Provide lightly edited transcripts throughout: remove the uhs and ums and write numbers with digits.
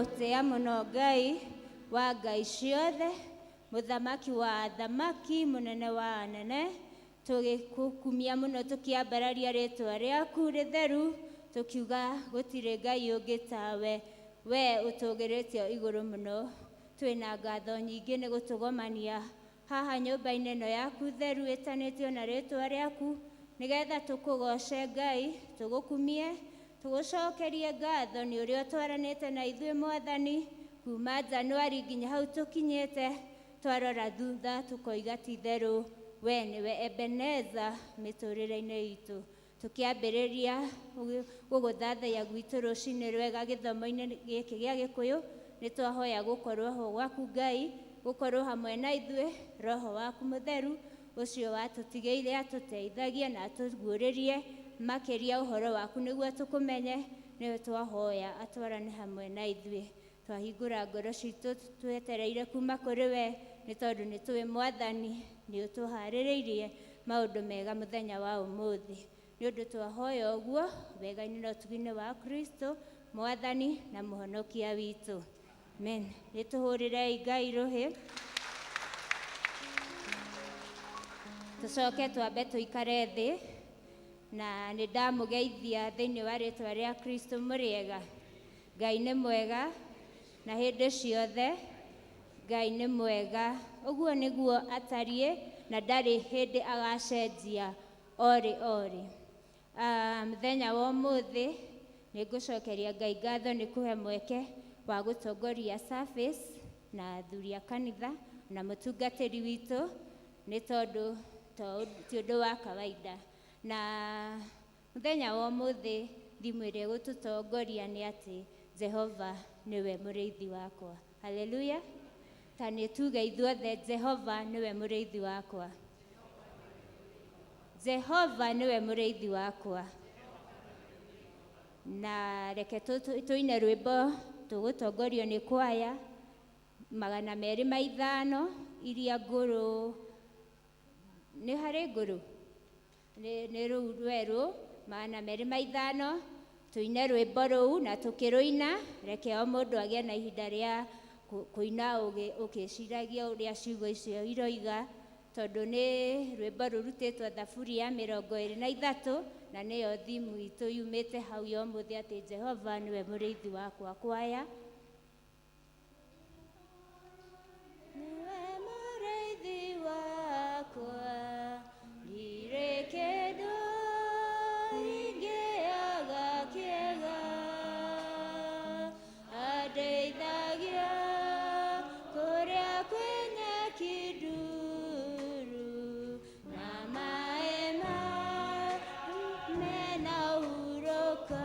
Nĩtwagũtĩa mũno Ngai wa ngai ciothe, mũthamaki wa athamaki, mũnene wa anene, tũgĩkũkumia mũno tũkĩambararia rĩtwa rĩaku rĩtheru, tũkiuga gũtirĩ Ngai ũngĩ tawe, we ũtũgĩrĩtio igũrũ mũno. Twĩna ngatho nyingĩ nĩ gũtũgomania haha nyũmba-inĩ ĩno yaku theru ĩtanĩtio na rĩtwa rĩaku, nĩgetha tũkũgoce Ngai, tũgũkumie, tũgũcokerie ngatho nĩ ũrĩa ũtwaranĩte na ithuĩ Mwathani, kuma Januari nginya hau tũkinyĩte, twarora thutha tũkoiga ti itherũ we nĩwe Ebeneza mĩtũrĩre-inĩ itũ. Tũkĩambĩrĩria gũgũthathaiya gwitũ rũcinĩ rwega gĩthomo-inĩ gĩkĩ gĩa Gĩkũyũ, nĩ twahoya gũkorwo ho gwaku Ngai, gũkorwo hamwe na ithuĩ, Roho waku mũtheru ũcio watũtigĩire atũteithagie na atũguũrĩrie makĩria ũhoro waku nĩguo tũkũmenye, nĩwe twahoya atwarane hamwe na ithuĩ. Twahingũra ngoro citũ twetereire kuma kũrĩ we, nĩ tondũ nĩ tũĩ Mwathani nĩ ũtũharĩrĩirie maũndũ mega mũthenya wa ũmũthĩ. Nĩ ũndũ twahoya ũguo wega-inĩ na ũtugi-inĩ wa Kristo Mwathani na Mũhonokia witũ. Amen. Nĩ tũhũrĩrei Ngai rũhĩ. Tũcoke twambe tũikare thĩ, na nĩ ndamũgeithia thĩinĩ wa rĩtwa rĩa Kristo mũrĩega. Ngai nĩ mwega na hĩndĩ ciothe Ngai nĩ mwega. Ũguo nĩguo atariĩ na ndarĩ hĩndĩ agacenjia orĩ orĩ. Mũthenya wa ũmũthĩ nĩ ngũcokeria Ngai ngatho nĩ kũhe mweke wa gũtongoria service na athuri a kanitha na mũtungatĩri witũ, nĩ tondũ ti ũndũ wa kawaida. Na mũthenya wa ũmũthĩ thimũ ĩrĩa ĩgũtũtongoria nĩ atĩ Jehova nĩwe mũrĩithi wakwa. Haleluya. Ta nĩ tuge ithuothe, Jehova nĩwe mũrĩithi wakwa. Jehova nĩwe mũrĩithi wakwa. Na reke tũine rwĩmbo tũgũtongorio nĩ kwaya 205 iria ngũrũ. Nĩ harĩ ngũrũ? Nĩ rũu rwerũ 205, tũine rwĩmbo rũu, na tũkĩrũina reke o mũndũ agĩe na ihinda rĩa kũina ũkĩciragia ũrĩa ciugo icio iroiga, tondũ nĩ rwĩmbo rũrutĩtwo Thaburi ya 23, na nĩyo thimu itũ yumĩte hau ya ũmũthĩ, atĩ Jehova nĩwe mũrĩithi wakwa. Kwaya. Nĩwe mũrĩithi wakwa, ndirĩ kĩndũ ingĩaga kĩega. Andeithagia kũrĩa kwĩ nyeki nduru, na maĩ mena hurũka.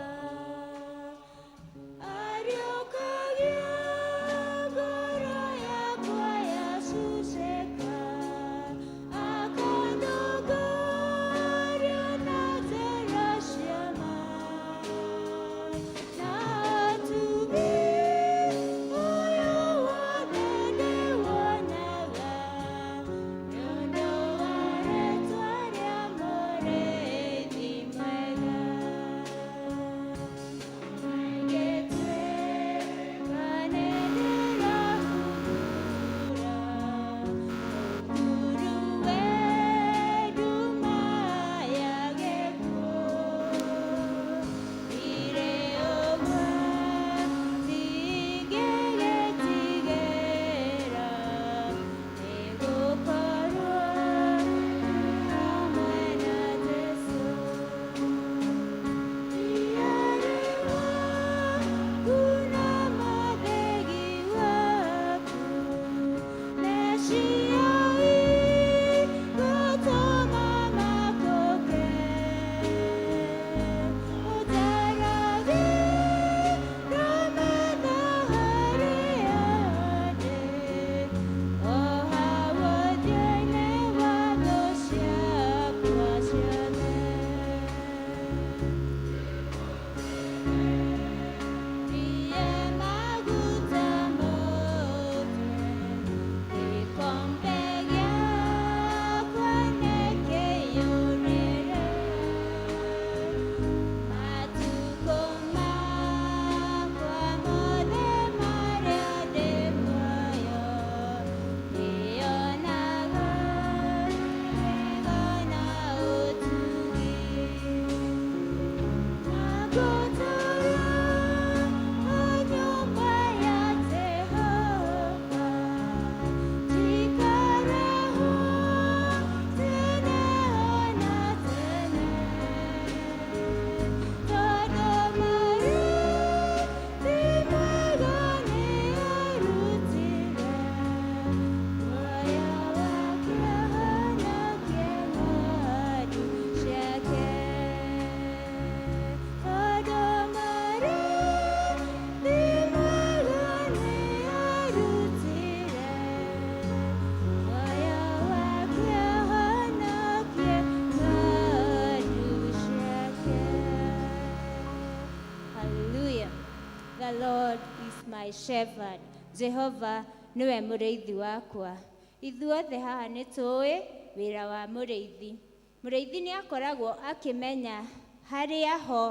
Lord is my shepherd, Jehova nĩwe mũrĩithi wakwa. Ithuothe haha nĩ tũĩ wĩra wa mũrĩithi. Mũrĩithi nĩ akoragwo akĩmenya harĩa ho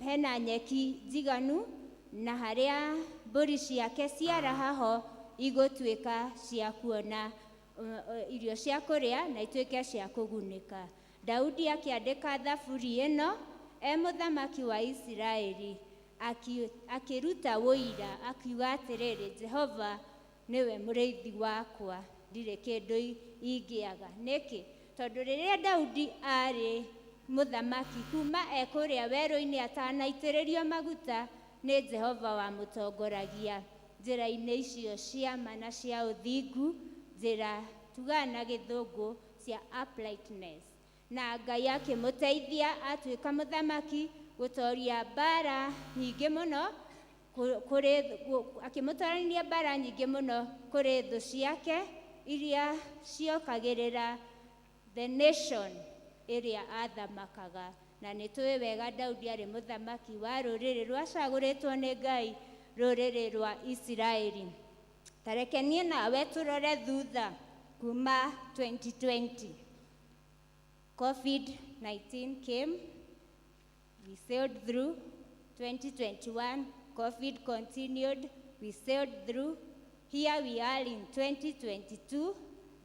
hena nyeki njiganu na harĩa mbũri ciake ciaraha ho igũtuĩka cia kuona irio cia kũrĩa na ituĩke cia kũgunĩka. Daudi akĩandĩka thaburi ĩno e mũthamaki wa Isiraeli, akĩruta ũira akiuga atĩrĩrĩ, Jehova nĩwe mũrĩithi wakwa, ndirĩ kĩndũ ingĩaga. Nĩkĩ? Tondũ rĩrĩa Daudi arĩ mũthamaki kuma e kũrĩa werũ-inĩ atanaitĩrĩrio maguta, nĩ Jehova wamũtongoragia njĩra-inĩ icio cia ma na cia ũthingu, njĩra tugaga na gĩthũngũ cia uprightness. Na Ngai akĩmũteithia atuĩka mũthamaki gũtoria mbara nyingĩ mũno, akĩmũtorania mbara nyingĩ mũno kũrĩ thũ ciake iria ciokagĩrĩra the nation ĩrĩa athamakaga. Na nĩ tũĩ wega Daudi arĩ mũthamaki wa rũrĩrĩ rwacagũrĩtwo nĩ Ngai, rũrĩrĩ rwa Isiraeli. Ta reke niĩ nawe tũrore thutha kuma 2020. COVID-19 came, we sailed through. 2021, COVID continued, we sailed through. Here we are in 2022,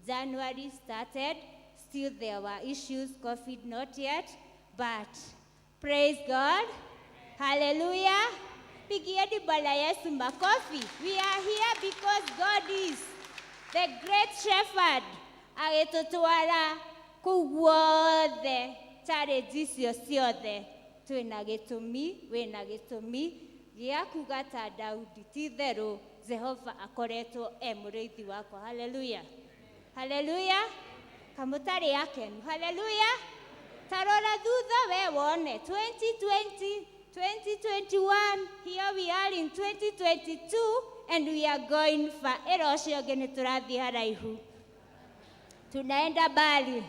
January started, still there were issues, COVID not yet, but praise God, hallelujah. Pigieni Bwana Yesu makofi. We are here because God is the great shepherd. Agĩtũtwara kũu guothe, challenge icio ciothe. Twĩna gĩtũmi, wĩna gĩtũmi gĩa kuga ta Daudi, ti itherũ Jehova akoretwo e mũrĩithi wakwa. Hallelujah. Hallelujah. Kamũtarĩ akenu. Hallelujah. Ta rora thutha we wone 2020, 2021, here we are in 2022 and we are going far. Ĩra ũcio ũngĩ nĩ tũrathiĩ haraihu. Tunaenda mbali.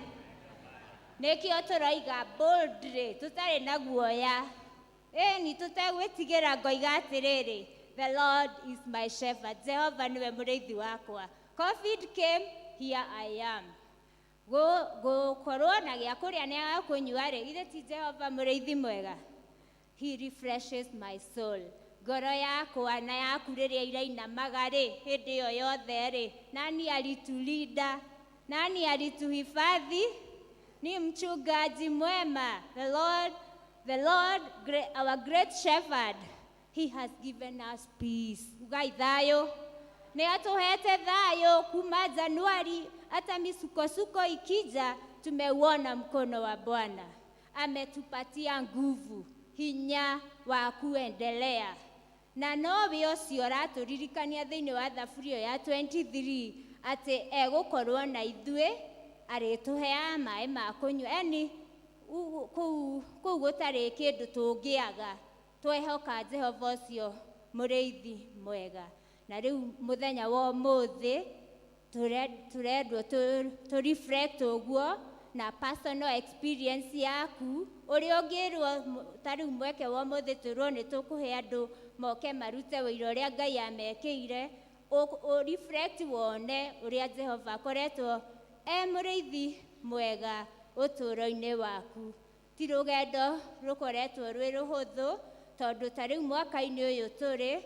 Nĩkĩo tũroiga boldly, tũtarĩ na guoya. Ĩni tũtegwĩtigĩra ngoiga atĩrĩrĩ, the Lord is my shepherd. Jehova nĩwe mũrĩithi wakwa. COVID came, here I am. Gũkorwo na gĩa kũrĩa na gĩa kũnyua rĩ, githĩ ti Jehova mũrĩithi mwega? He refreshes my soul. Ngoro yakwa na yaku rĩrĩa irainamaga rĩ, hĩndĩ ĩyo yothe rĩ, nani alitulinda? Nani alituhifadhi? Ni mchungaji mwema. The Lord, the Lord, our great shepherd, he has given us peace. Ugai thayũ. Nĩ atũhete thayũ kuma Januari, hata misukosuko ikija, tumeuona mkono wa Bwana. Ametupatia nguvu, hinya wa kuendelea. Na nowe ũcio ũratũririkania thĩinĩ wa thaburi ĩyo ya 23 atĩ egũkorwo na ithuĩ, arĩtũheaga maĩ ma kũnyua. Yaani, kũu gũtarĩ kĩndũ tũngĩaga, twehoka Jehova ũcio mũrĩithi mwega. Na rĩu mũthenya wa ũmũthĩ tũrendwo tũ reflect ũguo na personal experience yaku, ũrĩa ũngĩrwo ta rĩu mweke wa ũmũthĩ twĩrwo nĩ tũkũhe andũ moke marute ũira ũrĩa Ngai amekĩire, ũ reflect wone ũrĩa Jehova akoretwo e mũrĩithi mwega ũtũũro-inĩ waku. Ti rũgendo rũkoretwo rwĩ rũhũthũ, tondũ ta rĩu mwaka-inĩ ũyũ tũrĩ,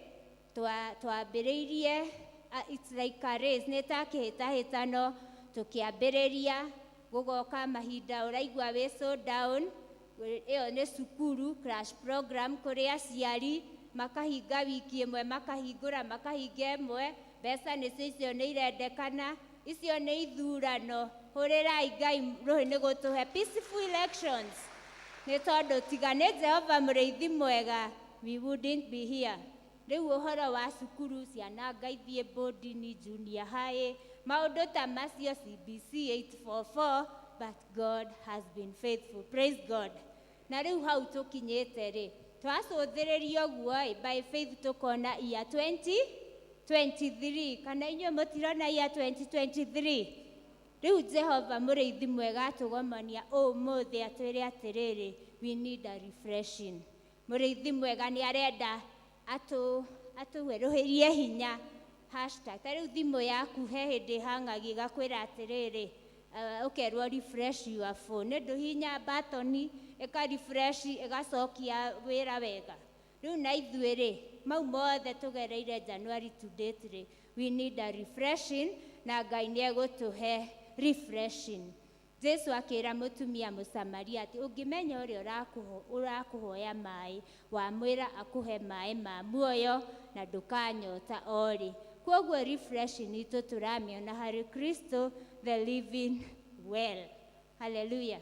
twambĩrĩirie, it's like a race, nĩ ta kĩhĩtahĩtano, tũkĩambĩrĩria, gũgoka mahinda ũraigua wĩ so down, ĩyo nĩ cukuru, crash program, kũrĩ aciari, makahinga wiki ĩmwe, makahingũra, makahinga ĩmwe, mbeca nĩcio icio nĩ irendekana, icio nĩ ithurano, hũrĩrai Ngai rũhĩ nĩ gũtũhe peaceful elections. Nĩ tondũ tiga nĩ Jehova mũrĩithi mwega, we wouldn't be here. Rĩu ũhoro wa cukuru, ciana ngaithiĩ boarding, junior high, maũndũ ta macio, CBC 844, but God has been faithful. Praise God. Na rĩu hau tũkinyĩte rĩ, twacũthĩrĩria ũguo ĩ, by faith tũkona year 2023, kana inyuĩ mũtirona year 2023? Rĩu Jehova mũrĩithi mwega atũgomania ũmũthĩ atwĩre atĩrĩrĩ, we need a refreshing. Mũrĩithi mwega nĩ arenda atũwerũhĩrie hinya. Hashtag ta rĩu thimũ yaku he hĩndĩ ĩhang'agia ĩgakwĩra atĩrĩrĩ, ũkerwo refresh your phone, nĩ ndũhihinya batoni ĩka refresh ĩgacokia wĩra wega. Rĩu na ithuĩ rĩ, mau mothe tũgereire January to date rĩ, we need a refreshing, na Ngai nĩ egũtũhe refreshing. Jesu akĩra mũtumia Mũsamaria atĩ ũngĩmenya ũrĩa ũrakũhoya maĩ, wamwĩra akũhe maĩ ma muoyo na ndũkanyota orĩ. Kwoguo refreshing itũ tũramĩona harĩ Kristo, the living well. Hallelujah.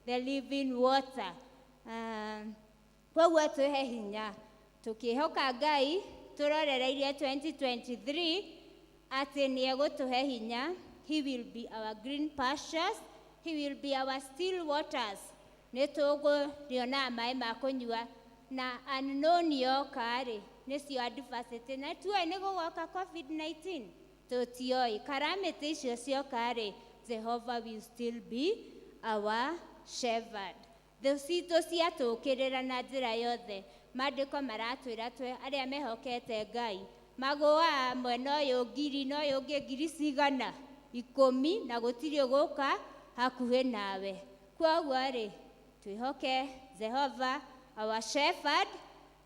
The living water. Kwoguo twĩhe hinya tũkĩhoka Ngai tũrorereirie 2023 atĩ nĩ egũtũhe hinya. He will be our green pastures, he will be our still waters. Nĩ tũgũrĩonaga maĩ ma kũnyua na unknown yoka rĩ, nĩcio adversity, na tuoĩ nĩ gũgoka COVID-19, tũtioĩ calamity icio cioka rĩ, Jehovah will still be our shepherd. Thũ citũ ciatũkĩrĩra na njĩra yothe, maandĩko maratwĩra twe arĩa mehokete Ngai magũaga mwena ũyũ ngiri na ũyũ ũngĩ ngiri cigana ikũmi, na gũtirĩ ũgũka hakuhĩ nawe. Kwoguo rĩ, twĩhoke Jehova our shepherd,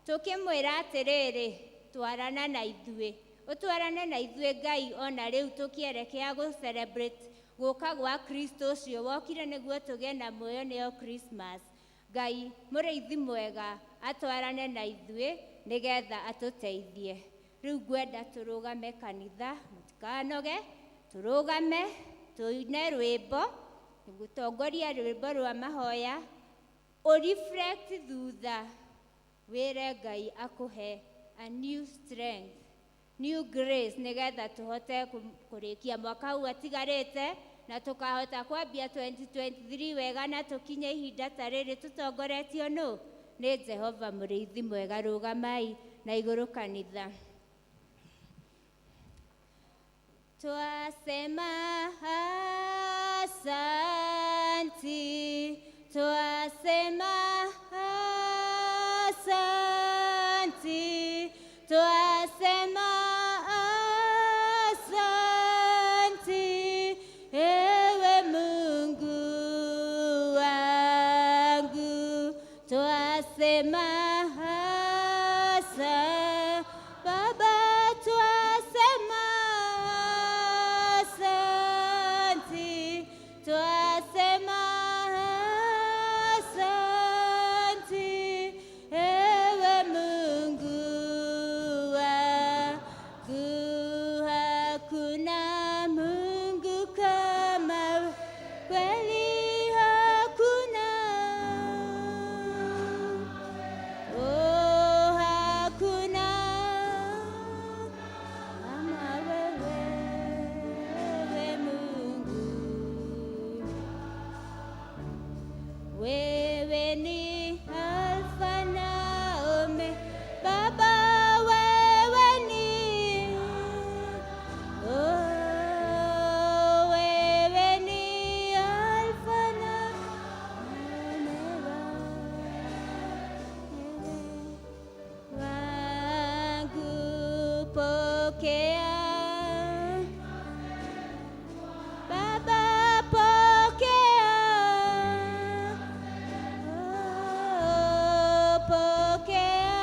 tũkĩmwĩra atĩrĩrĩ, twarana na ithuĩ, ũtwarane na ithuĩ Ngai, ona rĩu tũkĩerekea gũ celebrate gũka gwa Kristo ũcio wokire nĩguo tũgĩe na muoyo, nĩyo Christmas. Ngai mũrĩithi mwega atwarane na ithuĩ nĩgetha atũteithie. Rĩu ngwenda tũrũgame kanitha, mũtikanoge, tũrũgame tũine rwĩmbo, gũtongoria rwĩmbo rwa mahoya, ũreflect thutha, wĩre Ngai akũhe a new strength, new grace, nĩgetha tũhote kũrĩkia mwaka ũyũ atigarĩte na tũkahota kwambia 2023 wega na tũkinye ihinda ta rĩrĩ tũtongoretio nũ? Nĩ Jehova mũrĩithi mwega. Rũgamai na igũrũ kanitha. Twasema asanti, twasema asanti, twasema asanti, ewe Mungu wangu, twasema asa, Baba, twasema asanti, twasema asanti, ewe Mungu wangu, hakuna Mungu kama kweli, hakuna. Oh, hakuna kama wewe, Mungu. Wewe ni Alfa na Omega, Baba, wewe ni, oh, wewe ni Alfa na Omega wangu, pokea Baba, pokea, oh, pokea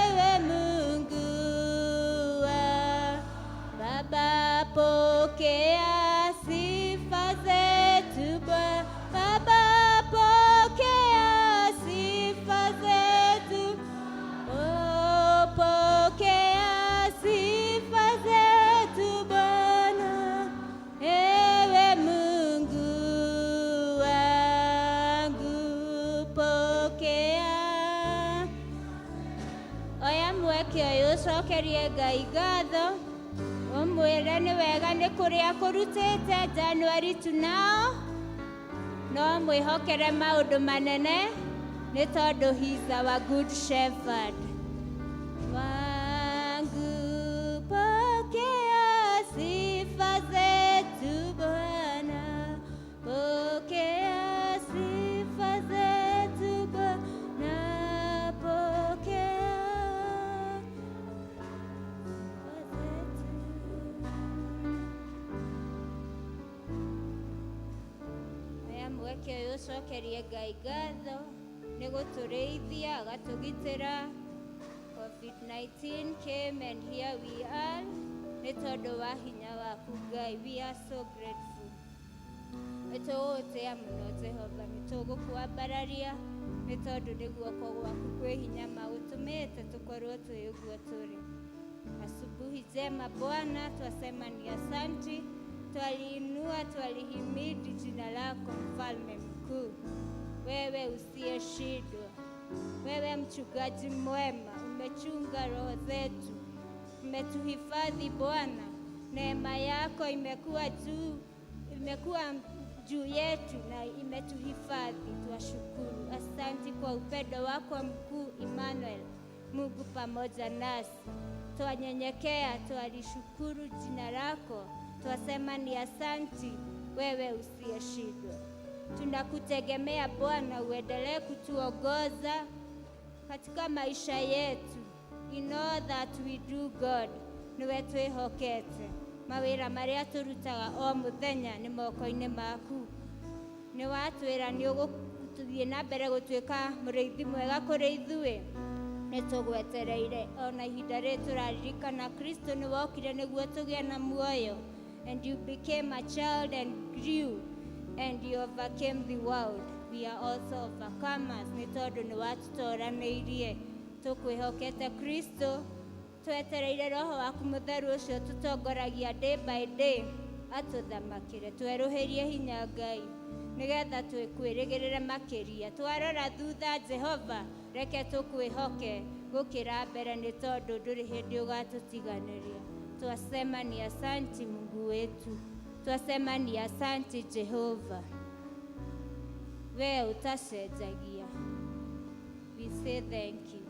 ewe Mungu wa Baba, pokea sifa zetu Baba, pokea sifa zetu. Oh, pokea sifa zetu Bwana, ewe Mungu wangu, pokea. Oya mweke ũyũ ũcokerie Ngai ngatho, ũmwĩre nĩ wega nĩ kũrĩa kũrutĩte January to now, no mwĩhokere maũndũ manene nĩ tondũ he is our good shepherd. Wangu, pokea sifa zetu Bwana, pokea. Ũke ũcokerie Ngai ngatho nĩ gũtũrĩithia agatũgitĩra. COVID-19 came and here we are. Nĩ tondũ wa hinya waku Ngai, we are so grateful. Nĩ tũgũgũtĩa mũno Jehova, nĩ tũgũkwambararia nĩ tondũ nĩ guoko gwaku kwĩ hinya magũtũmĩte tũkorwo twĩ ũguo tũrĩ. Asubuhi njema Bwana, twasema ni asanti, twaliinua, twalihimidi jina lako mfalme mkuu, wewe usiyeshindwa, wewe mchungaji mwema, umechunga roho zetu, umetuhifadhi Bwana. Neema yako imekuwa juu yetu na imetuhifadhi. Twashukuru, asanti kwa upendo wako mkuu Emmanuel, Mungu pamoja nasi. Twanyenyekea, twalishukuru jina lako, twasema ni asanti, wewe usiyeshindwa. Tunakutegemea Bwana, uendelee kutuongoza katika maisha yetu. In all that we do, God, niwe twĩhokete. Mawĩra marĩa tũrutaga o mũthenya nĩ moko-inĩ maku. Nĩ watwĩra nĩ ũgũthiĩ na mbere gũtuĩka mũrĩithi mwega kũrĩ ithuĩ. Nĩ tũgwetereire ona ihinda rĩrĩ tũraririkana Kristo nĩ wokire nĩguo tũgĩe na muoyo. And you became a child and grew and you overcame the world. We are also overcomers nĩ tondũ nĩ watũtoranĩirie. Tũkwĩhokete Kristo, twetereire roho waku mũtheru ũcio tũtongoragia day by day atũthamakĩre, twerũhĩrie hinya Ngai nĩgetha twĩkwĩrĩgĩrĩre makĩria. Twarora thutha Jehova, reke tũkwĩhoke gũkĩra mbere nĩ tondũ ndũrĩ hĩndĩ ũgatũtiganĩria. Twasema ni asanti Mungu wetu, twasema ni asanti Jehova, we utacenjagia. We say thank you.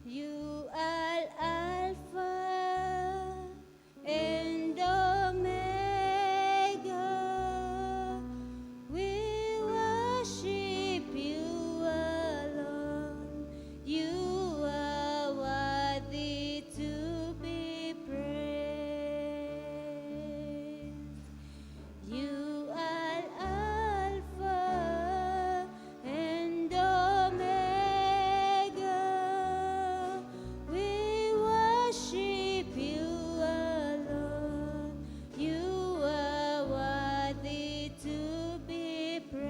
You are Alpha and Omega. We worship you alone. You are worthy to be praised. You are Alpha and Omega. We worship you alone. You are worthy to be praised.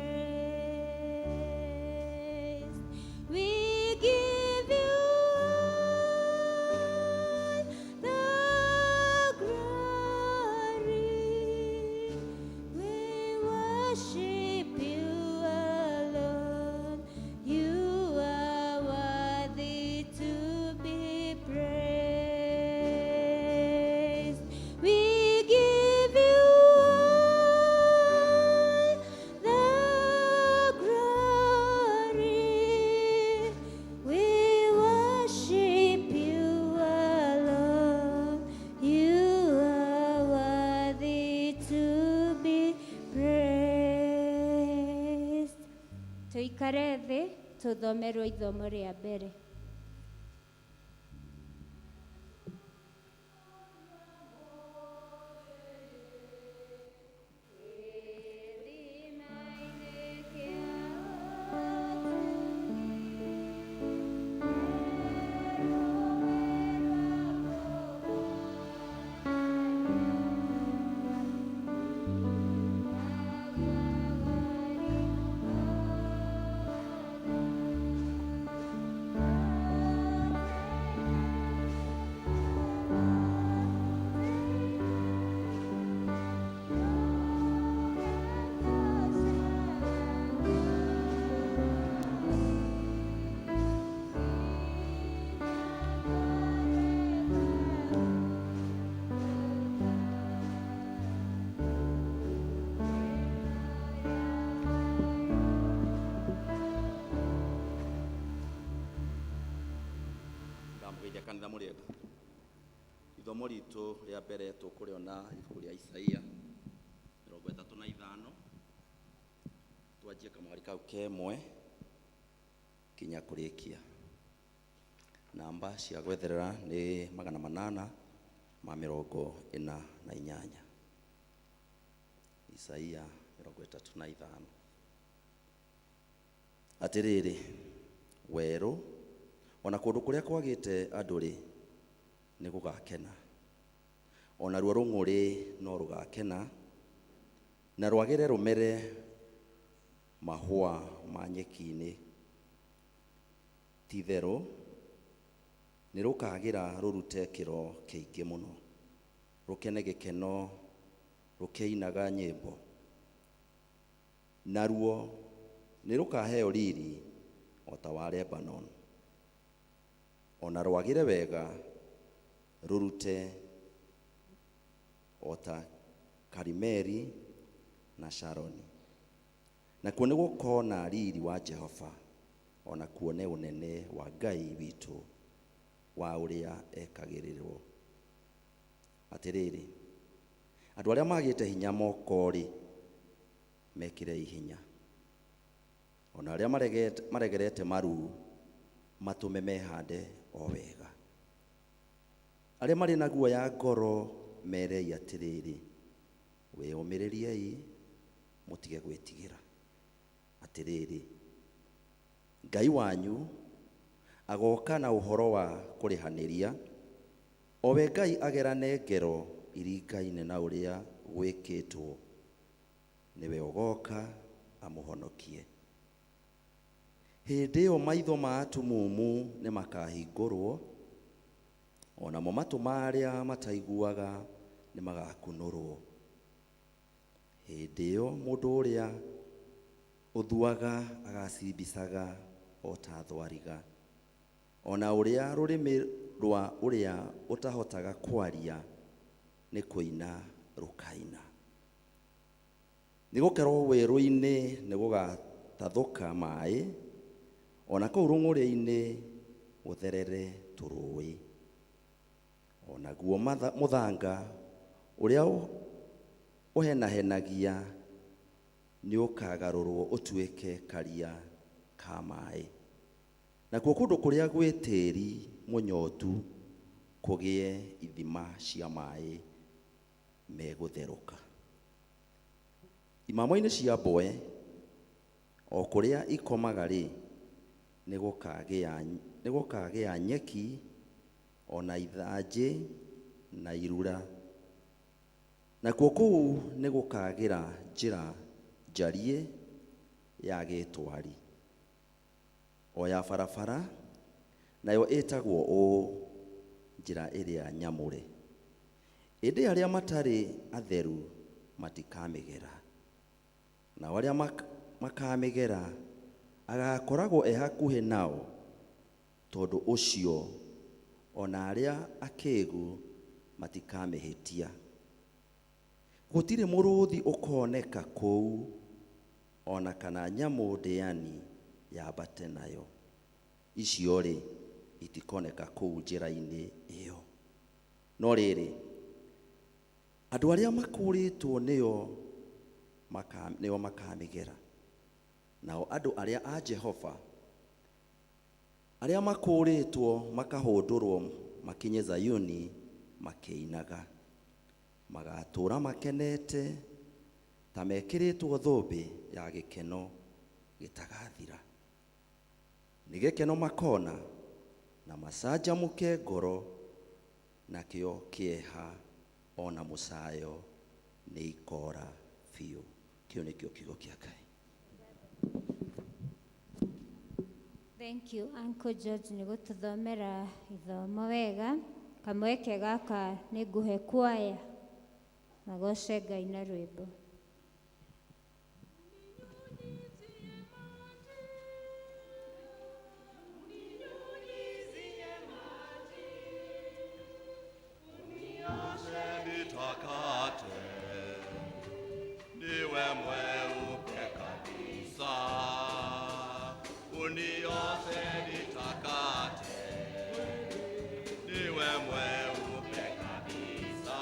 We give you all the glory. We worship you alone. You are worthy to be praised. We give you all the glory. We worship you alone. You are worthy to be praised. Tuikare thĩ tũthomerwo ithomo rĩa mbere. Ndamũgeithia kanitha mũrĩega. Ithomo ritũ rĩa mbere tũkũrĩona ibuku rĩa Isaia 35, twanjie kamũhari kau kemwe kinya kũrĩkia. Namba cia gwetherera nĩ 848. Isaia 35. Atĩrĩrĩ, werũ ona kũndũ kũrĩa kwagĩte andũ-rĩ, nĩ gũgakena, ona ruo rũng'ũrĩ no rũgakena, na rwagĩre rũmere mahũa ma nyeki-inĩ. Ti-itherũ nĩ rũkagĩra rũrute kĩro kĩingĩ mũno, rũkene gĩkeno rũkĩinaga nyĩmbo, naruo nĩ rũkaheo riri o ta wa Lebanon, ona rwagĩre wega rũrute o ta Karimeli na Sharoni. Nakuo nĩ gũkona riri wa Jehova, ona kuone ũnene wa Ngai witũ wa ũrĩa ekagĩrĩrwo. Atĩrĩrĩ, andũ arĩa magĩte hinya moko-rĩ, mekĩrei hinya, ona arĩa maregerete maru matũme mehande o wega. Arĩa marĩ na guoya ngoro merei atĩrĩrĩ, wĩyũmĩrĩriei mũtige gwĩtigĩra. Atĩrĩrĩ, Ngai wanyu agoka na ũhoro wa kũrĩhanĩria, o we Ngai agerane ngero iringaine na ũrĩa gwĩkĩtwo, nĩwe ũgoka amũhonokie. Hĩndĩ ĩyo maitho ma atumumu nĩ makahingũrwo, onamo matũ ma arĩa mataiguaga nĩ magakunũrwo. Hĩndĩ ĩyo mũndũ ũrĩa ũthuaga agacimbicaga o ta thwariga, ona ũrĩa rũrĩmĩ rwa ũrĩa ũtahotaga kwaria nĩ kũina rũkaina. Nĩ gũkorwo werũ-inĩ nĩ gũgatathũka maĩ, ona kũu rũng'ũrĩ-inĩ gũtherere tũrũĩ. Onaguo mũthanga ũrĩa ũhenahenagia nĩ ũkagarũrwo ũtuĩke karia ka maĩ, nakuo kũndũ kũrĩa gwĩ tĩĩri mũnyotu kũgĩe ithima cia maĩ megũtherũka. Imamo-inĩ cia mbwe o kũrĩa ikomaga-rĩ, nĩ gũkagĩa nyeki ona ithanjĩ na irura, nakuo kũu nĩ gũkagĩra njĩra njariĩ ya gĩtwari, o ya barabara, nayo ĩtagwo ũũ, njĩra ĩrĩa nyamũre. Ĩndĩ arĩa matarĩ atheru matikamĩgera, nao arĩa makamĩgera agakoragwo e hakuhĩ nao, tondũ ũcio ona arĩa akĩgu matikamĩhĩtia. Gũtirĩ mũrũthi ũkoneka kũu, ona kana nyamũ ndĩani yambate nayo. Icio-rĩ, itikoneka kũu njĩra-inĩ ĩyo. No rĩrĩ, andũ arĩa makũrĩtwo nĩo makamĩgera, nao andũ arĩa a Jehova arĩa makũrĩtwo makahũndũrwo makinye Zayuni makĩinaga, magatũũra makenete ta mekĩrĩtwo thũmbĩ ya gĩkeno gĩtagathira. Nĩ gĩkeno makona na macanjamũke ngoro, nakĩo kĩeha ona mũcayo nĩ ikora biũ. Kĩu nĩkĩo kiugo kĩa Ngai. Thank you, Uncle George, nĩ gũtũthomera ithomo wega. Kamweke gaka nĩ ngũhe kwaya magoce Ngai na rwĩmbo. Nitakate, niwe mweupe kabisa. Unioshe nitakate, niwe mweupe kabisa.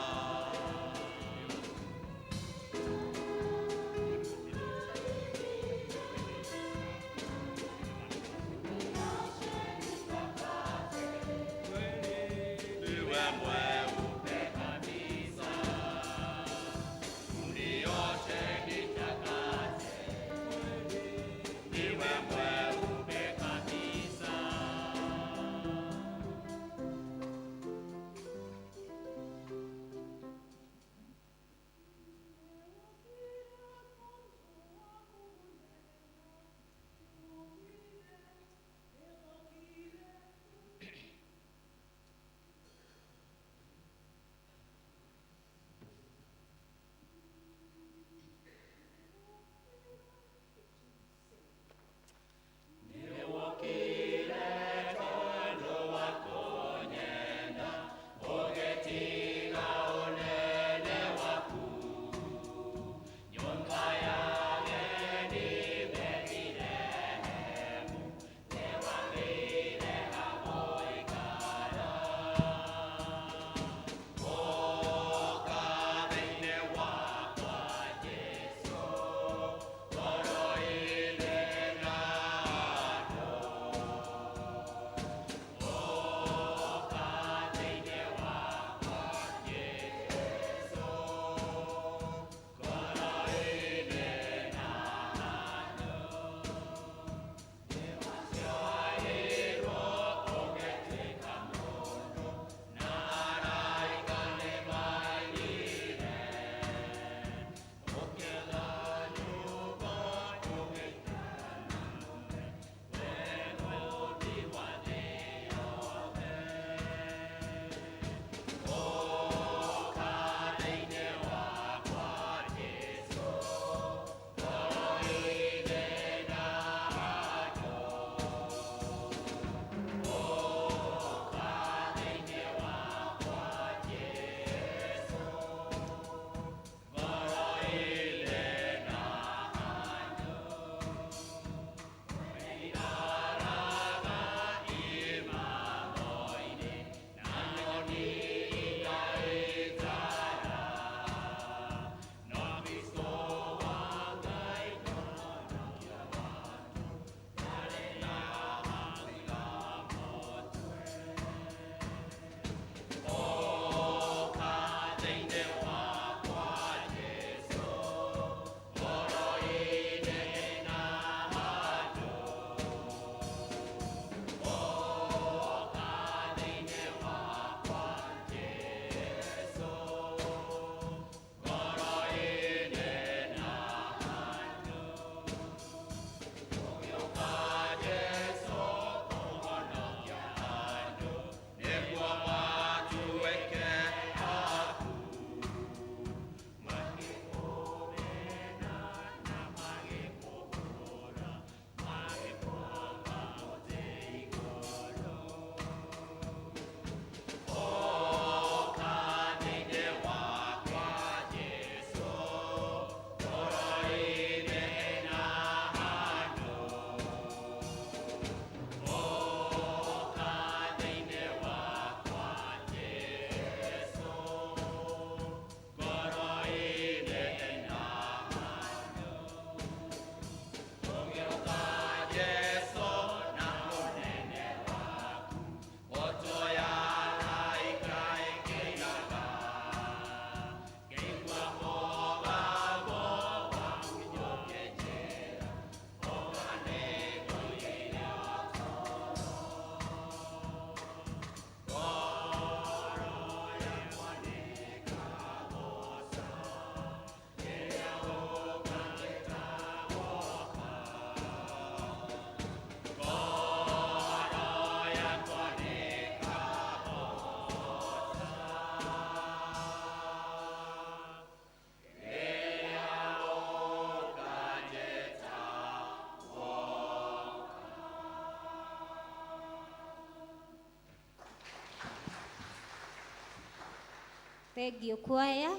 Thengiũ kwaya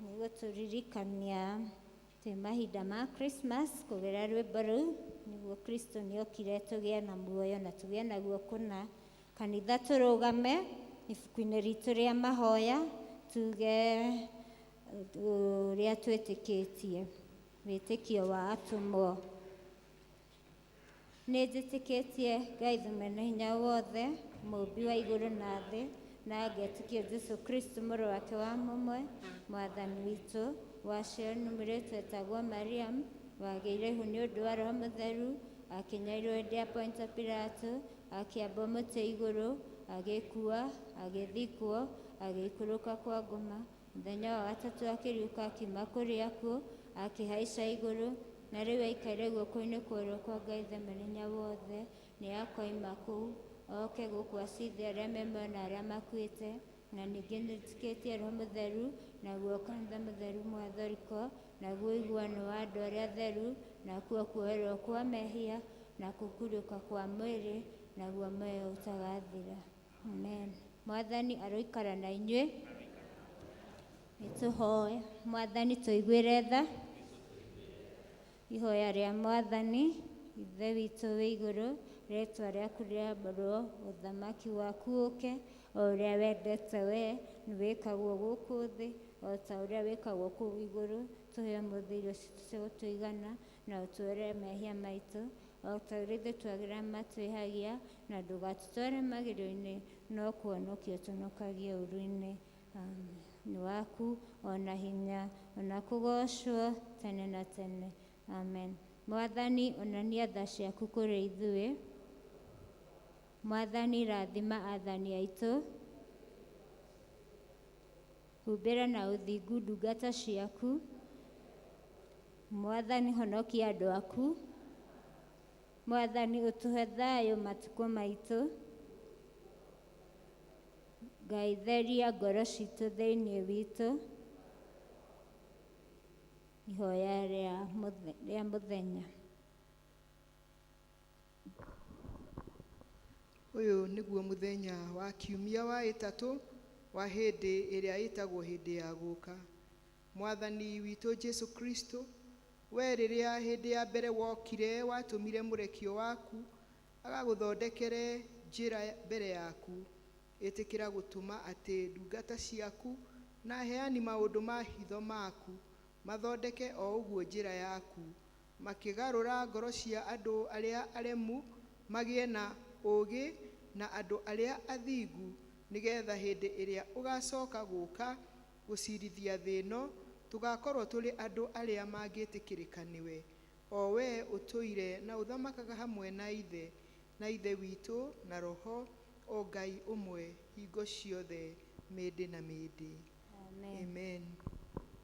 nĩ gũtũririkania twĩ mahinda ma Christmas kũgerera rwĩmbo rũu nĩguo Kristo nĩokire tũgĩe na muoyo na tũgĩe naguo kũna. Kanitha tũrũgame ibuku-inĩ ritũ rĩa mahoya tuge ũrĩa twĩtĩkĩtie wĩtĩkio wa atũmwo. Nĩ njĩtĩkĩtie Ngai Mwene Hinya Wothe, Mũũmbi wa igũrũ na thĩ, na ngetĩkia Jesũ Kristo mũrũ wake wa mũmwe, Mwathani witũ, waciarirwo nĩ mũirĩtu wetagwo Mariam, wagĩire ihu nĩ ũndũ wa Roho Mũtheru, akĩnyarirwo hĩndĩ ya Pontio Pilato, akĩambwo mũtĩ igũrũ, agĩkua, agĩthikwo, agĩikũrũka kwa ngoma, mũthenya wa gatatũ akĩriũka akiuma kũrĩ akuũ, akĩhaica igũrũ, na rĩu aikaire guoko-inĩ kwa ũrĩo kwa Ngai Ithe Mwene Hinya Wothe, nĩ akoima kũu oke gũkũ acithe arĩa me muoyo na arĩa makuĩte, na ningĩ nĩtĩkĩtie Roho Mũtheru, naguo kanitha mũtheru Mwathoriko, naguo ũiguano wa andũ arĩa atheru, nakuo kuoherwo kwa mehia, na kũkurũka kwa mwĩrĩ, naguo muoyo ũtagathira. Amen. Mwathani aroikara na inyuĩ. Nĩtũhoe. Mwathani tũiguĩre tha. Ihoya rĩa Mwathani, Ithe witũ wĩ igũrũ, rĩtwa rĩaku rĩamũrwo, ũthamaki waku ũke, o ũrĩa wendete we, wĩkagwo gũkũ thĩ, o ta ũrĩa wĩkagwo kũu igũrũ. Tũhe ũmũthĩ irio citũ cia gũtũigana, na ũtuohere mehia maitũ, o ta ũrĩa ithuĩ twagĩra matwĩhagia, na ndũgatũtware magerio-inĩ, no kũhonokia ũtũhonokagie ũũru-inĩ. Amen. Nĩ waku ona hinya ona kũgoocwo tene na tene. Amen. Mwathani onania tha ciaku kũrĩ ithuĩ. Mwathani rathima athani aitũ. Humbĩra na ũthingu ndungata ciaku. Mwathani honokia andũ aku. Mwathani ũtũhe thayũ matukũ maitũ. Ngai theria ngoro citũ thĩinĩ witũ. Ihoya rĩa mũthenya. Ũyũ nĩguo mũthenya wa kiumia wa ĩtatũ wa hĩndĩ ĩrĩa ĩtagwo hĩndĩ ya gũka. Mwathani witũ Jesu Kristo, we rĩrĩa hĩndĩ ya mbere wokire watũmire mũrekio waku agagũthondekere njĩra mbere yaku. Ĩtĩkĩra gũtũma atĩ ndungata ciaku na aheani maũndũ ma hitho maku mathondeke o ũguo njĩra yaku, makĩgarũra ngoro cia andũ arĩa aremu magĩe na ũũgĩ na andũ arĩa athingu, nĩgetha hĩndĩ ĩrĩa ũgacoka gũka gũcirithia thĩ ĩno tũgakorwo tũrĩ andũ arĩa mangĩtĩkĩrĩka nĩwe, o we ũtũire na ũthamakaga hamwe na Ithe na Ithe witũ na Roho, o Ngai ũmwe hingo ciothe mĩndĩ na mĩndĩ. Amen. Amen.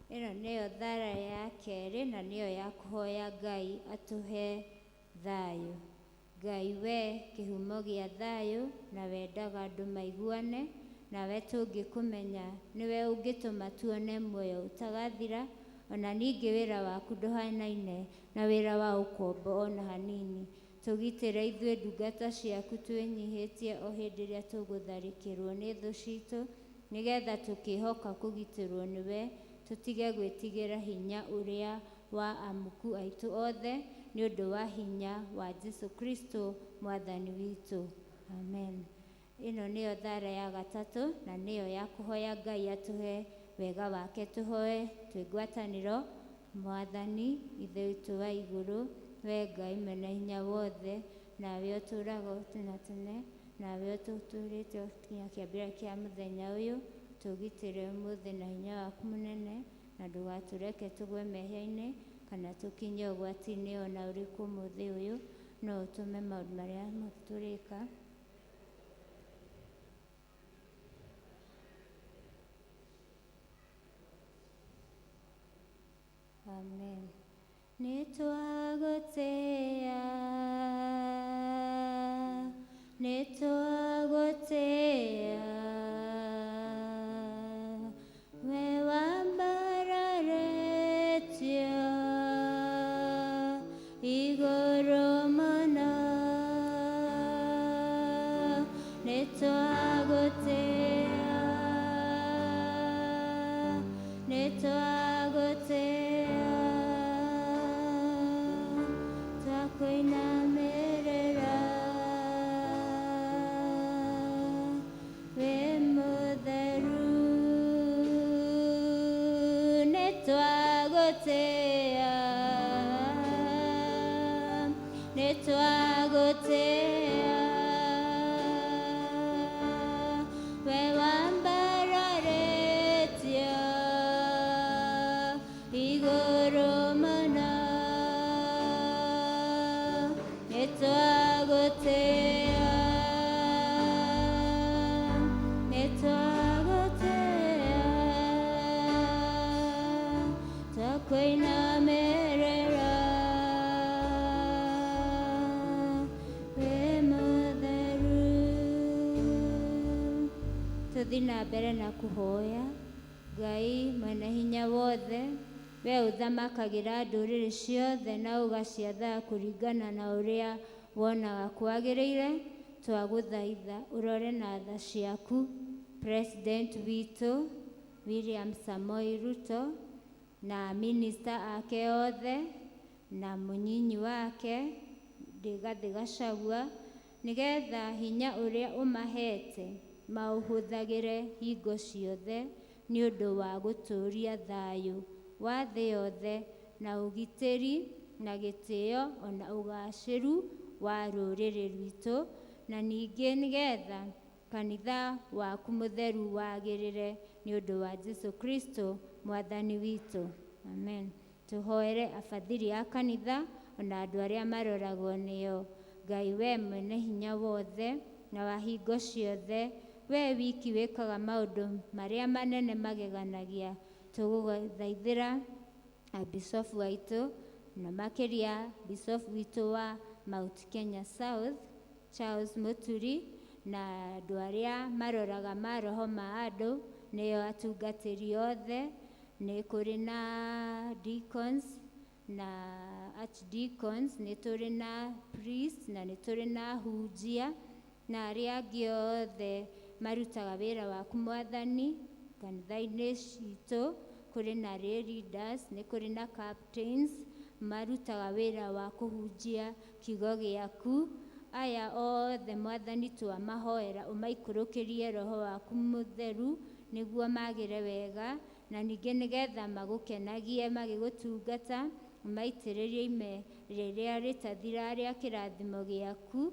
Ĩno nĩyo thara ya kerĩ na nĩyo ya kũhoya Ngai atũhe thayũ. Ngai we kĩhumo gĩa thayũ na wendaga andũ maiguane, nawe tũngĩkũmenya nĩwe ũngĩtũma tuone muoyo ũtagathira, ona ningĩ wĩra waku ndũhanaine na wĩra wa ũkombo ona hanini. Tũgitĩre ithuĩ ndungata ciaku twĩnyihĩtie o hĩndĩ ĩrĩa tũgũtharĩkĩrwo nĩ thũ citũ, nĩgetha tũkĩhoka kũgitĩrwo nĩwe, tũtige gwĩtigĩra hinya ũrĩa wa amuku aitũ othe, nĩ ũndũ wa hinya wa Jesu Kristo Mwathani witũ. Amen. Ĩno nĩyo thara ya gatatũ na nĩyo ya kũhoya Ngai atũhe wega wake. Tũhoe twĩ ngwatanĩro. Mwathani Ithe witũ wa igũrũ, we Ngai mwene hinya wothe, nawe ũtũũraga tene na tene, nawe ũtũtũũrĩte nginya kĩambĩrĩria kĩa mũthenya ũyũ, tũgitĩre ũmũthĩ na hinya waku mũnene, na ndũgatũreke tũgwe mehia-inĩ kana tũkinye ũgwati-inĩ ona ũrĩkũ ũmũthĩ ũyũ, no ũtũme maũndũ marĩa mothe tũrĩka. Amen. Nĩtwagũtĩĩa, nĩtwagũtĩĩa, we wambararĩtio igũrũ mũno. Nĩtwagũtĩĩa, Nĩtwagũtĩĩa, nĩtwagũtĩĩa. We wambararĩtio igũrũ mũno, nĩtwagũtĩĩa, nĩtwagũtĩĩa, twakũinamĩrĩra wĩ mũtheru. Tũthiĩ na mbere na kũhoya. Ngai mwene hinya wothe, we ũthamakagĩra ndũrĩrĩ ciothe na ũgaciathaga kũringana na ũrĩa wonaga kwagĩrĩire, twagũthaitha ũrore na tha ciaku President witũ William Samoei Ruto na minista ake othe na mũnyinyi wake Rigathĩ Gachagua, nĩgetha hinya ũrĩa ũmahete maũhũthagĩre hingo ciothe nĩ ũndũ wa gũtũũria thayũ wa thĩ yothe na ũgitĩri na gĩtĩo ona ũgacĩru wa rũrĩrĩ rwitũ, na ningĩ nĩgetha kanitha waku mũtheru wagĩrĩre nĩ ũndũ wa Jesu Kristo mwathani witũ, amen. Tũhoere abathiri a kanitha ona andũ arĩa maroragwo nĩo. Ngai we mwene hinya wothe na wa hingo ciothe, we wiki wĩkaga maũndũ marĩa manene mageganagia, tũgũthaithĩra bishofu aitũ na makĩria bishofu witũ wa Mount Kenya South Charles Muturi na andũ arĩa maroraga maroho ma andũ nĩo atungatĩri othe. Nĩ kũrĩ na deacons na archdeacons, nĩ tũrĩ na priest na nĩ tũrĩ na hunjia na arĩa angĩ othe marutaga wĩra waku mwathani kanitha-inĩ citũ. Kũrĩ na lay leaders, nĩ kũrĩ na captains marutaga wĩra wa kũhunjia kiugo gĩaku. Aya othe mwathani twamahoera ũmaikũrũkĩrie roho waku mũtheru nĩguo magĩre wega, na ningĩ nĩgetha magũkenagie magĩgũtungata, ũmaitĩrĩrie ime rĩrĩa rĩtathira rĩa kĩrathimo gĩaku.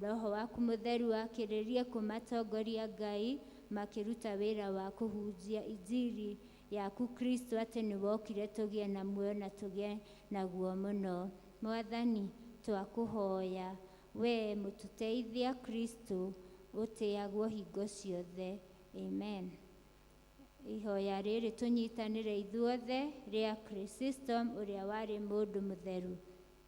Roho waku mũtheru akĩrĩrie kũmatongoria Ngai makĩruta wĩra wa kũhunjia injiri yaku Kristo, atĩ nĩwokire tũgĩe na muoyo na tũgĩe naguo mũno. Mwathani twakũhoya we mũtũteithia Kristo ũtĩagwo hingo ciothe, amen. Ihoya rĩrĩ tũnyitanĩre ithuothe rĩa Chrysostom ũrĩa warĩ mũndũ mũtheru.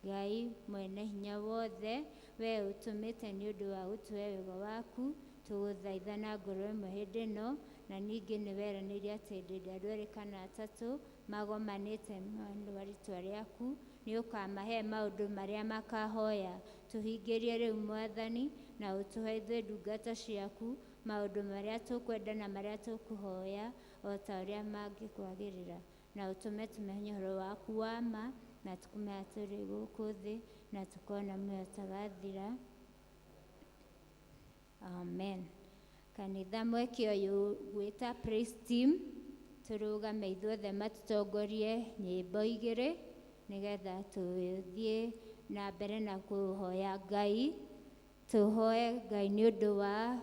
Ngai mwene hinya wothe, we ũtũmĩte nĩ ũndũ wa gũtũhe wega waku, tũgũthaitha na ngoro ĩmwe hĩndĩ ĩno, na ningĩ nĩ weranĩire atĩ hĩndĩ ĩrĩa andũ erĩ kana atatũ magomanĩte mwena wa rĩtwa rĩaku nĩ ũkamahe maũndũ marĩa makahoya. Tũhingĩrie rĩu mwathani, na ũtũhe ithuĩ ndungata ciaku maũndũ marĩa tũkwenda na marĩa tũkũhoya o ta ũrĩa mangĩkwagĩrĩra, na ũtũme tũmenye ũhoro waku wa ma na tũkũmenya tũrĩ gũkũ thĩ na tũkona muoyo ũtagathira, amen. Kanitha mweke ũyũ gwĩta praise team tũrũgame ithuothe matũtongorie nyĩmbo igĩrĩ nĩgetha tũthiĩ na mbere na kũhoya Ngai. Tũhoe Ngai nĩ ũndũ wa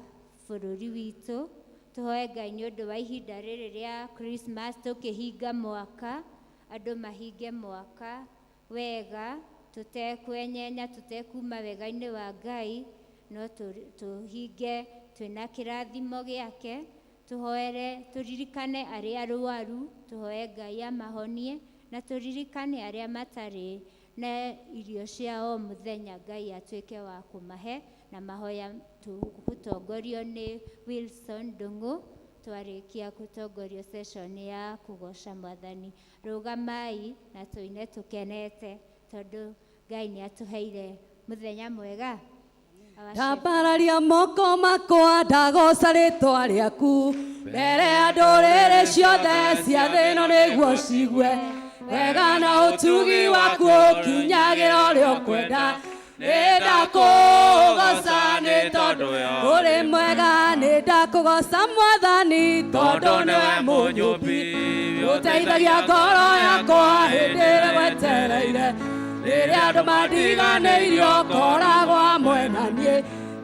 bũrũri witũ, tũhoe Ngai nĩ ũndũ wa ihinda rĩrĩ rĩa Christmas tũkĩhinga mwaka, andũ mahinge mwaka wega tũtekwenyenya, tũtekuma wega-inĩ wa Ngai, no tũhinge twĩna kĩrathimo gĩake. Tũhoere, tũririkane arĩa arwaru, tũhoe Ngai amahonie, na tũririkane arĩa matarĩ na irio cia o mũthenya, Ngai atuĩke wa kũmahe. Na mahoya tũgũtongorio nĩ Wilson Ndung'u twarĩkia gũtongorio session ya kũgoca mwathani. Rũgamai na tũine tũkenete tondũ Ngai nĩ atũheire mũthenya mwega. Ndambararia moko makwa ndagoca rĩtwa rĩaku mbere ya ndũrĩrĩ ciothe cia thĩ ĩno nĩguo cigue wega na ũtugi waku ũkinyagĩra ũrĩa ũkwenda. Nĩ ndakũgoca nĩ tondũ ũrĩ mwega, nĩ ndakũgoca Mwathani tondũ nĩwe mũnyũmbi, ũteithagia ngoro yakwa hĩndĩ ĩrĩa gwetereire. Rĩrĩa andũ mandiganĩirio ngoragwo hamwe na niĩ,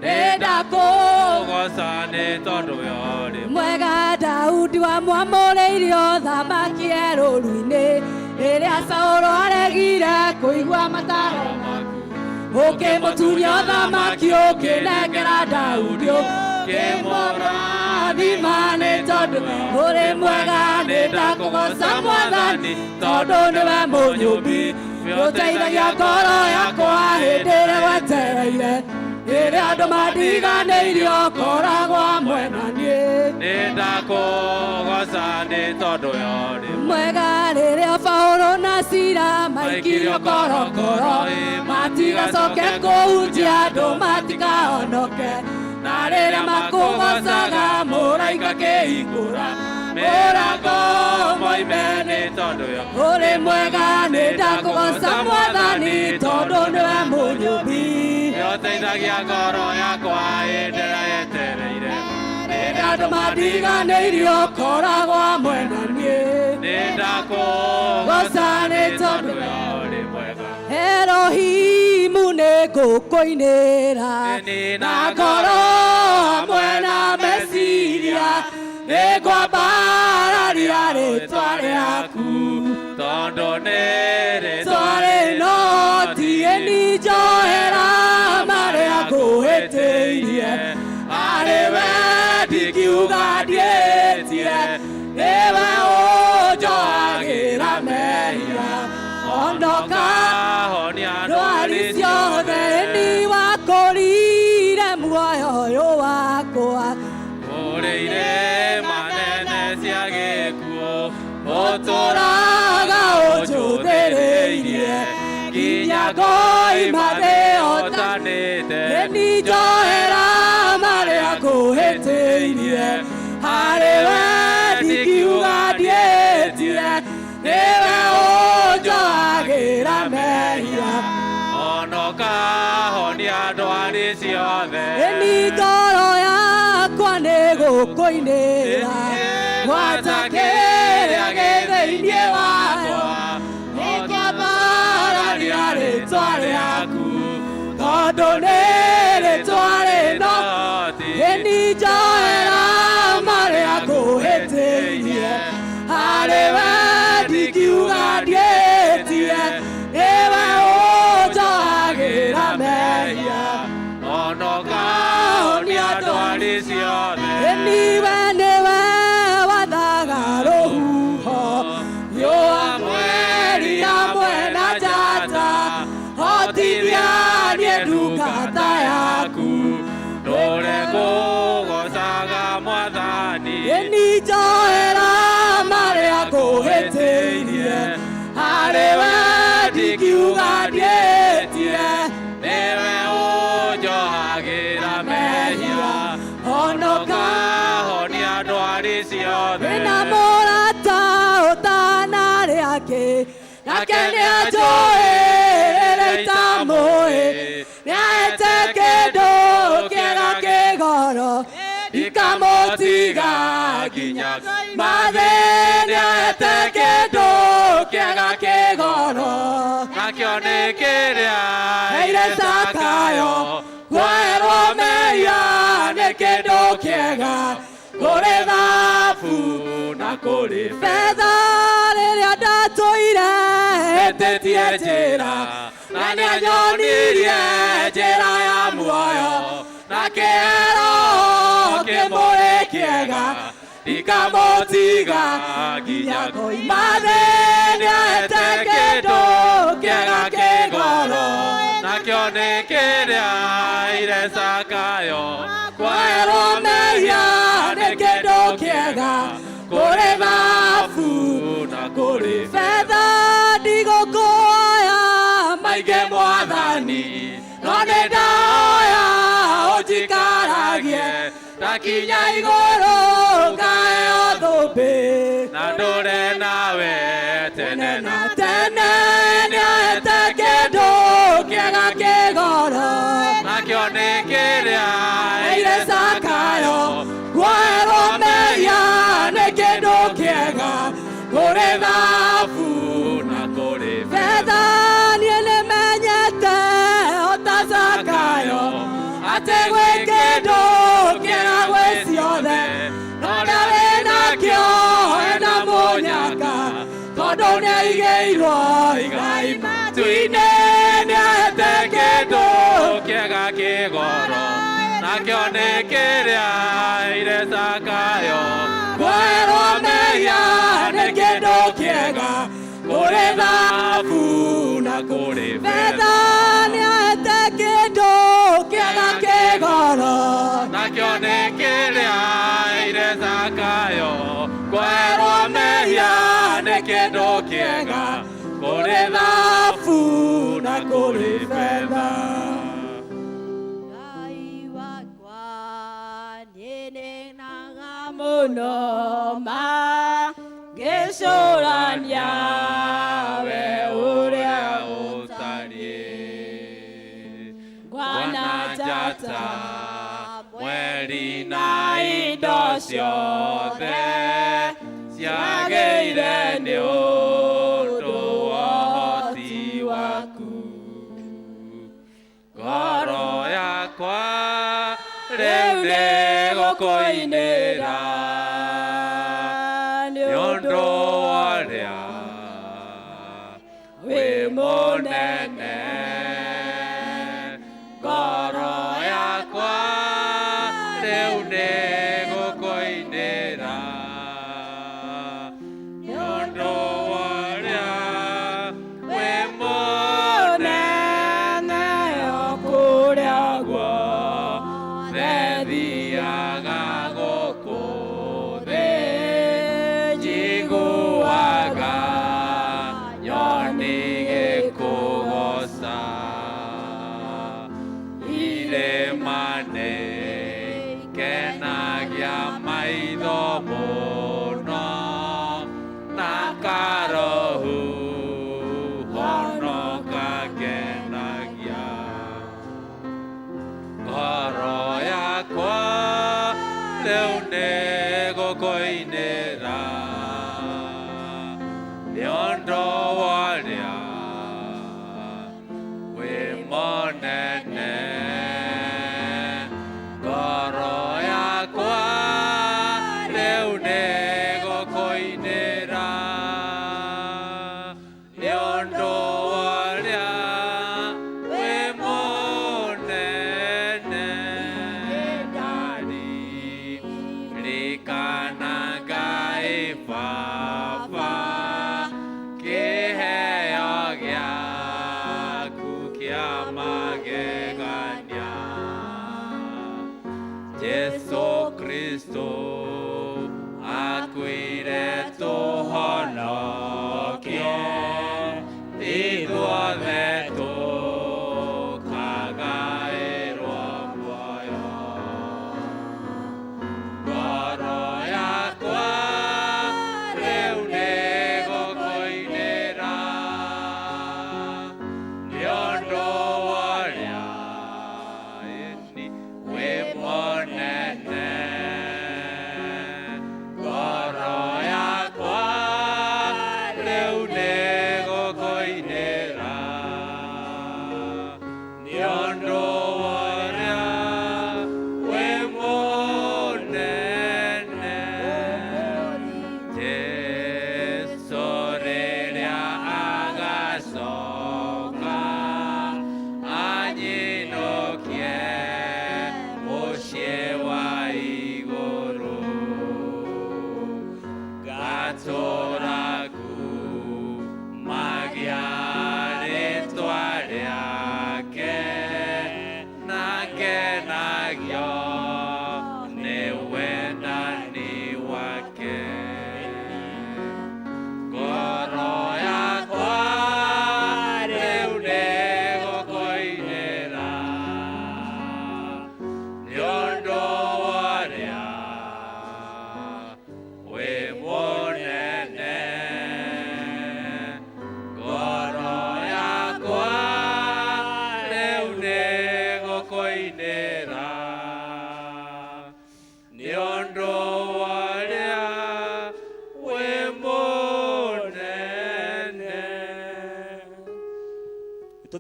nĩ ndakũgoca nĩ tondũ we ũrĩ mwega. Daudi wamwamũrĩire ũthamaki erũru-inĩ, rĩrĩa Saũlũ aregire kũigua mataro maku, ũkĩmũtunya ũthamaki ũkĩnengera Daudi, ũkĩmũrathima nĩ tondũ ũrĩ mwega. Nĩ ndakũgoca Mwathani tondũ nĩwe mũnyũmbi, ũteithagia ngoro yakwa hĩndĩ ĩrĩa gwetereire. Rĩrĩa andũ mandiganĩirio ngoragwo hamwe na niĩ, nĩ ndakũgoca nĩ tondũ we ũrĩ mwega. Rĩrĩa Paũlũ na Sila maikirio korokoro matigacoke kũhunjia andũ matikahonoke, na rĩrĩa makũgocaga mũraika kĩhingũra mũrango moime nĩ tondũ we ũrĩ mwega. Nĩ ndakũgoca Mwathani tondũ nĩwe mũnyũmbi, ũteithagia ngoro yakwa hĩndĩ ĩrĩa yetereire. Rĩrĩa andũ mandiganĩirio ngoragwo hamwe na niĩ, nĩ ndakũgoca goca nĩ tondũ we ũrĩ mwega. Elohimu nĩ ngũkũinĩra na ngoro hamwe na meciria, nĩ ngwambararia rĩtwa rĩaku tondũ nĩ rĩtwa twarĩ no tiĩ njohera marĩa ngũhĩtĩirie, harĩ we ndingiuga ndiĩtie, nĩwe ũnjohagĩra mehia, honoka honia ndwari ciothe, nĩ wakũrire muoyo ũyũ wakwa, ũrĩire manene cia gĩkuũ, ũtũraga ũnjũthĩrĩirie nginya ngoima thĩ ũtanĩte. Nĩ njohera marĩa ngũhĩtĩirie, harĩ we ndingiuga ndiĩtie, nĩwe ũnjohagĩra mehia, honoka honia ndwari ciothe. Ĩni ngoro yakwa nĩ gũkũinĩra, gwata kĩrĩa gĩ thĩinĩ wayo, nĩngĩambararia rĩtwa rĩaku tondũ nĩ rĩtwa rĩno. Ĩni njohera marĩa ngũhĩtĩirie, harĩ we ndingiuga ndiĩtie, nĩwe ũnjohagĩra mehia, honoka honia ndwari ciothe. Ĩniwe nĩwe wathaga rũhuho, riũa mweri hamwe na njata, hotithia niĩ ndungata yaku ndũre kũgocaga Mwathani. Ĩni njohera marĩa ngũhĩtĩirie, harĩ we ndingiuga ndiĩtie, nĩwe ũnjohagĩra mehia, honoka honia ndwari ciothe. Wĩna mũrata ũtanarĩ angĩ, nake nĩanjũĩ rĩrĩa itamũĩ, nĩahete kĩndũ kĩega kĩgoro, ndikamũtiga nginya mathĩ, nĩahete kĩndũ kĩega kĩgoro, nakĩo nĩ kĩrĩa heire Zakayo, kuoherwo mehia nĩ kĩndũ kĩega kũrĩ thahabu na kũrĩ betha. Rĩrĩa ndatũire hĩtĩtie njĩra, na nĩanyonirie njĩra ya muoyo, na kĩero kĩmũrĩ kĩega, ndikamũtiga nginya ngoima thĩ, nĩahete kĩndũ kĩega kĩgoro, nakĩo nĩ kĩrĩa ire Zakayo, kuoherwo mehia nĩ kĩndũ kĩega kũrĩ thahabu na kũrĩ betha. Ndigũkũoya maingĩ Mwathani, no nĩ ndahoya ũnjikaragie ndakinya igũrũ ngaheo thũmbĩ, na ndũre nawe tene na tene. Nĩahete kĩndũ kĩega kĩgoro. Kũrĩ thahabu na kũrĩ betha. Niĩ nĩmenyete o ta Zakayo atĩ gwĩ kĩndũ kĩega gwĩ ciothe, na ũrĩa wĩnakĩo ena mũnyaka, tondũ nĩaigĩirwo igai matu-inĩ. Nĩahete kĩndũ kĩega kĩgoro, nakĩo nĩ kĩrĩa ire Zakayo. Kwerwo mehia nĩ kĩndũ kĩega kũrĩ thahabu na kũrĩ betha. Nĩahete kĩndũ kĩega kĩgoro, nakĩo nĩ kĩrĩa ire Zakayo. Kwerwo mehia nĩ kĩndũ kĩega kũrĩ thahabu na kũrĩ betha. Ngai wakwa, nĩnĩnaga mũno ma ngĩcũrania we ũrĩa ũtariĩ. Ngwana njata, mweri na indo ciothe ciagĩire nĩ ũndũ wa ũhoti waku. Ngoro yakwa rĩu nĩ gũkũinĩra nĩ ũndũ wa ũrĩa wĩ mũnene. Ngoro yakwa rĩu nĩ gũkũinĩra nĩ ũndũ wa ũrĩa wĩ mũnene. O kũrĩa guothe thiaga gũkũ thĩ, njiguaga nyoni gĩkũgoca. Irĩma nĩ kenagia maitho mũno na karohu honoka kenagia ngoro yakwa rĩu nĩ gũkũinĩra nĩ ũndũ wa ũrĩa wĩ mũnene. Ngoro yakwa rĩu nĩ gũkũinĩra nĩ ũndũ wa ũrĩa wĩ mũnene. Ndarikana Ngai Baba kĩheo gĩaku kĩa magegania, Jesu Kristo akuire tũhonokie, ithuothe tũkagaĩrwo muoyo. Ngoro yakwa rĩu nĩ gũkũinĩra nĩ ũndũ wa ũrĩa wĩ mũnene. Ngoro yakwa rĩu nĩ gũkũinĩra nĩ ũndũ wa ũrĩa wĩ mũnene. Jesu rĩrĩa agacoka anyinũkie mũciĩ wa igũrũ, ngatũra ngumagia rĩtwa rĩake na ngenagio nĩ wendani wake. Ngoro yakwa rĩu nĩ gũkũinĩra nĩ ũndũ wa ũrĩa wĩ mũnene.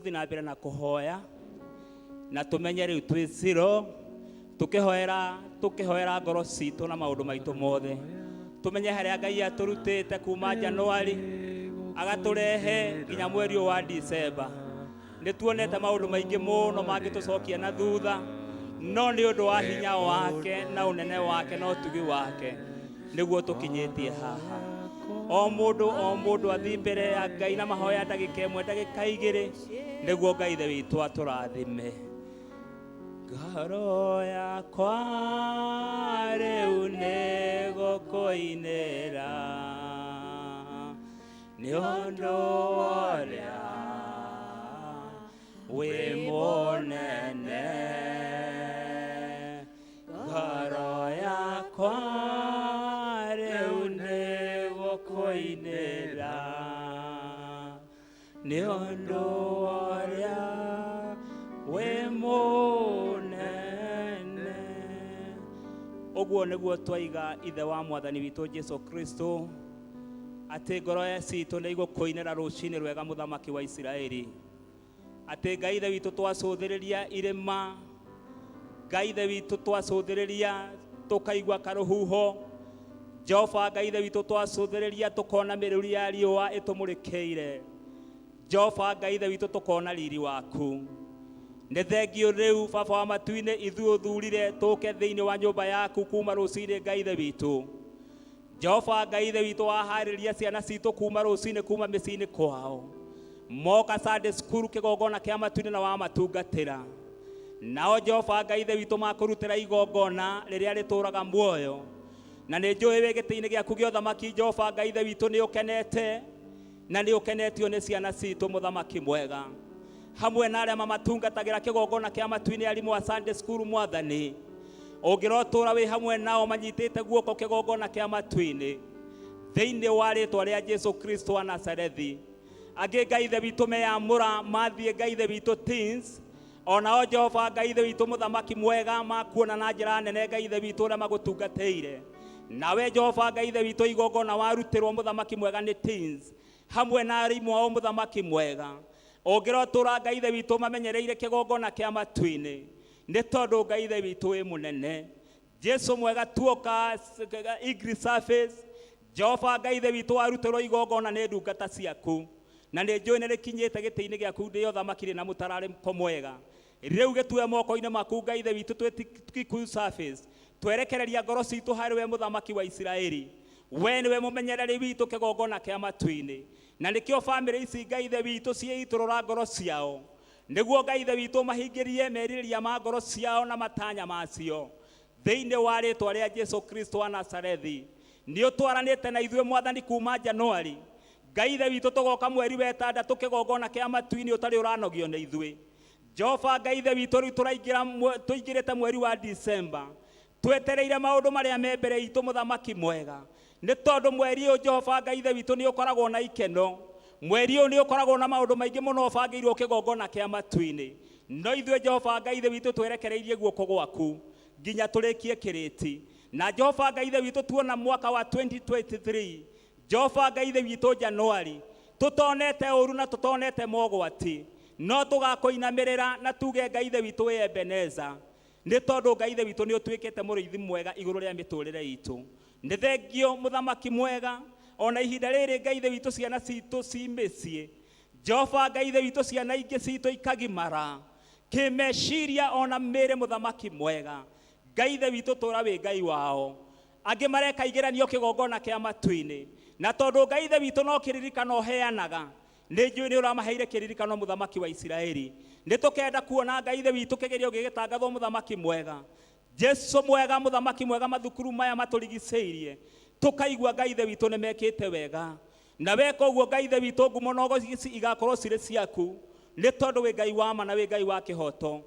Tũgũthiĩ na mbere na kũhoya na tũmenye rĩu twĩ zero, tũkĩhoera ngoro citũ na maũndũ maitũ mothe, tũmenye harĩa Ngai atũrutĩte kuma Januari agatũrehe nginya mweri ũyũ wa Disemba. Nĩ tuonete maũndũ maingĩ mũno mangĩtũcokia na thutha, no nĩ ũndũ wa hinya wake na ũnene wake na ũtugi wake nĩguo tũkinyĩtie haha. O mũndũ o mũndũ athiĩ mbere ya Ngai na mahoya ndagĩka ĩmwe, ndagĩka igĩrĩ, nĩguo Ngai Ithe witũ atũrathime. Ngoro yakwa rĩu nĩ gũkũinĩra nĩ ũndũ ũrĩa wĩ mũnene. Ngoro yakwa rĩu nĩ gũkũinĩra nĩ ũndũ ũrĩa wĩ mũnene. Ũguo nĩguo twaiga Ithe wa Mwathani witũ Jesu Kristo, atĩ ngoro citũ nĩ igũkũinĩra rũcinĩ rwega, Mũthamaki wa Isiraeli, atĩ Ngai Ithe witũ twacũthĩrĩria irĩma, Ngai Ithe witũ twacũthĩrĩria tũkaigua karũhuho, Jehova Ngai Ithe witũ twacũthĩrĩria tũkona mĩrũri ya riũa ĩtũmũrĩkĩire, Jehova Ngai Ithe witũ tũkona riri waku. Nĩ thengio rĩu Baba wa matu-inĩ ithuĩ ũthurire tũke thĩinĩ wa nyũmba yaku kuma rũcinĩ. Ngai Ithe witũ, Jehova Ngai Ithe witũ, waharĩria ciana citũ kuma rũcinĩ, kuma mĩciĩ-inĩ kwao, moka Sunday school kĩgongona kĩa matu-inĩ na wamatungatĩra nao. Jehova Ngai Ithe witũ, makũrutĩra igongona rĩrĩa rĩtũraga muoyo, na nĩ njũĩ wĩ gĩtĩ-inĩ gĩaku gĩa ũthamaki. Jehova Ngai Ithe witũ, nĩ ũkenete na nĩ ũkenetio nĩ ciana citũ, Mũthamaki mwega, hamwe na arĩa mamatungatagĩra kĩgongona kĩa matu-inĩ, arimũ a Sunday school. Mwathani, ũngĩrotũra wĩ hamwe nao manyitĩte guoko kĩgongona kĩa matu-inĩ, thĩinĩ wa rĩtwa rĩa Jesu Kristo wa Nazarethi. Angĩ, Ngai Ithe witũ, meyamũra mathiĩ, Ngai Ithe witũ, teens onao, Jehova Ngai Ithe witũ, Mũthamaki mwega, makuona na njĩra nene, Ngai Ithe witũ, ũrĩa magũtungatĩire. Nawe Jehova Ngai Ithe witũ, igongona warutĩrwo, Mũthamaki mwega, nĩ teens hamwe na arimũ ao, Mũthamaki mwega, ũngĩrotũra Ngai Ithe witũ mamenyereire kĩgongona kĩa matu-inĩ, nĩ tondũ Ngai Ithe witũ wĩ mũnene. Jesu mwega, tuoka English service, Jehova Ngai Ithe witũ, warutĩrwo igongona nĩ ndungata ciaku, na nĩ njũĩ nĩ rĩkinyĩte gĩtĩ-inĩ gĩaku ndĩo thamaki rĩ na mũtararĩko mwega. Rĩu gĩtue moko-inĩ maku, Ngai Ithe witũ. Twĩ Kikuyu service, twerekereria ngoro citũ harĩ we, Mũthamaki wa Isiraeli. We nĩwe mũmenyereri witũ kĩgongona kĩa matu-inĩ, na nĩkĩo bamĩrĩ ici, Ngai Ithe witũ, ciĩitũrũra ngoro ciao nĩguo Ngai Ithe witũ mahingĩrie merirĩria ma ngoro ciao na matanya macio, thĩinĩ wa rĩtwa rĩa Jesu Kristo wa Nazarethi. Nĩ ũtwaranĩte na ithuĩ, Mwathani, kuma Januari, Ngai Ithe witũ, tũgoka mweri wa ĩtandatũ kĩgongona kĩa matu-inĩ ũtarĩ ũranogio nĩ ithuĩ. Jehova Ngai Ithe witũ, rĩu tũraingĩra tũingĩrĩte mweri wa Disemba, twetereire maũndũ marĩa me mbere itũ, Mũthamaki mwega, nĩ tondũ mweri ũyũ, Jehova Ngai Ithe witũ, nĩ ũkoragwo na ikeno. Mweri ũyũ nĩ ũkoragwo na maũndũ maingĩ mũno ũbangĩirwo kĩgongona kĩa matu-inĩ, no ithuĩ, Jehova Ngai Ithe witũ, twerekereirie guoko gwaku nginya tũrĩkie kĩrĩti. Na Jehova Ngai Ithe witũ, tuona mwaka wa 2023, Jehova Ngai Ithe witũ, Januari tũtonete ũru na tũtonete mogwati, no tũgakũinamĩrĩra na tuge, Ngai Ithe witũ, wĩ Ebeneza, nĩ tondũ Ngai Ithe witũ nĩ ũtuĩkĩte mũrĩithi mwega igũrũ rĩa mĩtũrĩre itũ. Nĩ thengio, Mũthamaki mwega. Ona ihinda rĩrĩ, Ngai Ithe witũ, ciana citũ ci mĩciĩ, Jehova Ngai Ithe witũ, ciana ingĩ citũ ikagimara kĩmeciria ona mĩrĩ. Mũthamaki mwega, Ngai Ithe witũ, tũra wĩ Ngai wao. Angĩ mareka igeranio kĩgongona kĩa matu-inĩ, na tondũ Ngai Ithe witũ no kĩririkano ũheanaga, nĩ njũĩ nĩ ũramaheire kĩririkano, Mũthamaki wa Isiraeli. Nĩ tũkenda kuona, Ngai Ithe witũ, kĩgerio gĩgĩtangathwo, Mũthamaki mwega, Jesu mwega, Mũthamaki mwega, mathukuru maya matũrigicĩirie, tũkaigua, Ngai Ithe witũ, nĩ mekĩte wega. Na weka ũguo, Ngai Ithe witũ, ngumo na ũgoci igakorwo cirĩ ciaku, nĩ tondũ wĩ Ngai wa ma na wĩ Ngai wa kĩhoto.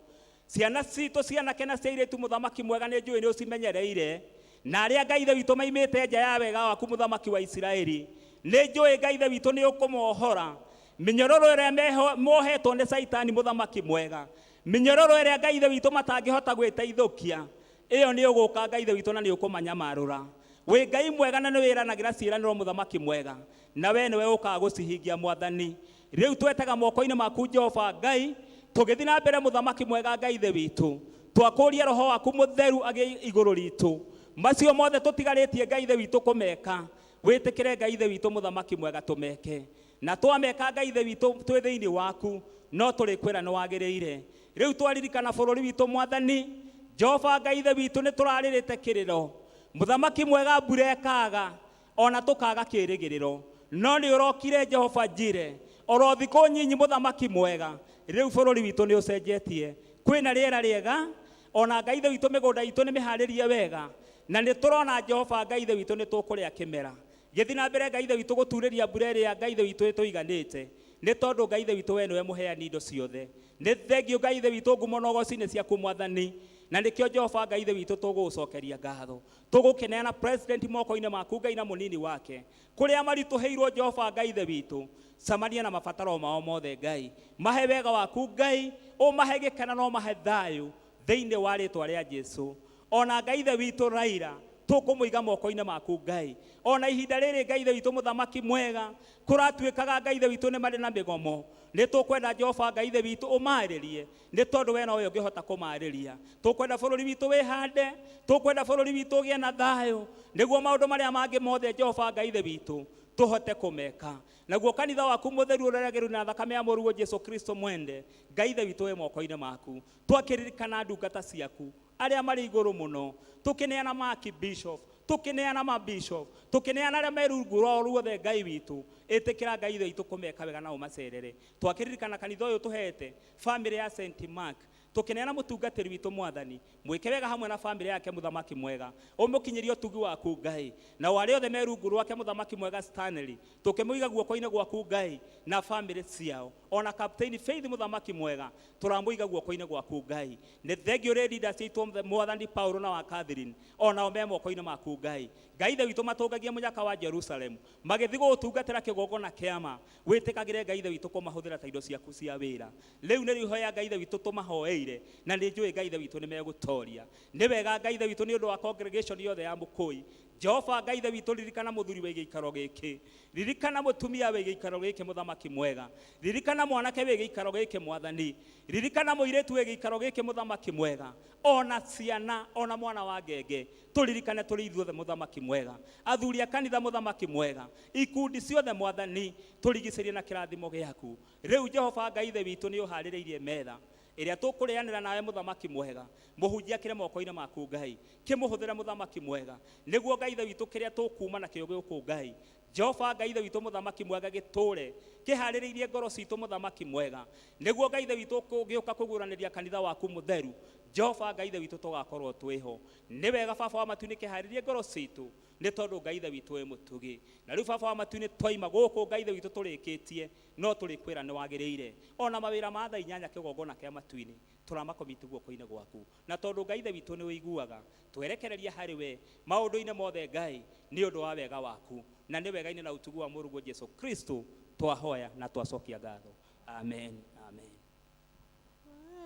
Ciana citũ cianake na cia airĩtu, Mũthamaki mwega, nĩ njũĩ nĩ ũcimenyereire, na arĩa, Ngai Ithe witũ, maimĩte nja ya wega waku, Mũthamaki wa Isiraeli, nĩ njũĩ, Ngai Ithe witũ, nĩ ũkũmohora mĩnyororo ĩrĩa mohetwo nĩ Caitani. Mũthamaki mwega, mĩnyororo ĩrĩa, Ngai Ithe witũ, matangĩhota gwĩteithũkia, ĩyo nĩ ũgũka, Ngai Ithe witũ, na nĩ ũkũmanyamarũra. Wĩ Ngai mwega na nĩ wĩranagĩra ciĩranĩro mũthamaki mwega, na we nĩwe ũkaga gũcihingia mwathani. Rĩu twetaga moko-inĩ maku Jehova Ngai, tũgĩthiĩ na mbere mũthamaki mwega Ngai ithe witũ, twakũria roho waku mũtheru agĩe igũrũ ritũ. Macio mothe tũtigarĩtie Ngai ithe witũ kũmeka, wĩtĩkĩre Ngai ithe witũ mũthamaki mwega tũmeke. Na twameka Ngai ithe witũ twĩ thĩinĩ waku, no tũrĩkwĩra nĩ wagĩrĩire. Rĩu twaririkana bũrũri witũ mwathani, Jehova Ngai ithe witũ nĩ tũrarĩrĩte kĩrĩro. Mũthamaki mwega mbura ĩkaga, ona tũkaga kĩrĩgĩrĩro. No nĩ ũrokire Jehova Njire, oro thikũ nyinyi mũthamaki mwega. Rĩu bũrũri witũ nĩ ũcenjetie, kwĩna rĩera rĩega, ona Ngai ithe witũ mĩgũnda itũ nĩ mĩharĩrie wega, na nĩ tũrona Jehova Ngai ithe witũ nĩ tũkũrĩa kĩmera. Gĩthiĩ na mbere Ngai ithe witũ gũturĩria mbura ĩrĩa Ngai ithe witũ ĩtũiganĩte, nĩ tondũ Ngai ithe witũ we nĩwe mũheani indo ciothe. Nĩ thengio Ngai ithe witũ ngumo na ũgoci nĩ ciaku mwathani, na nĩkĩo Jehova Ngai ithe witũ tũgũgũcokeria ngatho. Tũgũkĩneana president moko-inĩ maku Ngai na mũnini wake, kũrĩa maritũhĩirwo Jehova Ngai ithe witũ, cemania na mabataro mao mothe Ngai. Mahe wega waku Ngai, ũmahe gĩkeno na ũmahe thayũ thĩinĩ wa rĩtwa rĩa Jesu. Ona Ngai ithe witũ Raila, tũkũmũiga moko-inĩ maku Ngai. Ona ihinda rĩrĩ Ngai ithe witũ mũthamaki mwega, kũratuĩkaga Ngai ithe witũ nĩ marĩ na mĩgomo. Nĩ tũkwenda Jehova Ngai ithe witũ ũmarĩrie, nĩ tondũ we nowe ũngĩhota kũmarĩria. Tũkwenda bũrũri witũ wĩhande, tũkwenda bũrũri witũ ũgĩe na thayũ, nĩguo maũndũ marĩa mangĩ mothe Jehova Ngai ithe witũ tũhote kũmeka. Naguo kanitha waku mũtheru ũrĩa na thakame ya mũrũguo Jesu Kristo mwende, Ngai ithe witũ wĩ moko-inĩ maku. Twakĩririkana ndungata ciaku arĩa marĩ igũrũ mũno, tũkĩneana maki bishop, tũkĩneana ma bishop, tũkĩneana arĩa me rungu rwao ruothe Ngai witũ, ĩtĩkĩra Ngai ithe witũ kũmeka wega na ũmacerere. Twakĩririkana kanitha ũyũ tũhete family ya St Mark, tũkĩneana mũtungatĩri witũ mwathani, mwĩke wega hamwe na family yake mũthamaki mwega, ũmũkinyĩrie ũtugi waku Ngai, na arĩa othe me rungu rwake mũthamaki mwega Stanley, tũkĩmũiga guoko-inĩ gwaku Ngai na family ciao, ona Captain Faith mũthamaki mwega, tũramũiga guoko-inĩ gwaku Ngai. Nĩ thengio rĩ leaders aitũ mwathani Paulo na wa Catherine, onao me moko-inĩ maku Ngai. Ngai ithe witũ matũngagie mũnyaka wa Jerusalem, magĩthiĩ gũgũtungatĩra kĩgongona kĩama, wĩtĩkagĩre Ngai ithe witũ kũmahũthĩra ta indo ciaku cia wĩra. Rĩu nĩ ihoya Ngai ithe witũ tũmahoeire, na nĩ njũĩ Ngai ithe witũ nĩ megũtoria. Nĩ wega Ngai ithe witũ nĩ ũndũ wa congregation yothe ya Mũkũi. Jehova Ngai ithe witũ ririkana mũthuri wĩ gĩikaro gĩkĩ, ririkana mũtumia wĩ gĩikaro gĩkĩ mũthamaki mwega, ririkana mwanake wĩ gĩikaro gĩkĩ mwathani, ririkana mũirĩtu wĩ gĩikaro gĩkĩ mũthamaki mwega, ona ciana ona mwana wa ngenge, tũririkane tũrĩ ithuothe mũthamaki mwega, athuri a kanitha mũthamaki mwega, ikundi ciothe mwathani, tũrigicĩrie na kĩrathimo gĩaku. Rĩu Jehova Ngai ithe witũ nĩ ũharĩrĩirie metha ĩrĩa tũkũrĩanĩra nawe mũthamaki mwega, mũhunjia kĩre moko-inĩ maku Ngai, kĩmũhũthĩre mũthamaki mwega, nĩguo Ngai ithe witũ kĩrĩa tũkuma nakĩo gũkũ Ngai, Jehova Ngai ithe witũ mũthamaki mwega gĩtũre kĩharĩrĩirie ngoro citũ mũthamaki mwega, nĩguo Ngai ithe witũ ũgĩũka kũguũranĩria kanitha waku mũtheru, Jehova Ngai ithe witũ tũgakorwo twĩho. Nĩ wega Baba wa matu-inĩ kĩharĩrie ngoro citũ, nĩ tondũ Ngai ithe witũ wĩ mũtugi. Na rĩu Baba wa matu-inĩ twaima gũkũ Ngai ithe witũ tũrĩkĩtie, no tũrĩkwĩra nĩ wagĩrĩire. Ona mawĩra ma thaa inyanya kĩgongona kĩa matu-inĩ tũramakomiti guoko-inĩ gwaku, na tondũ Ngai ithe witũ nĩ ũiguaga, twerekereria harĩ we maũndũ-inĩ mothe Ngai, nĩ ũndũ wa wega waku, na nĩ wega-inĩ na ũtugi wa mũrũguo Jesu Kristo twahoya na twacokia ngatho. Amen, amen.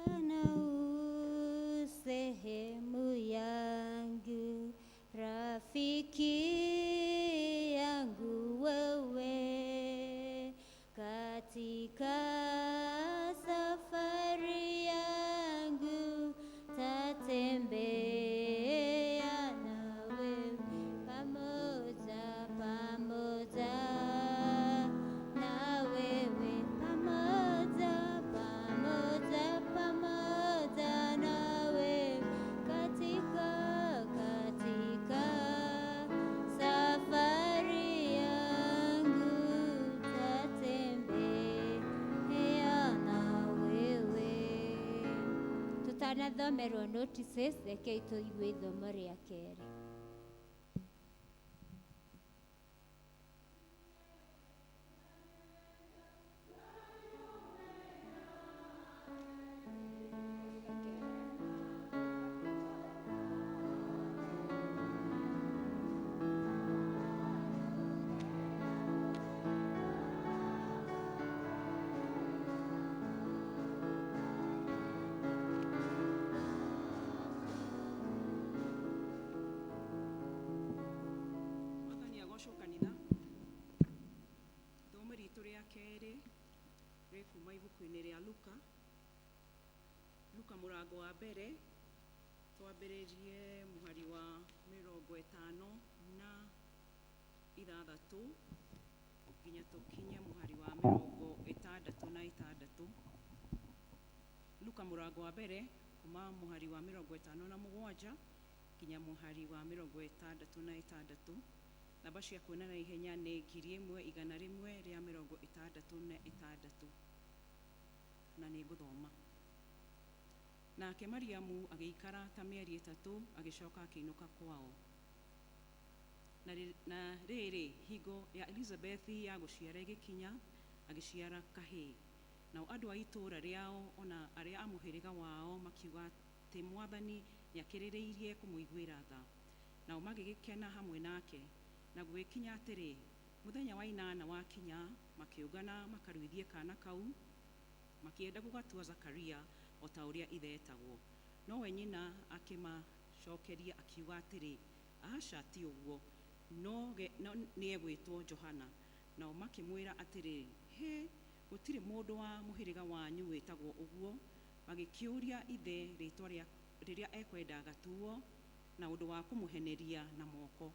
Bwana u sehemu yangu, rafiki yangu wewe, katika safari yangu tatembea nawe, pamoja pamoja na wewe, pamoja pamoja pamoja nawe, katika katika safari yangu tatembea na wewe. Tutanathomerwo notices, rekei tũigue ithomo rĩa kerĩ. Ibuku-inĩ rĩa Luka, Luka mũrango wa mbere, twambĩrĩrie mũhari wa 56 nginya tũkinye mũhari wa 66. Luka mũrango wa mbere kuma mũhari wa 57 nginya mũhari wa 66. Namba cia kuona na ihenya nĩ 1166, na nĩ ngũthoma. Nake Mariamu agĩikara ta mĩeri 3, agĩcoka akĩinũka kwao. Na rĩrĩ, hingo ya Elizabethi ya gũciara ĩgĩkinya, agĩciara kahĩĩ. Nao andũ a itũũra rĩao ona arĩa a mũhĩrĩga wao makiuga atĩ Mwathani nĩakĩrĩrĩirie kũmũiguĩra tha. Nao magĩgĩkena hamwe nake. Na gũgĩkinya atĩrĩ, mũthenya wa 8 wakinya, makĩũngana makaruithie kaana kau, makĩenda gũgatua Zakaria o ta ũrĩa ithe etagwo. Nowe nyina akĩmacokeria akiuga atĩrĩ, aca, ti ũguo, no nĩegwĩtwo Johana. Nao makĩmwĩra atĩrĩ, hĩ, gũtirĩ mũndũ wa mũhĩrĩga wanyu wĩtagwo ũguo. Magĩkĩũria ithe rĩĩtwa rĩrĩa ekwenda gatuo, na ũndũ wa kũmũheneria na moko.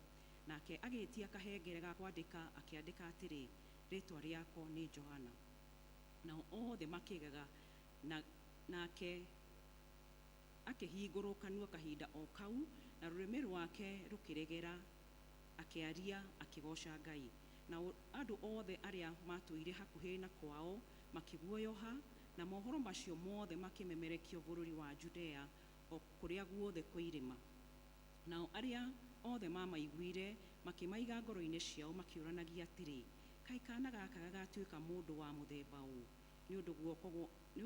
Nake agĩĩtia kahengere ga kwandĩka, akĩandĩka atĩrĩ, rĩĩtwa rĩako nĩ Johana. Nao othe makĩgega, nake akĩhingũrwo kanua kahinda o kau, na rũrĩmĩ rwake rũkĩregera, akĩaria akĩgooca Ngai. Na andũ othe arĩa matũire hakuhĩ na kwao makĩguoyoha, na mohoro macio mothe makĩmemerekio bũrũri wa Judea o kũrĩa guothe kwĩ irĩma. Nao arĩa othe mamaiguire makĩmaiga ngoro-inĩ ciao, makĩũranagia atĩrĩ, kaĩ kaana gaka gagatuĩka mũndũ wa mũthemba ũũ? Nĩ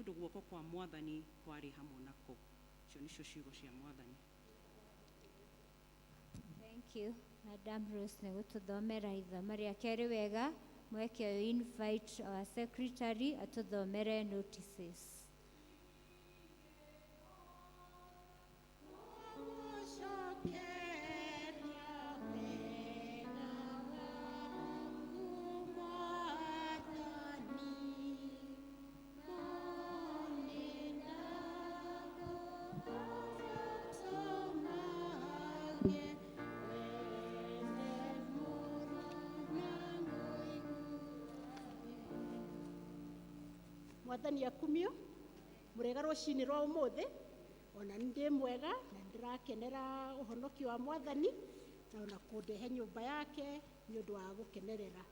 ũndũ guoko kwa Mwathani kwarĩ hamwe nako. Icio nĩcio ciugo cia Mwathani. Thank you, Madam Rose, nĩ gũtũthomera ithomo rĩa kerĩ wega. Mweke ũyũ invite our secretary atũthomere notices. Mwathani akumio murega rucini rwa umuthi, ona ndi mwega na ndirakenera uhonokio wa Mwathani na ona kundehe nyumba yake ni undu wa gukenerera.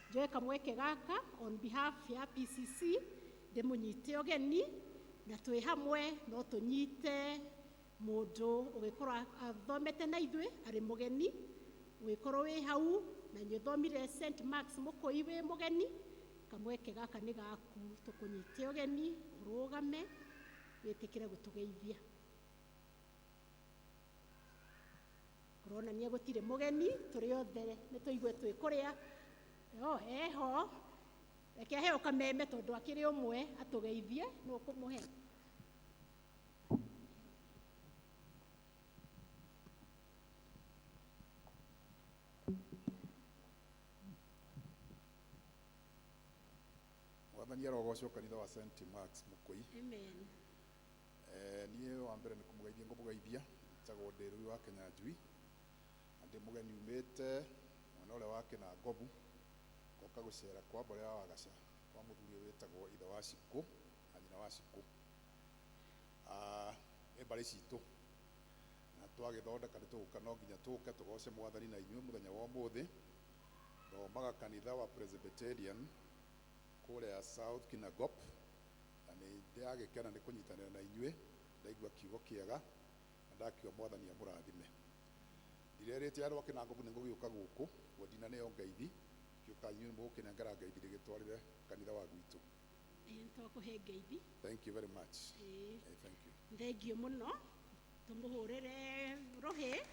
Njoe kamweke gaka on behalf ya PCC ndimunyite ugeni na twi hamwe no tunyite mundu ugikorwo athomete na ithuĩ ari mugeni, ugikorwo wi hau na nĩ ũthomire St Mark's Mũkũi wi mugeni, kamweke gaka nĩ gaku, tũkũnyite ũgeni ũrũgame wĩtĩkĩre gũtũgeithia. Kũronania gũtirĩ mũgeni, tũrĩ othe nĩ tũigue twĩ kũrĩa. O eho, reke aheo kameme tondũ akĩrĩ ũmwe atũgeithie, nũ ũkũmũhe? Mwathani arogocwo kanitha wa St Mark's Mũkũi. Amen. Niĩ wa mbere nĩ kũmũgeithia ngũmũgeithia, njĩtagwo Ndĩrui wa Kĩnyanjui, na ndĩ mũgeni umĩte mwena ũrĩa wa Kĩnangobu, ngoka gũcera kwa mbarĩ ya Wagaca kwa mũthuri ũyũ wĩtagwo ithe wa Cikũ na nyina wa Cikũ. Nĩ mbarĩ citũ, na twagĩthondeka nĩ tũgũka, no nginya tũke tũgoce Mwathani na inyuĩ mũthenya wa ũmũthĩ. Thomaga kanitha wa Presbyterian kũrĩa South Kinangop, na nĩ ndĩragĩkena nĩ kũnyitanĩra na inyuĩ, ndaigua kiugo kĩega na ndakiuga Mwathani amũrathime. Ndirerĩte andũ a Kinangop nĩ ngũgĩũka gũkũ, ũguo ndinaneo ngeithi, ngĩũka inyuĩ nĩ mũgũkĩnengera ngeithi ndĩgĩtwarĩre kanitha wa gwitũ. Ĩĩ, nĩtwakũhe ngeithi. Thank you very much. Ĩĩ. Thank you. Thengiũ mũno, tũmũhũrĩre rũhĩ.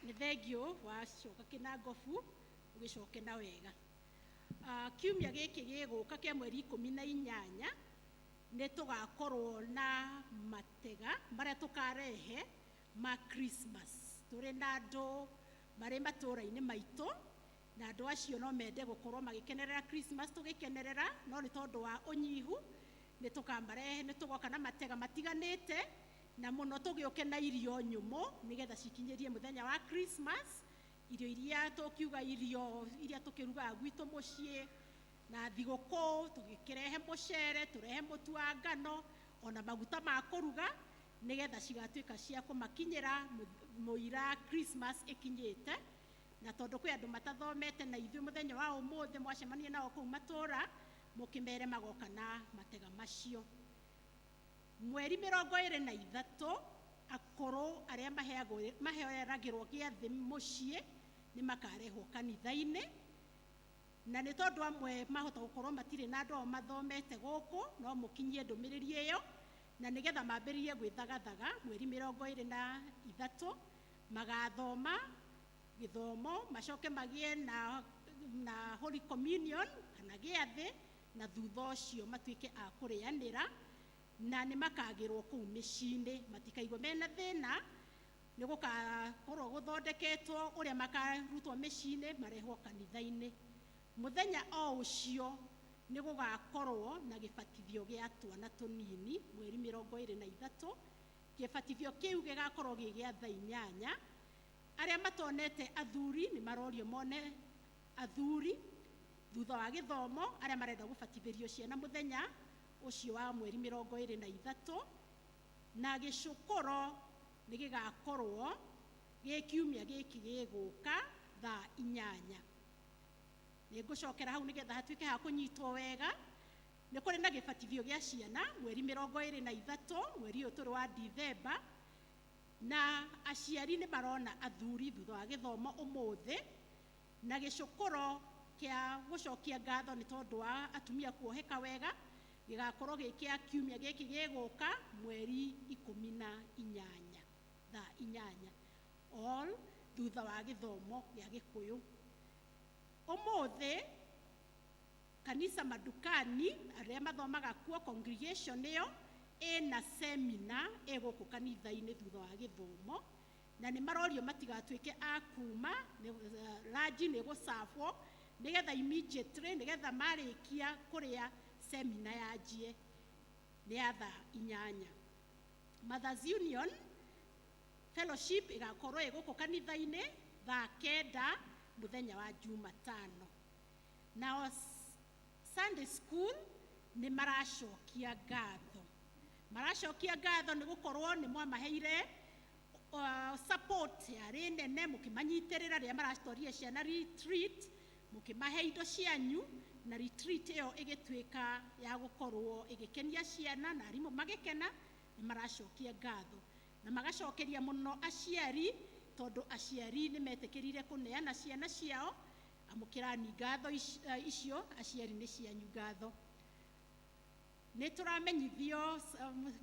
Nĩ thengiũ wacoka Kĩnangobu, ũgĩcoke na wega. Kiumia gĩkĩ gĩgũka kĩa mweri 18 nĩ tũgakorwo na matega marĩa tũkarehe ma Christmas. Tũrĩ na andũ marĩ matũũra-inĩ maitũ Na andũ acio no mende gũkorwo magĩkenerera Christmas tũgĩkenerera, no nĩ tondũ wa ũnyihu nĩ tũkamarehe, nĩ tũgoka na matega matiganĩte, na mũno tũgĩũke na irio nyũmũ nĩgetha cikinyĩrie mũthenya wa Christmas. Irio iria tũkiuga, irio iria tũkĩrugaga gwitũ mũciĩ na thigũkũ, tũgĩkĩrehe mũcere, tũrehe mũtu wa ngano ona maguta ma kũruga, nĩgetha cigatuĩka cia kũmakinyĩra mũira Christmas ĩkinyĩte. Na tondũ kwĩ andũ matathomete na ithuĩ mũthenya wa ũmũthĩ, mwacemania nao kũu matũra mũkĩmere magoka na matega macio. Mweri 23, akũrũ arĩa maheagĩrwo gĩathĩ mũciĩ nĩ makarehwo kanitha-inĩ, na nĩ tondũ amwe mahota gũkorwo matirĩ na andũ ao mathomete gũkũ, no mũkinyie ndũmĩrĩri ĩyo, na nĩgetha mambĩrĩrie gwĩthagathaga. Mweri 23 magathoma gĩthomo, macoke magĩe na Holy Communion kana gĩathĩ, na thutha ũcio matuĩke a kũrĩanĩra, na nĩ makagĩrwo kũu mĩciĩ-inĩ, matikaigwe mena thĩna. Nĩ gũkakorwo gũthondeketwo ũrĩa makarutwo mĩciĩ-inĩ marehwo kanitha-inĩ. Mũthenya o ũcio nĩ gũgakorwo na gĩbatithio gĩa twana tũnini mweri 23. Gĩbatithio kĩu gĩgakorwo gĩ gĩa thaa 8. Arĩa matonete athuri nĩ marorio mone athuri thutha wa gĩthomo, arĩa marenda gũbatithĩrio ciana mũthenya ũcio wa mweri 23. Na gĩcukũro nĩ gĩgakorwo gĩ kiumia gĩkĩ gĩgũka thaa 8. Nĩ ngũcokera hau nĩgetha hatuĩke ha kũnyitwo wega. Nĩ kũrĩ na gĩbatithio gĩa ciana mweri 23, mweri ũyũ tũrĩ wa Dithemba, na aciari nĩ marona athuri thutha wa gĩthomo ũmũthĩ. Na gĩcukũro kĩa gũcokia ngatho nĩ tondũ wa atumia kuoheka wega gĩgakorwo gĩ kĩa kiumia gĩkĩ gĩgũka mweri 18 thaa 8, all thutha wa gĩthomo gĩa Gĩkũyũ. Ũmũthĩ kanisa madukani arĩa mathomaga kuo, congregation ĩyo ĩna semina ĩgũkũ kanitha-inĩ thutha wa gĩthomo, na nĩ marorio matigatuĩke a kuma, ranji nĩ gũcabwo nĩgetha immediately, nĩgetha marĩkia kũrĩa semina yanjie nĩ ya thaa 8. Mothers Union Fellowship ĩgakorwo ĩ gũkũ kanitha-inĩ thaa 9 mũthenya wa Jumatano. Nao Sunday School nĩ maracokia ngatho, maracokia ngatho nĩ gũkorwo nĩ mwamaheire support yarĩ nene, mũkĩmanyitĩrĩra rĩrĩa maratwarire ciana retreat, mũkĩmahe indo cianyu, na retreat ĩyo ĩgĩtuĩka ya gũkorwo ĩgĩkenia ciana na arimũ magĩkena. Nĩ maracokia ngatho na magacokeria mũno aciari, tondũ aciari nĩ metĩkĩrire kũneana ciana ciao. Amũkĩrani ngatho icio, aciari nĩ cianyu ngatho. Nĩ tũramenyithio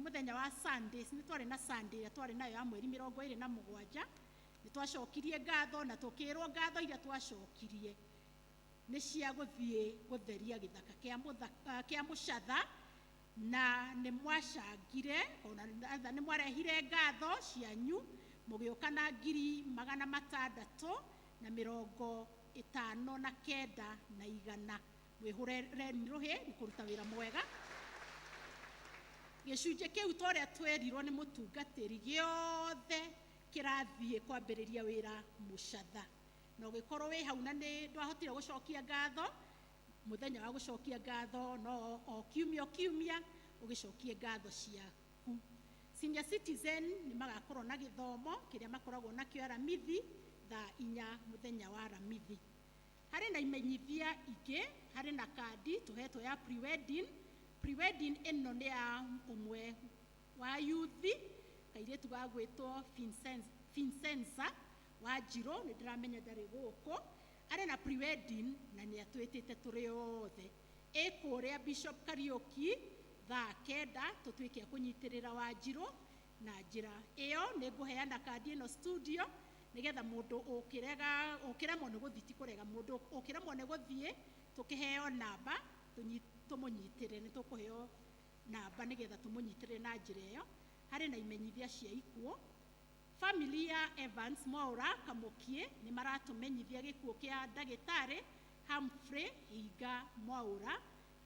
mũthenya wa Sunday, nĩ twarĩ na Sunday ĩrĩa twarĩ nayo ya mweri 27, nĩ twacokirie ngatho na tũkĩrwo ngatho iria twacokirie nĩ cia gũthiĩ gũtheria gĩthaka kĩa Mũcatha, na nĩ mwacangire ona nĩ mwarehire ngatho cianyu mũgĩũka na 659,100. Mwĩhũreni rũhĩ nĩ kũruta wĩra mwega. Gĩcunjĩ kĩu ta ũrĩa twerirwo nĩ mũtungatĩri gĩothe kĩrathiĩ kwambĩrĩria wĩra Mũcatha, na ũgĩkorwo wĩ hau na nĩ ndwahotire gũcokia ngatho mũthenya wa gũcokia ngatho, no o kiumia o kiumia ũgĩcokie ngatho ciaku. Senior Citizen nĩ magakorwo na gĩthomo kĩrĩa makoragwo nakĩo Aramithi thaa 4 mũthenya wa Aramithi. Harĩ na imenyithia ingĩ, harĩ na kandi tũhetwo ya pre-wedding. Pre-wedding ĩno nĩ ya ũmwe wa yuthi, kairĩtu gagwĩtwo Vincenza wa Njirũ, nĩ ndĩramenya ndarĩ gũkũ. Arĩ na pre-wedding na nĩ atwĩtĩte tũrĩ othe. Ĩ kũrĩa Bishop Kariũki thaa 9, tũtuĩke a kũnyitĩrĩra Wanjirũ na njĩra ĩyo. Nĩ ngũheana kandi ĩno studio nĩgetha mũndũ ũkĩrega, ũkĩremwo nĩ gũthiĩ, ti kũrega, mũndũ ũkĩremwo nĩ gũthiĩ, tũkĩheo namba tũmũnyitĩrĩre, nĩ tũkũheo namba nĩgetha tũmũnyitĩrĩre na njĩra ĩyo. Harĩ na imenyithia cia ikuũ. Family ya Evans Mwaura Kamukie nĩ maratũmenyithia gĩkuũ kĩa ndagĩtarĩ Humphrey Hinga Mwaura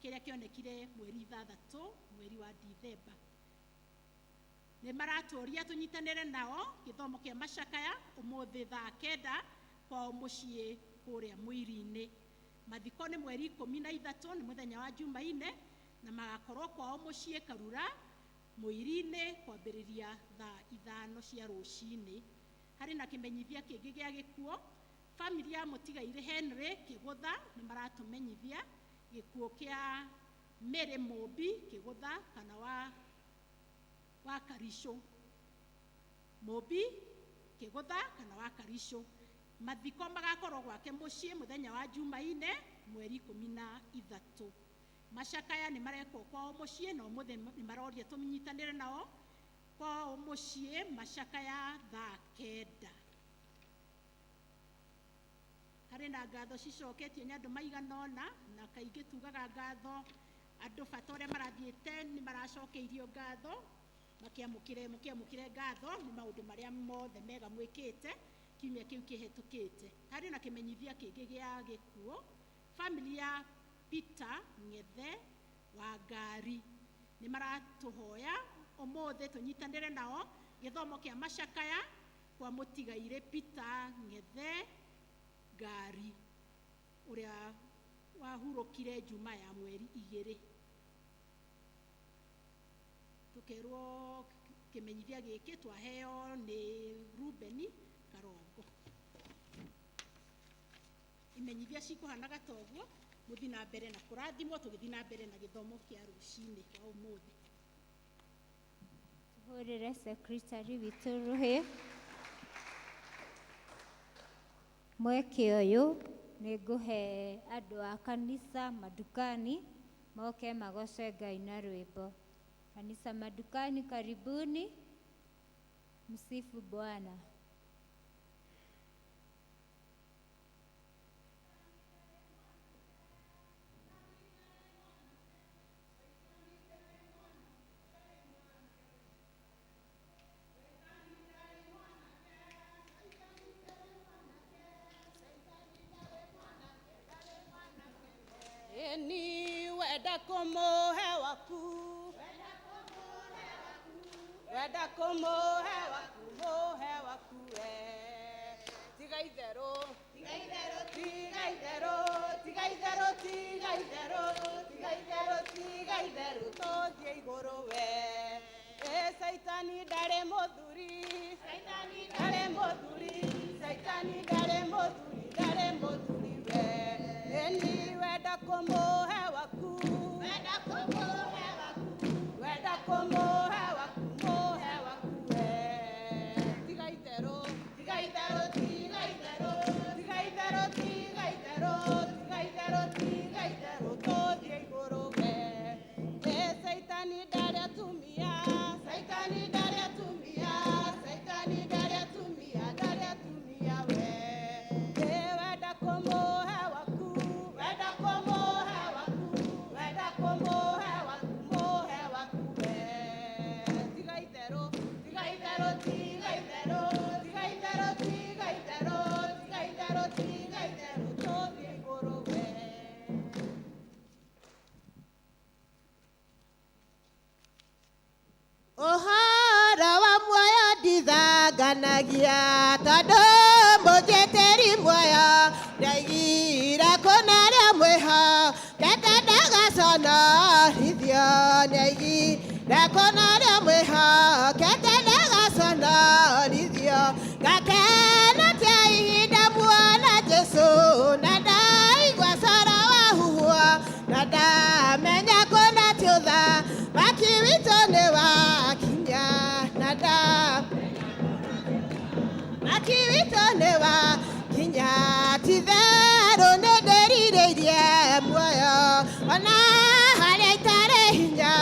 kĩrĩa kĩonekire mweri 6 mweri wa Dithemba. Nĩ maratũria tũnyitanĩre nao gĩthomo kĩa macakaya ũmũthĩ thaa 9 kwao mũciĩ kũrĩa Mwiri-inĩ. Mathiko nĩ mweri 13 nĩ mũthenya wa Jumaine, na magakorwo kwao mũciĩ Karura Mwiri-inĩ kwambĩrĩria thaa 5 cia rũcinĩ. Harĩ na kĩmenyithia kĩngĩ gĩa gĩkuũ. Family ya mũtigairĩ Henry Kĩgũtha nĩ maratũmenyithia gĩkuũ kĩa Mary Mũmbi Kĩgũtha kana wa Karicũ. Mũmbi Kĩgũtha kana wa Karicũ. Mathiko magakorwo gwake mũciĩ mũthenya wa Jumaine mweri 13. Macakaya nĩ marekwo kwao mũciĩ na ũmũthĩ nĩ maroria tũnyitanĩre nao kwao mũciĩ macakaya thaa 9. Harĩ na ngatho cicoketio nĩ andũ maigana ũna, na kaingĩ tugaga ngatho andũ bata ũrĩa marathiĩte nĩ maracokeirio ngatho, mũkĩamũkĩre ngatho nĩ maũndũ marĩa mothe mega mwĩkĩte kiumia kĩu kĩhetũkĩte. Harĩ na kĩmenyithia kĩngĩ gĩa gĩkuũ. Family ya Peter Ng'ethe wa Ngari nĩ maratũhoya ũmũthĩ tũnyitanĩre nao gĩthomo kĩa macakaya kwa mũtigairĩ Peter Ng'ethe Ngari ũrĩa wahurũkire Juma ya mweri 2. Tũkerwo kĩmenyithia gĩkĩ twaheo nĩ Rubeni Karongo. Imenyithia cikũhanaga ta ũguo, mũthiĩ na mbere na kũrathimwo tũgĩthiĩ na mbere na gĩthomo kĩa rũcinĩ rwa ũmũthĩ. Tũhũrĩre secretary witũ rũhĩ. Mweke ũyũ nĩ ngũhe andũ a kanitha madukani moke magoce Ngai na rwĩmbo. Kanisa madukani, karibuni, msifu Bwana. Eni wenda kumuhe waku, wenda kumuhe waku, muhe waku we. Tiga itherũ, tiga itherũ, tiga itherũ, tiga itherũ, tiga itherũ, tiga itherũ, tiga itherũ, tũthiĩ igũrũ we. Ĩ Saitani ndarĩ mũthuri, Saitani ndarĩ mũthuri, Saitani ndarĩ mũthuri, ndarĩ mũthuri we. Eni wenda kumuhe waku, wenda kumuhe waku, wenda kumuhe waku, muhe waku we. Tiga itherũ, tiga itherũ, tiga itherũ, tiga itherũ, tiga itherũ, tiga itherũ, tiga itherũ, tũthiĩ igũrũ we. Ĩ Saitani ndarĩ atumia, Saitani ndarĩ atumia, Saitani ndarĩ atumia, ndarĩ atumia we. Ĩ wenda kumuhe waku, wenda kumuhe waku, wenda kumuhe waku, muhe waku we. Tiga itherũ, tiga itherũ, tiga itherũ, tiga itherũ, tiga itherũ, tiga itherũ, tiga itherũ, tũthiĩ igũrũ we. Ũhoro wa muoyo ndithanganagia tondũ mũnjĩtĩri muoyo ndaigire kũna rĩa mwĩho kete ndagaconorithio ndaigire kũna rĩa mwĩho kete ndagaconorithio ngakena tia ihinda muona Jesũ na ndaigua coro wa huhwo na ndamenya kũna ti ũtha maki witũ nĩ wakinya na nda maki witũ nĩ wakinya ti-itherũ nĩ ndĩrirĩirie muoyo ona harĩa itarĩ hinya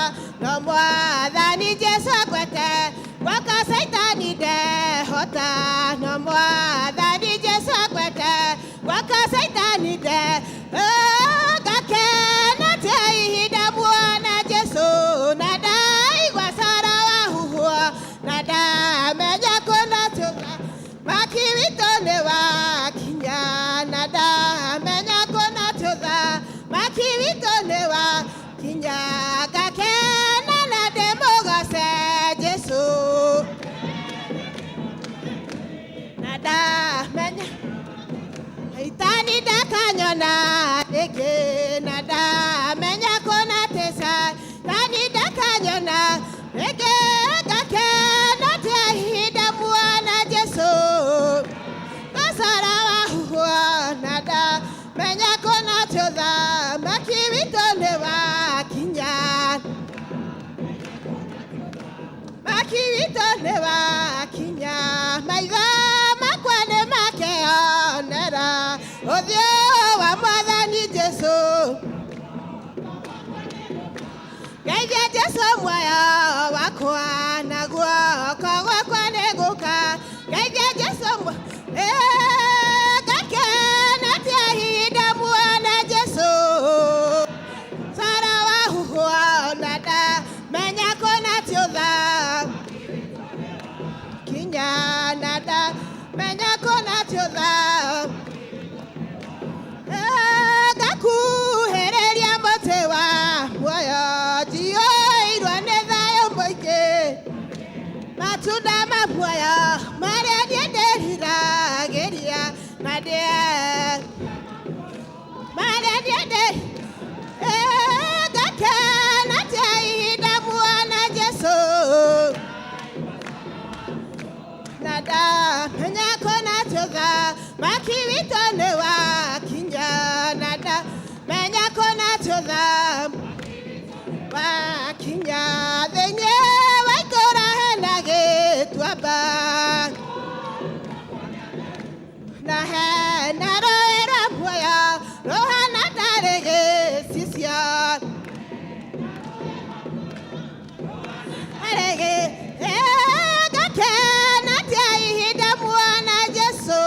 no mwathani Jesũ ngwete gwaka Saitani ndehota no mwathani Jesũ ngwete gwaka Saitani nde ngakena tia ihinda muona Jesũ na ndaigua coro wa huhwo na ndamenya kũna ti Shaitani ndakanyona rĩngĩ na ndamenya kũna atĩ Shaitani ndakanyona rĩngĩ ngakena atĩ ihinda muona Jesũ Gũcora wahuhwo na ndamenya kũna atĩ ũthamaki witũ nĩ wakinya Maki witũ nĩ wakinya maitho makwa nĩ makeonera ũthiũ wa mwathani Jesũ Ngeithia Jesũ muoyo wakwa na guoko gwakwa nĩ gũka Ngeithia Jesũ ngakena atĩ ihinda muona Jesũ Cora wahuhwo na ndamenya kũna atĩ ũthamaki kinya na ndamenya kũna atĩ ũthamaki ngakuhĩrĩria mũtĩ wa muoyo njiyũirwo nĩ thayũ mũingĩ matunda ma muoyo marĩa niĩ ndĩriragĩria na ndĩe marĩa niĩ ndĩ ngakena atĩ ihinda muona Jesũ na ndamenya kũna atĩ ũthamaki witũ nĩ wakinya na ndamenya kũna atĩ ũthamaki wakinya thĩinĩ wa itũũra hena gĩtuamba na hena rũĩ rwa muoyo rũhana tarĩ gĩcicio arĩ ngakena atĩ ihinda muona Jesũ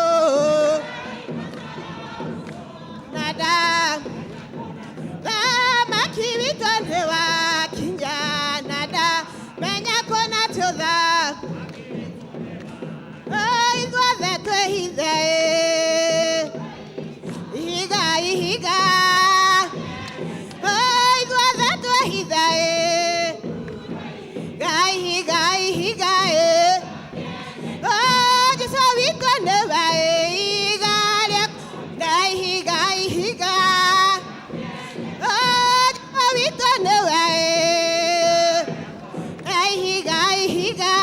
na ndathamaki witũ nĩ wakinya na ndamenya kũna atĩ ũthamaki ithuothe twĩhithe ihiga ihiga ithuothe twĩhithe ihiga ihiga Jesũ witũ nĩwe ihiga rĩakwa ihiga ihiga Jesũ witũ nĩwe ihiga ihiga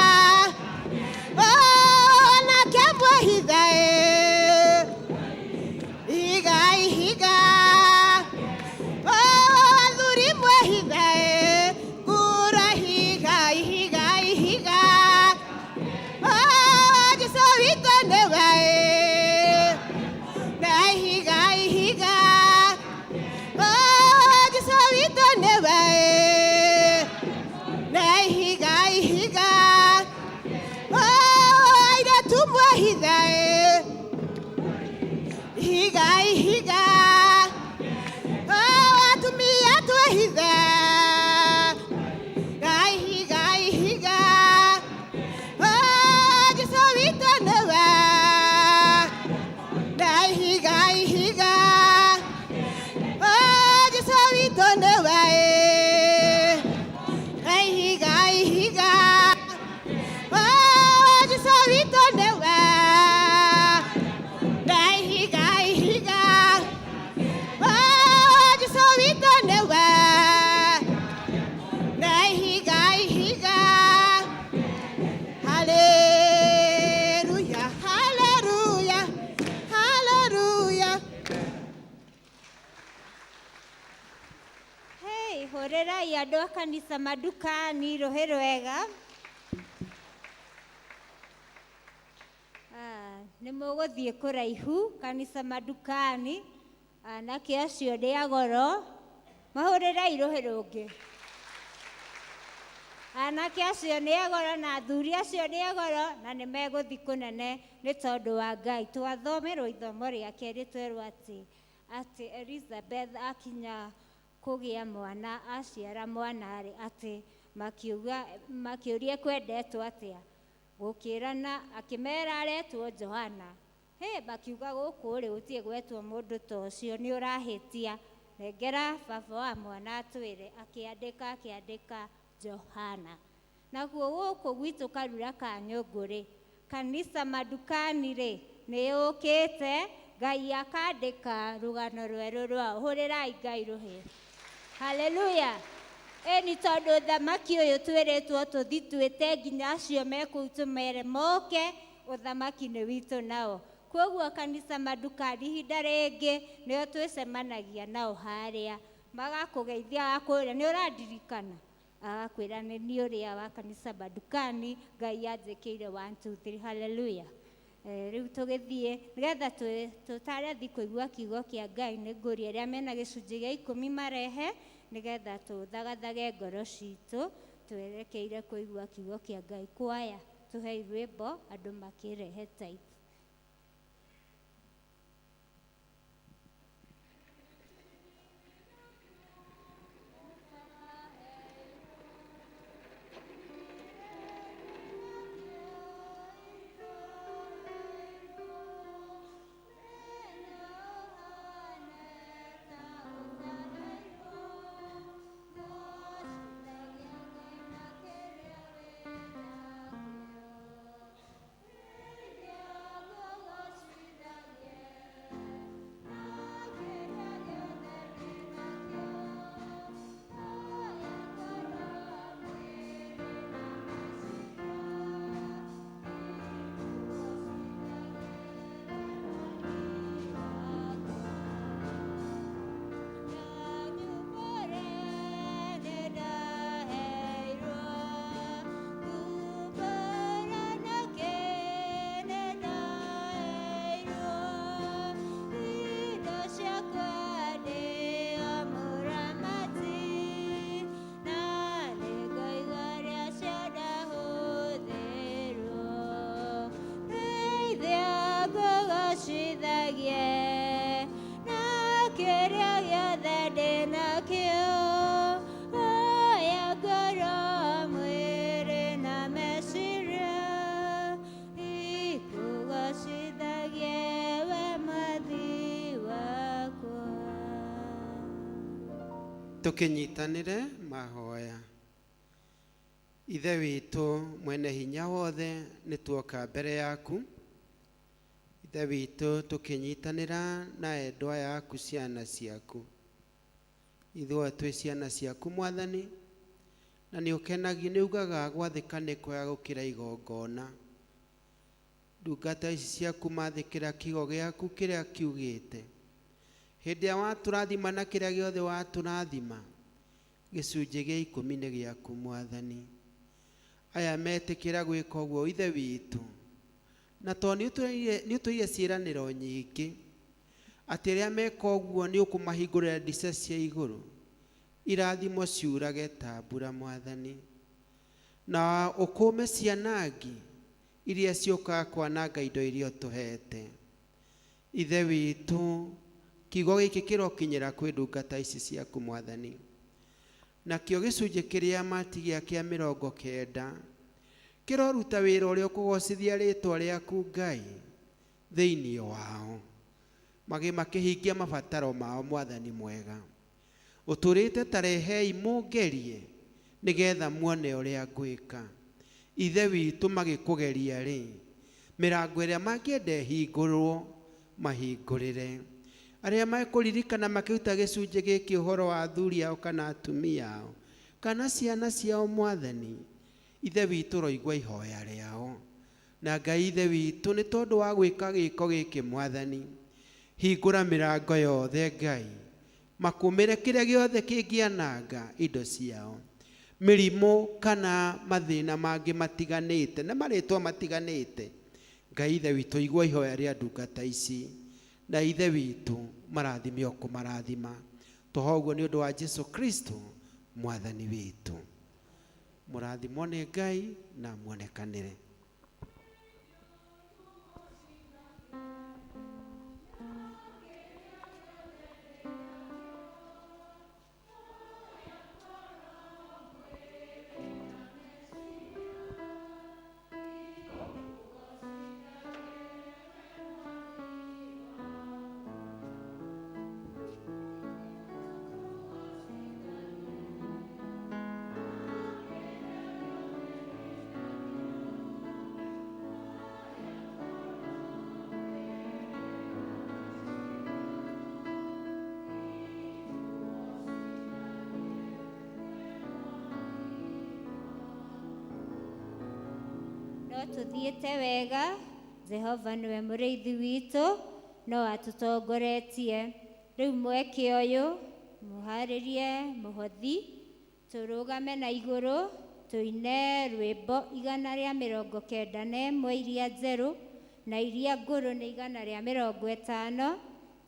nake mwĩhithe ihiga ihiga athuri mwĩhithe ngura ihiga ihiga ihiga Jesũ witũ nĩwe na ihiga ihiga Jesũ witũ nĩwe na ihiga ihiga airĩtu mwĩhithe ihiga ihiga atumia twĩhithe ihiga ihiga Jesũ witũ nĩwe na ihiga ihiga Jesũ witũ nĩwe ihiga ihiga Jesũ witũ nĩwe na ihiga ihiga Jesũ witũ nĩwe na ihiga ihiga Haleluya haleluya haleluya Hey, hũrĩrai andũ a kanitha madukani rũhĩ rwega. Nĩ mũgũthiĩ kũraihu kanitha madukani anake acio nĩ a goro mahũrĩrai rũhĩ rũngĩ. Anake acio nĩ a goro na athuri acio nĩ a goro na nĩ megũthiĩ kũnene nĩ tondũ wa Ngai. Twathomerwo ithomo rĩa kerĩ twerwo atĩ Elizabeth akinya kũgĩa mwana aciara mwana rĩ atĩ makiuga makĩũria kwendetwo atĩa gũkĩrana akĩmera aretwo Johana. Hĩ makiuga gũkũ rĩ gũtirĩ gwetwo mũndũ ta ũcio nĩ ũrahĩtia nengera baba wa mwana atwĩre akĩandĩka akĩandĩka Johana. Naguo gũkũ gwitũ Karura ka Nyũngũ rĩ kanitha madukani rĩ nĩ yũkĩte Ngai akandĩka rũgano rwerũ rwao. Hũrĩrai Ngai rũhĩ. Haleluya. Ĩni tondũ ũthamaki ũyũ twĩrĩtwo tũthi twĩte nginya acio me kũu tũmere moke, ũthamaki nĩ witũ nao. Koguo kanitha mandukani ihinda rĩngĩ nĩo twĩcemanagia nao harĩa, magakũgeithia agakwĩra nĩ ũrandirikana, agakwĩra nĩ niĩ ũrĩa wa kanitha mandukani, Ngai anjĩkĩire 1 2 3. Haleluya. Rĩu tũgĩthiĩ nĩgetha tũtarethi kũigua kiugo kĩa Ngai, nĩ ngũria arĩa mena gĩcunjĩ gĩa 10 marehe nĩgetha tũthagathage ngoro citũ twerekeire kũigua kiugo kĩa Ngai. Kwaya tũhei rwĩmbo andũ makĩrehe tithe. Tukinyitanire mahoya. Ithe witũ mwene hinya wothe, nĩ tuoka mbere yaku. Ithe witũ tukinyitanĩra na endwa yaku, ciana ciaku. Ithuĩ twĩ ciana ciaku Mwathani, na nĩ ũkenagio nĩ ugaga gwathĩka nĩ kwega gũkĩra igongona. Ndungata ici ciaku mathĩkĩra kiugo gĩaku kĩrĩa kiugĩte. Hĩndĩ ĩrĩa watũrathima na kĩrĩa gĩothe watũrathima, gĩcunjĩ gĩa 10 nĩ gĩaku Mwathani. Aya metĩkĩra gwĩka ũguo Ithe witũ, na tondũ nĩ ũtũire ciĩranĩro nyingĩ atĩ arĩa meka ũguo nĩ ũkũmahingũrĩra ndica cia igũrũ, irathimo ciurage ta mbura Mwathani, na ũkũme cianangi iria ciũkaga kwananga indo iria ũtũhete. Ithe witũ, kiugo gĩkĩ kĩrokinyĩra kwĩ ndungata ici ciaku Mwathani, nakĩo gĩcunjĩ kĩrĩa matigia kĩa 90 kĩroruta wĩra ũrĩa ũkũgocithia rĩtwa rĩaku Ngai thĩinĩ wao, makĩhingia mabataro mao Mwathani mwega. Ũtũrĩte ta rehei mũngerie nĩgetha muone ũrĩa ngwĩka. Ithe witũ magĩkũgeria rĩ, mĩrango ĩrĩa mangĩenda ĩhingũrwo mahingũrĩre. Arĩa mekũririkana makĩruta gĩcunjĩ gĩkĩ ũhoro wa athuri ao kana atumia ao kana ciana ciao Mwathani, Ithe witũ roigua ihoya rĩao. Na Ngai Ithe witũ, nĩ tondũ wa gwĩka gĩko gĩkĩ Mwathani, hingũra mĩrango yothe Ngai, makũmĩre kĩrĩa gĩothe kĩngĩananga indo ciao, mĩrimũ kana mathĩna mangĩ matiganĩte na marĩtwa matiganĩte. Ngai Ithe witũ, igua ihoya rĩa ndungata ici, na Ithe witũ marathime o kũmarathima. Tũhoe ũguo nĩ ũndũ wa Jesu Kristo Mwathani witũ. Mũrathimwo nĩ Ngai na muonekanĩre. Tũthiĩte wega. Jehova nĩwe mũrĩithi witũ, no atũtongoretie. Rĩu mweke ũyũ mũharĩrie mũhothi, tũrũgame na igũrũ tũine rwĩmbo 191 iria njerũ na iria ngũrũ nĩ 150,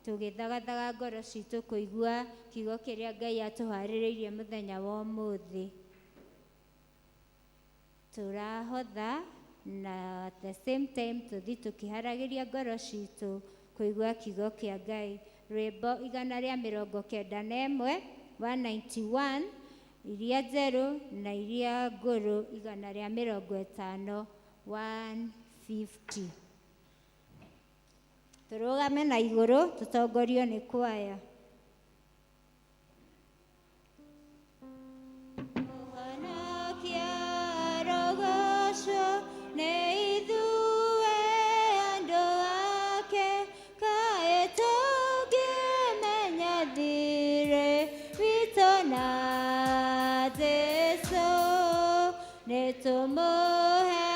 tũgĩthagathaga ngoro citũ kũigua kiugo kĩrĩa Ngai atũharĩrĩirie mũthenya wa ũmũthĩ. Tũrahotha na at the same time tũthi tũkĩharagĩria ngoro citũ kũigua kiugo kĩa Ngai. Rwĩmbo 191, 191, iria njerũ na iria ngũrũ 150, 150. Tũrũgame na igũrũ tũtongorio nĩ kwaya. Mũhonokia arogocwo nĩ ithuĩ andũ ake, kaĩ tũngĩmenya thirĩ witũ na Jesũ, nĩ tũmũhe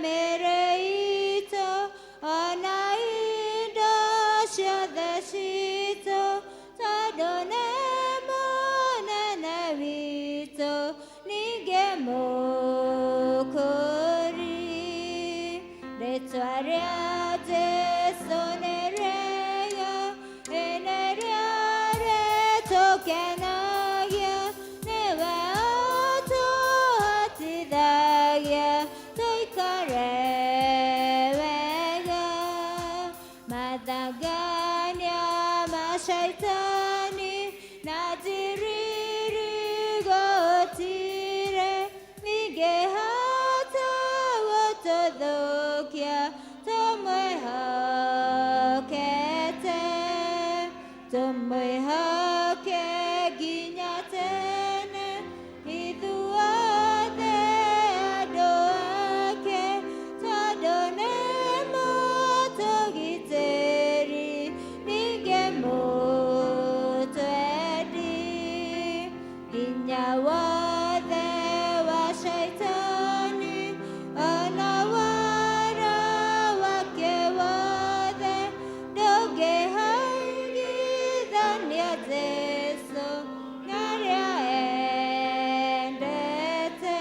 mĩĩrĩ itũ ona indo ciothe citũ, tondũ nĩ mũnene witũ ningĩ Mũkũũri. Rĩtwa rĩa Jesũ nĩ rĩega, ĩ nĩrĩo rĩtũkenagia, nĩwe ũtũhotithagia tũikare wega. Mathangania ma shaitani na njiriri gũtirĩ ingĩhota gũtũthũkia, tũmwĩhokete, tũmwĩhoke nginya tene, ithuothe andũ ake, tondũ nĩ mũtũgitĩri ningĩ mũtwendi. Hinya wothe wa shaitani ona wara wake wothe ndũngĩhangithania Jesũ na arĩa endete.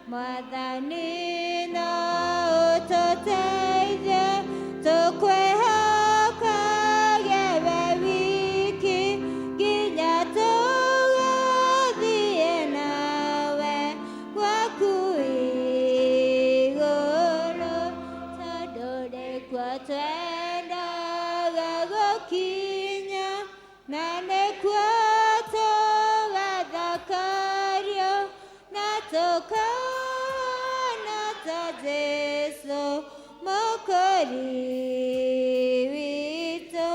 Mwathani no ũtũteithie tũkwĩhokage we wiki nginya tũgathiĩ nawe gwaku igũrũ, tondũ nĩkuo twendaga gũkinya na nĩkuo tũgathakario na tũkona ta Jesũ Mũkũũri witũ.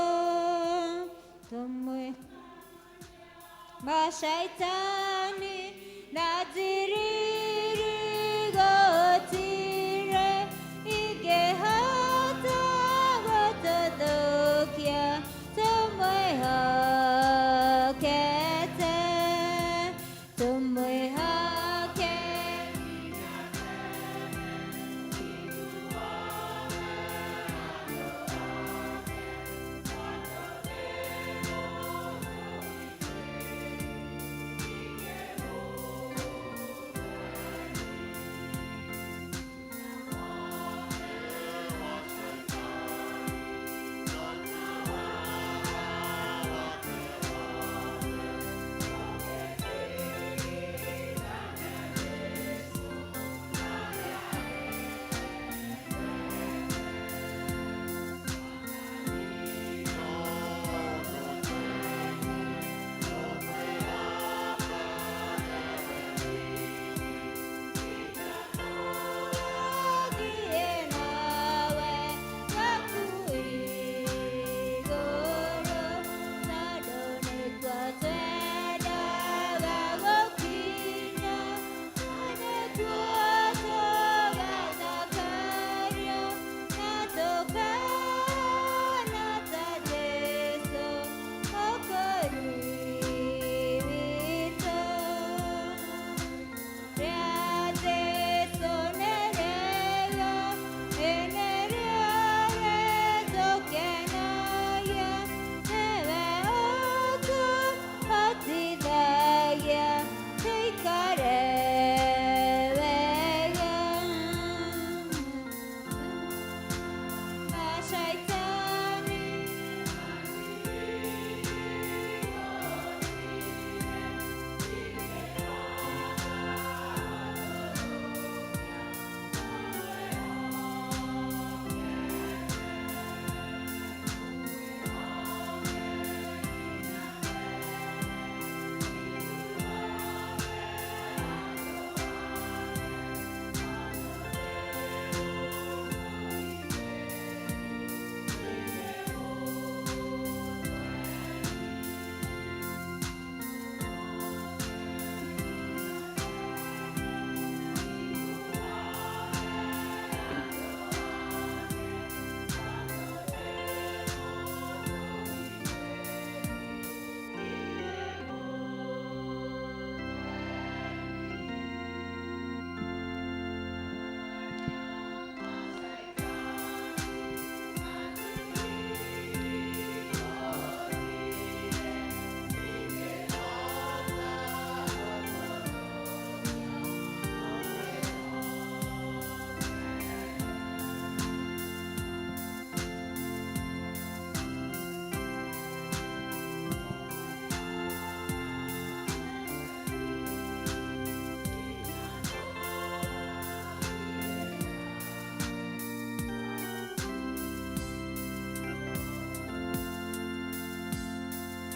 Tũmwĩ mashaitani na njiriri gũtirĩ ingĩhota gũtũthũkia, tũmwĩhokete, tũmwĩhoke.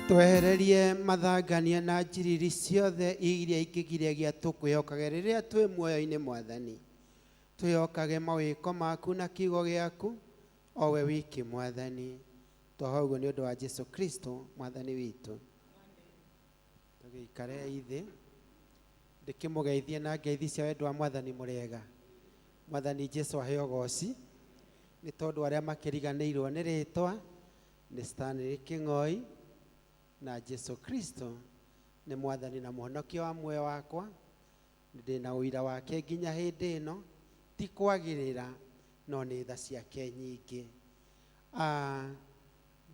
Twehererie mathangania na njiriri ciothe iria ingĩgiragia tũkwĩhokage rĩrĩa twĩ muoyo-inĩ Mwathani. Twĩhokage mawĩko maku na kiugo gĩaku o we wiki Mwathani. Twahoya ũguo nĩ ũndũ wa Jesu Kristo Mwathani witũ. Tũgĩikare thĩ ndĩkĩmũgeithie na ngeithi cia wendo wa Mwathani mũrĩega. Mwathani Jesu aheo goci nĩ tondũ arĩa makĩriganĩirwo nĩ rĩtwa nĩ Stanley Kĩng'oi na Jesu Kristo nĩ Mwathani na mũhonokia wa muoyo wakwa. Ndĩna ũira wake nginya hĩndĩ ĩno, ti kwagĩrĩra no nĩ tha ciake nyingĩ.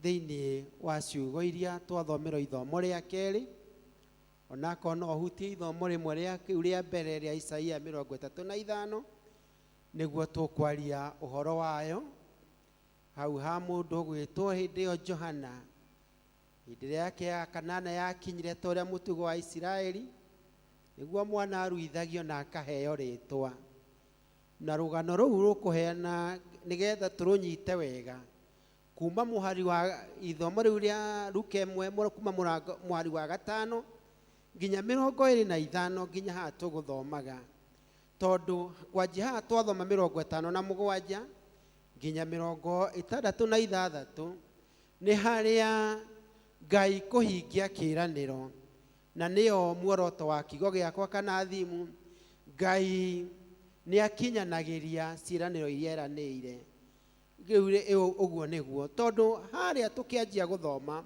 Thĩinĩ wa ciugo iria twathomerwo ithomo rĩa kerĩ, onakorwo no hutie ithomo rĩmwe rĩa kĩu rĩa mbere rĩa Isaia 35 nĩguo tũkwaria ũhoro wayo. Hau ha mũndũ ũgwĩtwo hĩndĩ ĩyo Johana, hĩndĩ ĩrĩa yake ya kanana yakinyire ta ũrĩa mũtugo wa Isiraeli, nĩguo mwana aruithagio na akaheo rĩtwa. Na rũgano rũu rũkũheana nĩgetha tũrũnyite wega kuma mũhari wa ithomo rĩu rĩa Luka 1 kuma mũhari wa 5 nginya 25 nginya haha tũgũthomaga, tondũ kwanjia haha twathoma 57 nginya 66 nĩ harĩa Ngai kũhingia kĩĩranĩro, na nĩyo muoroto wa kiugo gĩakwa kana thimu. Ngai nĩ akinyanagĩria ciĩranĩro iria eranĩire. Rĩu ũguo nĩguo, tondũ harĩa tũkĩanjia gũthoma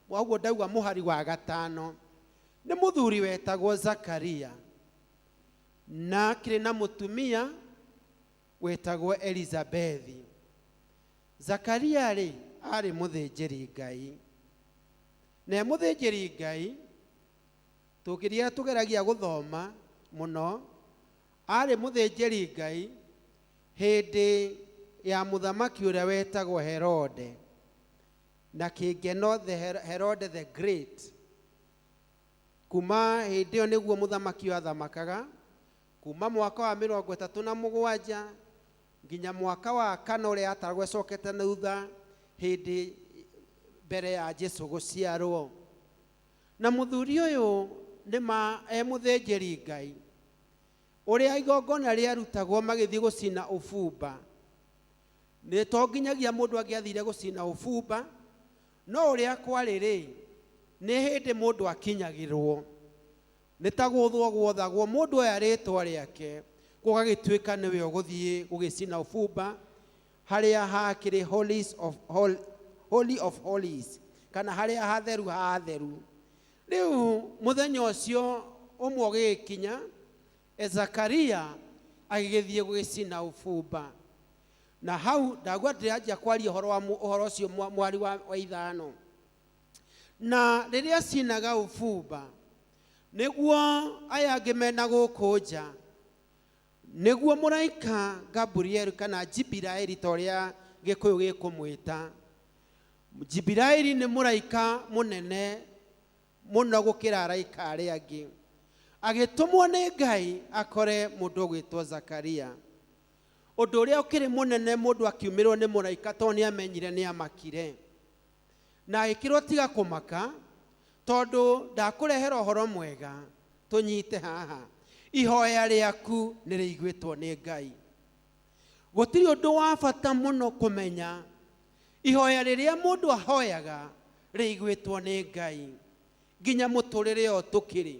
ũguo ndauga mũhari wa 5 nĩ mũthuri wetagwo Zakaria na akĩrĩ na mũtumia wetagwo Elizabethi. Zakaria rĩ arĩ mũthĩnjĩri Ngai, na mũthĩnjĩri Ngai tũkĩrĩa tũgeragia gũthoma mũno, arĩ mũthĩnjĩri Ngai hĩndĩ ya mũthamaki ũrĩa wetagwo Herode, na kĩngeno the Herode the Great. Kuma hĩndĩ ĩyo nĩguo mũthamaki wathamakaga, kuma mwaka wa 37 nginya mwaka wa 4 ũrĩa ataragwo acokete na thutha hĩndĩ mbere ya Jesu gũciarwo. Na mũthuri ũyũ nĩ ma e mũthĩnjĩri Ngai ũrĩa igongona rĩarutagwo magĩthiĩ gũcina ũbumba. Nĩ to nginyagia mũndũ angĩathire gũcina ũbumba, no ũrĩa kwarĩ rĩ, nĩ hĩndĩ mũndũ akinyagĩrwo, nĩ ta gũthwo gwothagwo mũndũ oya rĩtwa rĩake gũgagĩtuĩka nĩwe ũgũthiĩ gũgĩcina ũbumba harĩa hakĩrĩ holy of holies, kana harĩa hatheru ha hatheru. Rĩu mũthenya ũcio ũmwe ũgĩgĩkinya, Zakaria agĩgĩthiĩ gũgĩcina ũbumba. Na hau ndagua ndĩranjia kwaria ũhoro wa ũhoro ũcio mwari wa 5. Na rĩrĩa cinaga ũbumba, nĩguo aya angĩ mena gũkũ nja, nĩguo mũraika Gabriel kana Jibiraeli ta ũrĩa Gĩkũyũ gĩkũmwĩta. Jibiraeli nĩ mũraika mũnene mũno gũkĩra araika arĩa angĩ. Agĩtũmwo nĩ Ngai akore mũndũ ũgwĩtwo Zakaria. Ũndũ ũrĩa ũkĩrĩ mũnene mũndũ akiumĩrwo nĩ mũraika tondũ nĩ amenyire nĩ amakire. Na agĩkĩrwo tiga kũmaka tondũ ndakũrehera ũhoro mwega, tũnyite haha. Ihoya rĩaku nĩ rĩiguĩtwo nĩ Ngai. Gũtirĩ ũndũ wa bata mũno kũmenya ihoya rĩrĩa mũndũ ahoyaga rĩiguĩtwo nĩ Ngai nginya mũtũrĩre ũyũ tũkĩrĩ.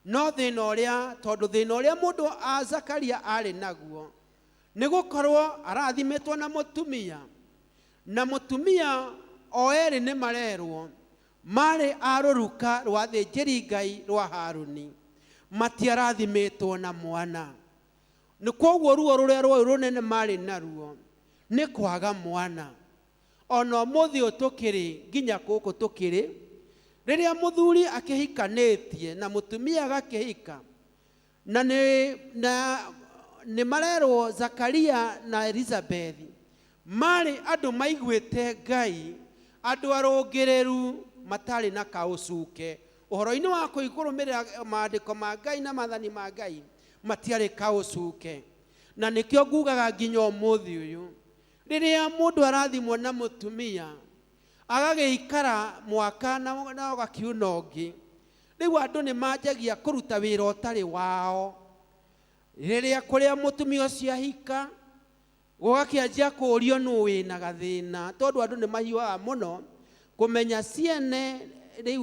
No thĩna ũrĩa, tondũ thĩna ũrĩa mũndũ a Zakaria arĩ naguo nĩ gũkorwo arathimĩtwo na mũtumia, na mũtumia o erĩ nĩ marerwo marĩ a rũruka rwa athĩnjĩri Ngai rwa Haruni, matiarathimĩtwo na mwana. Nĩ kwoguo ruo rũrĩa rwarĩ rũnene marĩ naruo nĩ kwaga mwana. Ona ũmũthĩ ũyũ tũkĩrĩ nginya gũkũ tũkĩrĩ, rĩrĩa mũthuri akĩhikanĩtie na mũtumia agakĩhika, na nĩ marerwo Zakaria na Elizabeth marĩ andũ maiguĩte Ngai, andũ arũngĩrĩru matarĩ na kaũcuke ũhoro-inĩ wa kũrũmĩrĩra maandĩko ma Ngai na maathani ma Ngai, matiarĩ kaũcuke. Na nĩkĩo ngugaga nginya ũmũthĩ ũyũ, rĩrĩa mũndũ arathimwo na mũtumia Agagĩikara mwaka na ũgakiuna ũngĩ. Rĩu andũ nĩ manjagia kũruta wĩra ũtarĩ wao. Rĩrĩa kũrĩa mũtumia ũcio ahika, gũgakĩanjia kũũrio nũ wĩna gathĩna, tondũ andũ nĩ mahiũhaga mũno kũmenya ciene rĩu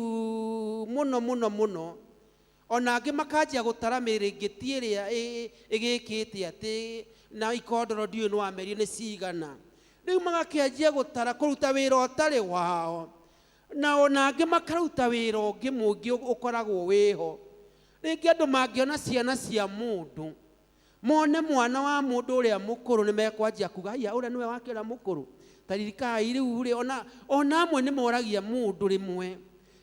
mũno mũno mũno. Ona angĩ makanjia gũtara mĩrĩngĩti ĩrĩa ĩgĩkĩte atĩ na ikondoro ndiũĩ nĩ wamerio nĩ cigana. Rĩu magakĩanjia gũtara kũruta wĩra ũtarĩ wao, na ona angĩ makaruta wĩra ũngĩ mũingĩ ũkoragwo wĩho. Rĩngĩ andũ mangĩona ciana cia mũndũ, mone mwana wa mũndũ ũrĩa mũkũrũ, nĩ mekwanjia kuga haiya, ũrĩa nĩwe wake ũrĩa mũkũrũ. Ta ririkai rĩu rĩ, ona amwe nĩ moragia mũndũ rĩmwe,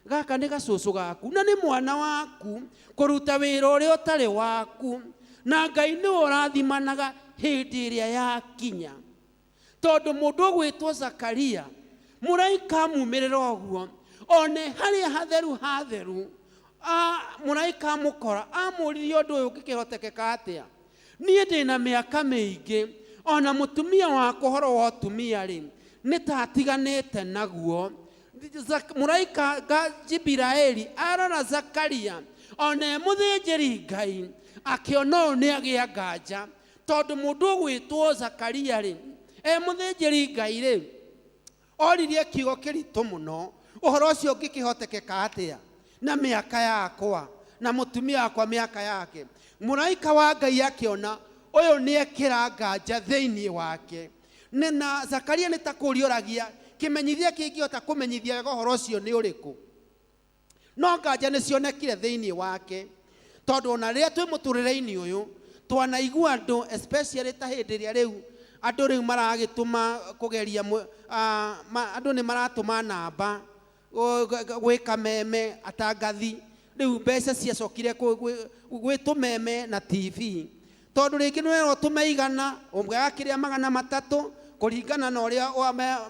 gaka nĩ gacũcũ gaku na nĩ mwana waku, kũruta wĩra ũrĩa ũtarĩ waku, na Ngai nĩwe ũrathimanaga hĩndĩ ĩrĩa yakinya. Tondũ mũndũ ũgwĩtwo Zakaria, mũraika amumĩrĩra ũguo, one harĩa hatheru hatheru, mũraika amũkora, amũririe ũndũ ũyũ ũngĩkĩhotekeka atĩa? Niĩ ndĩna mĩaka mĩingĩ, ona mũtumia wakwa ũhoro wa ũtumia rĩ, nĩ ta atiganĩte naguo. Mũraika Jibiraeli arora Zakaria, ona e mũthĩnjĩri Ngai, akĩona ũyũ nĩ agĩa nganja, tondũ mũndũ ũgwĩtwo Zakaria rĩ, e mũthĩnjĩri Ngai rĩ, oririe kiugo kĩritũ mũno, ũhoro ũcio ũngĩkĩhotekeka atĩa na mĩaka yakwa na mũtumia wakwa mĩaka yake. Mũraika wa Ngai akĩona ũyũ nĩ ekĩra nganja thĩinĩ wake. Nĩ na Zakaria nĩ ta kũũria oragia, kĩmenyithia kĩngĩhota kũmenyithia wega ũhoro ũcio nĩ ũrĩkũ? No nganja nĩ cionekire thĩinĩ wake, tondũ ona rĩrĩa twĩ mũtũrĩre-inĩ ũyũ twanaigua andũ, especially ta hĩndĩ ĩrĩa rĩu andũ rĩu maragĩtũma kũgeria andũ nĩ maratũma namba gwĩka meme atangathi. Rĩu mbeca ciacokire gwĩ tũmeme na TV, tondũ rĩngĩ nĩ werwo tũme igana, ũmwe agakĩrĩa magana matatũ kũringana na ũrĩa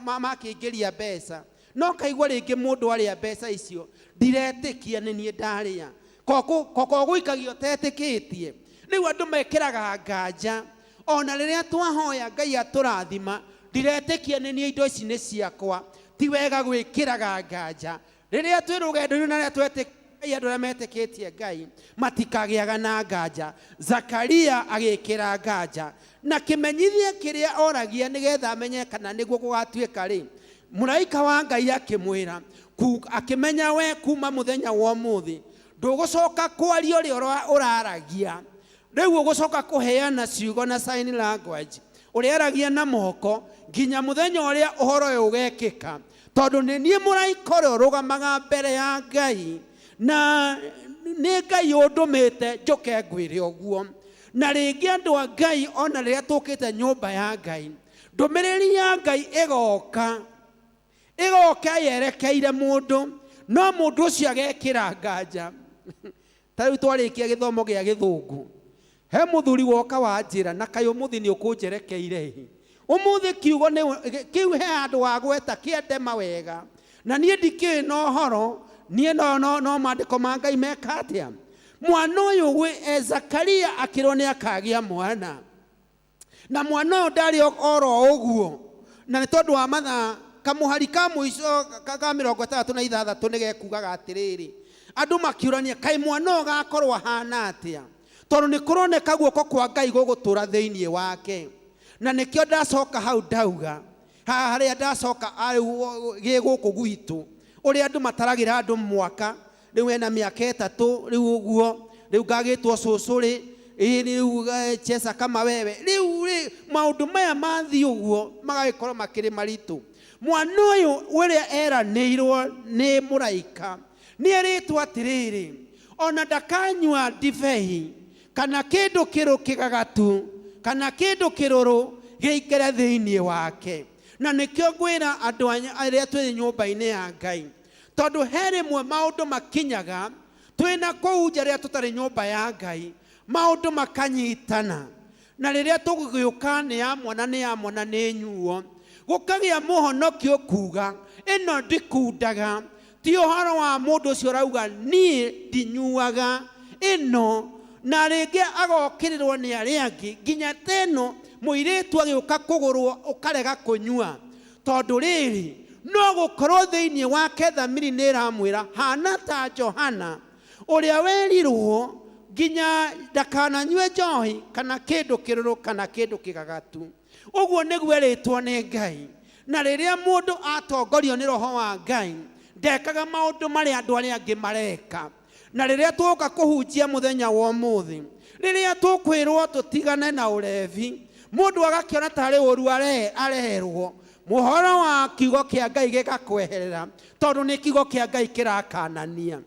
makĩingĩria mbeca. No kaigua rĩngĩ mũndũ arĩa mbeca icio, ndiretĩkia nĩ niĩ ndarĩa, koko gũikagio ũtetĩkĩtie. Rĩu andũ mekĩraga nganja, ona rĩrĩa twahoya Ngai atũrathima, ndiretĩkia nĩ niĩ, indo ici nĩ ciakwa. Ti wega gwĩkĩraga nganja rĩrĩa twĩ rũgendo-inĩ, na rĩrĩa twetĩkia Ngai, andũ arĩa metĩkĩtie Ngai matikagĩaga na nganja. Zakaria agĩkĩra nganja, na kĩmenyithia kĩrĩa oragia nĩgetha amenye kana nĩguo gũgatuĩka rĩ, mũraika wa Ngai akĩmwĩra, akĩmenya we kuma mũthenya wa ũmũthĩ ndũgũcoka kwaria ũrĩa ũraragia, rĩu ũgũcoka kũheana ciugo na sign language, ũrĩaragia na moko nginya mũthenya ũrĩa ũhoro ũyũ ũgekĩka, tondũ nĩ niĩ mũraika ũrĩa ũrũgamaga mbere ya Ngai, na nĩ Ngai ũndũmĩte njũke ngwĩre ũguo. Na rĩngĩ andũ a Ngai, ona rĩrĩa tũkĩte nyũmba ya Ngai, ndũmĩrĩri ya Ngai ĩgoka ĩgoka yerekeire mũndũ, no mũndũ ũcio agekĩra nganja. Ta rĩu twarĩkia gĩthomo gĩa gĩthũngũ, he mũthuri woka wa njĩra, na kaĩ ũmũthĩ nĩ ũkũnjerekeire ĩ, ũmũthĩ kiugo nĩ kĩu he handũ wa gweta kĩendema wega, na niĩ ndikĩũĩ na ũhoro, niĩ no maandĩko ma Ngai meka atĩa. Mwana ũyũ gwĩ Zakaria akĩrwo nĩ akagĩa mwana, na mwana ũyũ ndarĩ oro ũguo, na nĩ tondũ wa mathaa kamũhari ka mũico ka 66 nĩ gekugaga atĩrĩrĩ, andũ makiũrania kaĩ mwana ũyũ gakorwo ahana atĩa, tondũ nĩ kũroneka guoko kwa Ngai gũgũtũra thĩinĩ wake. Na nĩkĩo ndacoka hau ndauga haha harĩa ndacoka gĩ gũkũ gwitũ, ũrĩa andũ mataragĩra andũ mwaka, rĩu ena mĩaka 3 rĩu ũguo, rĩu ngagĩtwo cũcũ rĩ, ĩ rĩu chesa kama wewe, rĩu rĩ maũndũ maya mathiĩ ũguo magagĩkorwo makĩrĩ maritũ. Mwana ũyũ ũrĩa eranĩirwo nĩ mũraika nĩ erĩtwo atĩrĩrĩ, ona ndakanyua ndibei kana kĩndũ kĩrũ kĩgagatu kana kĩndũ kĩrũrũ gĩikare thĩinĩ wake. Na nĩkĩo ngwĩra andũ arĩa twĩ nyũmba-inĩ ya Ngai, tondũ he rĩmwe maũndũ makinyaga twĩna kũu nja rĩrĩa tũtarĩ nyũmba ya Ngai, maũndũ makanyitana, na rĩrĩa tũgũgĩũka nĩ ya mwana nĩ ya mwana nĩ nyuo, gũkagĩa mũhonokio kuga ĩno ndikundaga. Ti ũhoro wa mũndũ ũcio ũrauga niĩ ndinyuaga ĩno, na rĩngĩ agokĩrĩrwo nĩ arĩa angĩ, nginya ta ĩno mũirĩtu agĩũka kũgũrwo ũkarega kũnyua, tondũ rĩrĩ No gũkorwo thĩinĩ wake thamiri nĩ ĩramwĩra hana ta Johana ũrĩa werirwo nginya ndakananyue njohi kana kĩndũ kĩrũrũ kana kĩndũ kĩgagatu. Ũguo nĩguo erĩtwo nĩ Ngai. Na rĩrĩa mũndũ atongorio nĩ roho wa Ngai, ndekaga maũndũ marĩa andũ arĩa angĩ mareka. Na rĩrĩa tũgoka kũhunjia mũthenya wa ũmũthĩ, rĩrĩa tũkwĩrwo tũtigane na ũrevi, mũndũ agakĩona tarĩ ũru arerwo, mũhoro wa kiugo kĩa Ngai gĩgakweherera, tondũ nĩ kiugo kĩa Ngai kĩrakanania.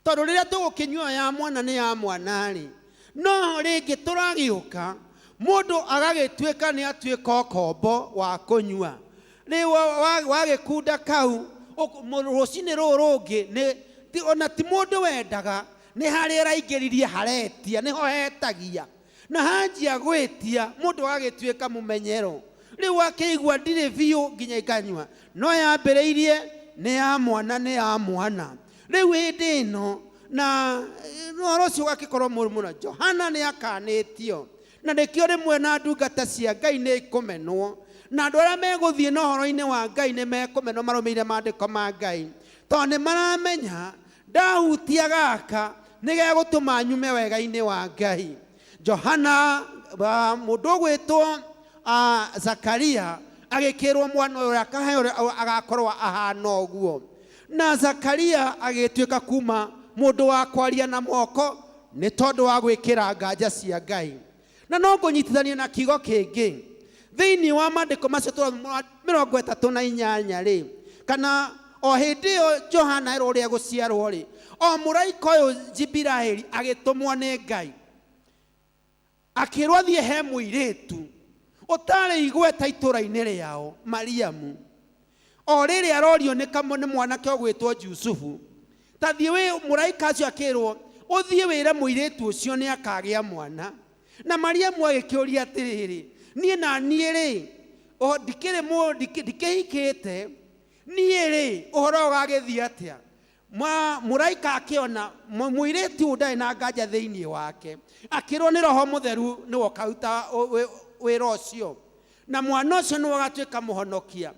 Tondũ rĩrĩa tũgũkĩnyua ya mwana nĩ ya mwana-rĩ, no rĩngĩ tũragĩũka mũndũ agagĩtuĩka nĩ atuĩka ũkombo wa kũnyua. Rĩu wagĩkunda kau, rũcinĩ rũrũ rũngĩ nĩ ona ti mũndũ wendaga, nĩ harĩa araingĩririe haretia, nĩho hetagia. Na hanjia gwĩtia, mũndũ agagĩtuĩka mũmenyero. Rĩu akĩigua ndirĩ biũ nginya ikanyua. No yambĩrĩirie nĩ ya mwana, nĩ ya mwana. Rĩu hĩndĩ ĩno na ũhoro ũcio ũgakĩkorwo mũru mũno. Johana nĩ akanĩtio. Na nĩkĩo rĩmwe na ndungata cia Ngai nĩ ikũmenwo. Na andũ arĩa megũthiĩ na ũhoro-inĩ wa Ngai nĩ mekũmenwo marũmĩrĩire maandĩko ma Ngai. Tondũ nĩ maramenya ndahutia gaka nĩ gegũtũma nyume wega-inĩ wa Ngai. Johana, mũndũ ũgwĩtwo Zakaria agĩkĩrwo mwana ũyũ akaheo agakorwo ahana ũguo. Na Zakaria agĩtuĩka kuma mũndũ wa kwaria na moko nĩ tondũ wa gwĩkĩra nganja cia Ngai. Na no ngũnyitithania na kiugo kĩngĩ thĩinĩ wa maandĩko macio tũrathoma 38 rĩ, kana o hĩndĩ ĩyo Johana erwo ũrĩa gũciarwo rĩ, o mũraika ũyũ Jibiraeli agĩtũmwo nĩ Ngai akĩrwo athiĩ he mũirĩtu ũtarĩ igweta itũũra-inĩ rĩao, Mariamu. O rĩrĩ arorio nĩ kamwe nĩ mwanake ũgwĩtwo Jusufu, ta thiĩ wĩ mũraika ũcio akĩrwo ũthiĩ wĩre mũirĩtu ũcio nĩ akagĩa mwana. Na Mariamu agĩkĩũria atĩrĩrĩ, niĩ na niĩ rĩ, o ndikĩrĩ ndikĩhikĩte, niĩ rĩ, ũhoro ũgagĩthiĩ atĩa? Mũraika akĩona mũirĩtu ũyũ ndarĩ na nganja thĩinĩ wake, akĩrwo nĩ Roho Mũtheru nĩwe ũkaruta wĩra ũcio, na mwana ũcio nĩwe ũgatuĩka mũhonokia.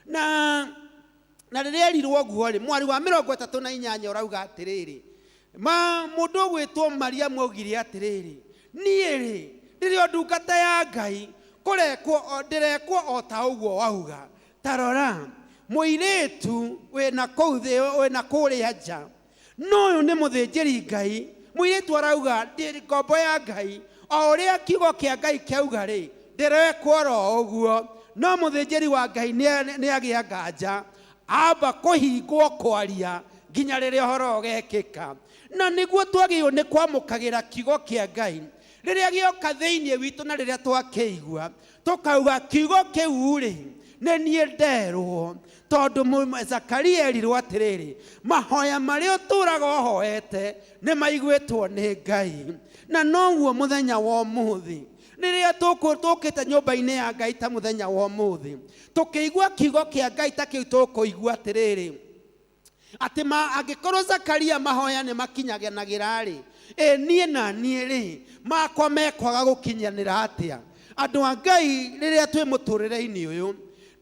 Na rĩrĩa erirwo ũguo rĩ, mwari wa 38 ũrauga atĩrĩrĩ, mũndũ ũgwĩtwo Mariamu augire atĩrĩrĩ, niĩ rĩ, ndĩrĩ o ndungata ya Ngai, kũrekwo ndĩrekwo o ta ũguo wauga. Ta rora, mũirĩtu wĩna kũu thĩ, wĩna kũrĩa nja, no ũyũ nĩ mũthĩnjĩri Ngai. Mũirĩtu arauga ndĩ ngombo ya Ngai, o ũrĩa kiugo kĩa Ngai kĩauga rĩ, ndĩrekwo oro ũguo. No mũthĩnjĩri wa Ngai nĩ agĩa nganja, amba kũhingwo kwaria nginya rĩrĩa ũhoro ũgekĩka. Na nĩguo twagĩrĩirwo nĩ kwamũkagĩra kiugo kĩa Ngai rĩrĩa gĩoka thĩinĩ witũ, na rĩrĩa twakĩigua tũkauga kiugo kĩu rĩ, nĩ niĩ nderwo. Tondũ Zakaria erirwo atĩrĩrĩ, mahoya marĩa ũtũũraga ũhoete nĩ maiguĩtwo nĩ Ngai. Na noguo mũthenya wa ũmũthĩ rĩrĩa tũkĩte nyũmba-inĩ ya Ngai ta mũthenya wa ũmũthĩ, tũkĩigua kiugo kĩa Ngai ta kĩu tũkũigua atĩrĩrĩ, atĩ angĩkorwo Zakaria mahoya nĩ makinyanagĩra rĩ, ĩ niĩ na niĩ rĩ, makwa mekwaga gũkinyanĩra atĩa? Andũ a Ngai rĩrĩa twĩ mũtũrĩre-inĩ ũyũ,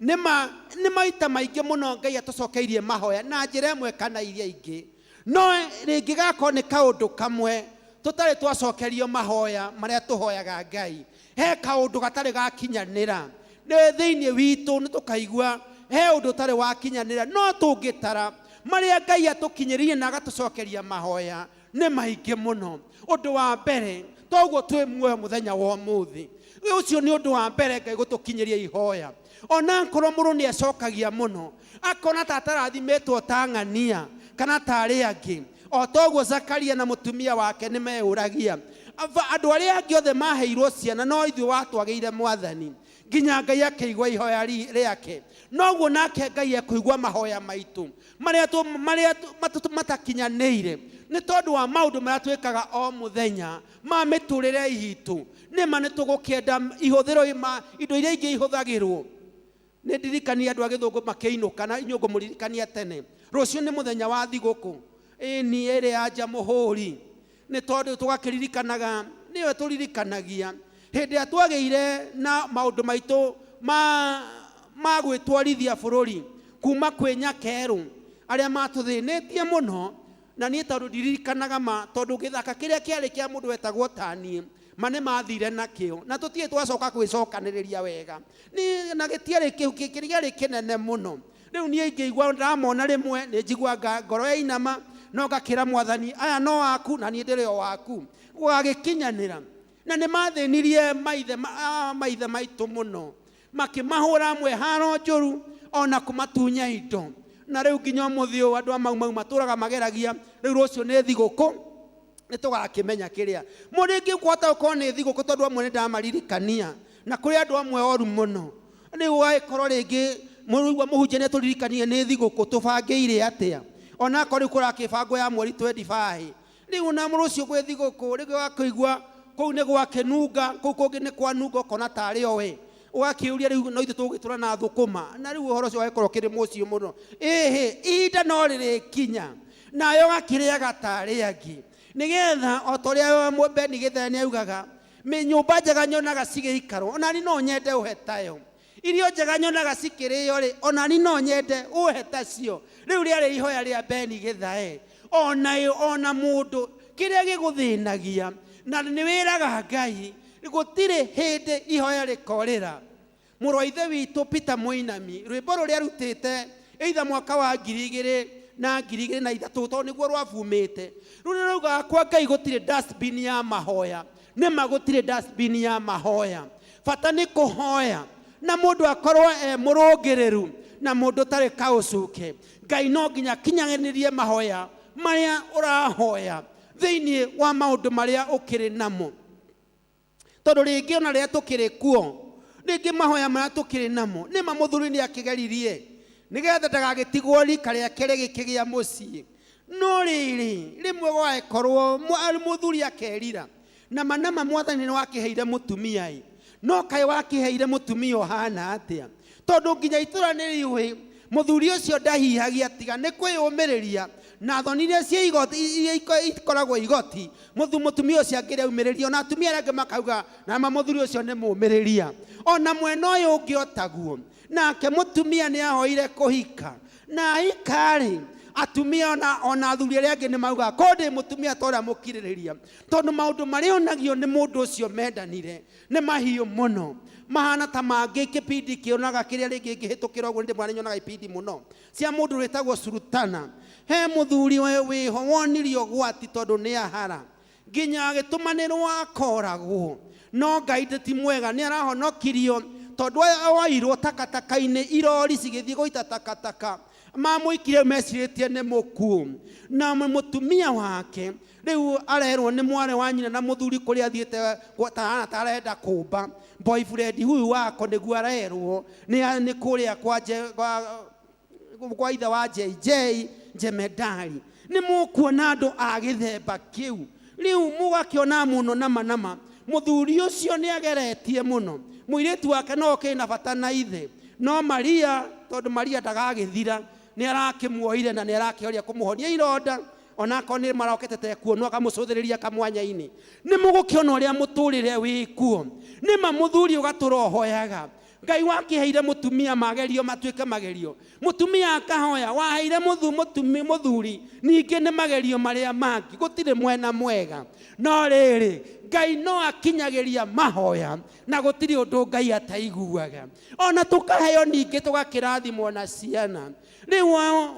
nĩ maita maingĩ mũno Ngai atũcokeirie mahoya na njĩra ĩmwe kana iria ingĩ. No rĩngĩ gakorwo nĩ kaũndũ kamwe tũtarĩ twacokerio mahoya marĩa tũhoyaga Ngai, he kaũndũ gatarĩ gakinyanĩra nĩ thĩinĩ witũ, nĩ tũkaigua he ũndũ ũtarĩ wakinyanĩra. No tũngĩtara marĩa Ngai atũkinyĩrĩire na agatũcokeria mahoya nĩ maingĩ mũno. Ũndũ wa mbere, toguo twĩ muoyo mũthenya wa ũmũthĩ, ũcio nĩ ũndũ wa mbere Ngai gũtũkinyĩria ihoya. Ona akorwo mũndũ nĩ acokagia mũno, akona ta atarathimĩtwo ta ng'ania kana ta arĩa angĩ, o toguo Zakaria na mũtumia wake nĩ meyũragia, andũ arĩa angĩ othe maheirwo ciana, no ithuĩ watwagĩire Mwathani, nginya Ngai akĩigua ihoya rĩake. Noguo nake Ngai ekũigua mahoya maitũ marĩa matakinyanĩire nĩ tondũ wa maũndũ marĩa twĩkaga o mũthenya ma mĩtũrĩre itũ. Nĩ ma nĩ tũgũkĩenda ihũthĩro indo iria ingĩ ihũthagĩrwo. Nĩ ndirikania andũ a gĩthũngũ makĩinũka, na inyuĩ ngũmũririkania tene, rũciũ nĩ mũthenya wa thigũkũ, ĩni ĩrĩ ya Jamhuri, nĩ tondũ tũgakĩririkanaga, nĩwe tũririkanagia hĩndĩ ĩrĩa twagĩire na maũndũ maitũ ma gwĩtwarithia bũrũri. Kuma kwĩ Nyakerũ arĩa matũthĩnĩtie mũno, na niĩ tondũ ndirikanaga ma, tondũ gĩthaka kĩrĩa kĩarĩ kĩa mũndũ wetagwo taniĩ, ma nĩ mathire nakĩo na tũtirĩ twacoka kwĩcokanĩrĩria wega. Ni na gĩtiarĩ kĩu kĩarĩ kĩnene mũno. Rĩu niĩ ingĩigua ndamona rĩmwe nĩ njiguaga ngoro yainama, no ngakĩra Mwathani, aya no aku na niĩ ndĩrĩ o waku. Gũgagĩkinyanĩra. Na nĩ mathĩnirie maithe maitũ mũno, makĩmahũra amwe haro njũru ona kũmatunya indo. Na rĩu nginya ũmũthĩ ũyũ andũ a Mau Mau matũraga mageragia, rĩu rũciũ nĩ thigũkũ, nĩ tũgakĩmenya kĩrĩa mũndũ ingĩ kwahota gũkorwo nĩ thigũkũ, tondũ amwe nĩ ndamaririkania na kũrĩ andũ amwe oru mũno. Rĩu ũgagĩkorwo rĩngĩ mũrũigua mũhunjia nĩ atũririkanie nĩ thigũkũ, tũbangĩire atĩa, onakorwo rĩu kũrakĩbangwo ya mweri 25. Rĩu na rũciũ gwĩ thigũkũ, rĩngĩ ũgakĩigua kũu nĩ gwakĩnunga, kũu kũngĩ nĩ kwanunga, ũkona tarĩ o we. Ũgakĩũria rĩu no ithuĩ tũgũgĩtũra na thũkũma, na rĩu ũhoro ũcio ũgagĩkorwo ũkĩrĩ mũciĩ mũno. Ĩhĩ, ihinda no rĩrĩkinya nawe ũgakĩrĩaga tarĩ angĩ, nĩgetha o ta ũrĩa Beni Gĩthenya nĩaugaga, nyũmba njega nyonaga cigĩikarwo, ona niĩ no nyende ũhe tayo. Irio njega nyonaga cikĩrĩo rĩ, ona niĩ no nyende ũhe tacio. Rĩu rĩarĩ ihoya rĩa Beni Gĩthae. Ona mũndũ kĩrĩa gĩgũthĩnagia na nĩ wĩraga Ngai, gũtirĩ hĩndĩ ihoya rĩkorĩra. Mũrũ wa ithe witũ Peter Mũinami, rwĩmbo rũrĩa arutĩte either mwaka wa ngiri igĩrĩ na ngiri igĩrĩ na ithatũ, tondũ nĩguo rwabumĩte, rũrĩa raugaga kwa Ngai gũtirĩ dustbin ya mahoya. Nĩma gũtirĩ dustbin ya mahoya. Bata nĩ kũhoya na mũndũ akorwo e mũrũngĩrĩru na mũndũ ũtarĩ kaũcuke. Ngai no nginya akinyanĩrie mahoya marĩa ũrahoya thĩinĩ wa maũndũ marĩa ũkĩrĩ namo. Tondũ rĩngĩ ona rĩrĩa tũkĩrĩ kuo, rĩngĩ mahoya marĩa tũkĩrĩ namo nĩma mũthuri nĩ akĩgeririe nĩgetha ndagagĩtigwo rika rĩake rĩgĩkĩgĩa mũciĩ. No rĩrĩ, rĩmwe gwagĩkorwo mũthuri akerira na manama Mwathani nĩ wakĩheire mũtumia ĩ, no kaĩ wakĩheire mũtumia ũhana atĩa? Tondũ nginya itũra nĩ rĩũĩ mũthuri ũcio ndahihagia tiga nĩ kwĩyũmĩrĩria na thoni iria cia igoti, iria ikoragwo igoti, mũtumia ũcio angĩrĩaumĩrĩria, ona atumia arĩa angĩ makauga na ma mũthuri ũcio nĩ mũmĩrĩria. Ona mwena ũyũ ũngĩ otaguo, nake mũtumia nĩ ahoire kũhika, na ahika-rĩ, atumia ona athuri arĩa angĩ nĩ maugaga ko ndĩ mũtumia ta ũrĩa mũkirĩrĩria, tondũ maũndũ marĩa onagio nĩ mũndũ ũcio mendanire nĩ mahiũ mũno, mahana ta mangĩ kĩbindi kĩonaga kĩrĩa rĩngĩ ngĩhĩtũkĩra ũguo, nĩ ndĩmwana nyonaga ibindi mũno cia mũndũ wĩtagwo Sultana. He mũthuri wĩho wonirio gwati tondũ nĩ ahara, nginya agĩtũmanĩrwo akoragwo, no Ngai ti mwega, nĩ arahonokirio tondũ oirwo takataka-inĩ, irori cigĩthiĩ gũita takataka, mamũikire mecirĩtie nĩ mũkuũ. Na mũtumia wake rĩu arerwo nĩ mwarĩ wa nyina na mũthuri kũrĩa athiĩte ta arenda kũmba boyfriend huyu wako, nĩguo arerwo nĩ kũrĩa kwa ithe wa JJ Jemedari. Nĩ mũkuona andũ a gĩthemba kĩu. Rĩu mũgakĩona mũno nama nama mũthuri ũcio nĩ ageretie mũno, mũirĩtu wake no okĩrĩ na bata na ithe, no Maria tondũ Maria ndagagĩthira nĩ arakĩmuoire na nĩ arakĩhoria kũmũhonia ironda, onakorwo nĩ marokete tekuonwo akamũcũthĩrĩria kamwanya-inĩ. Nĩ mũgũkĩona ũrĩa mũtũrĩre wĩkuo. Nĩ ma mũthuri ũgatũra ũhoyaga Ngai wakĩheire mũtumia magerio matuĩke magerio, mũtumia akahoya waheire mũthuri ningĩ nĩ magerio marĩa mangĩ, gũtirĩ mwena mwega. No rĩrĩ, Ngai no akinyagĩria mahoya na gũtirĩ ũndũ Ngai ataiguaga. Ona tũkaheo ningĩ tũgakĩrathimwo na ciana. Rĩu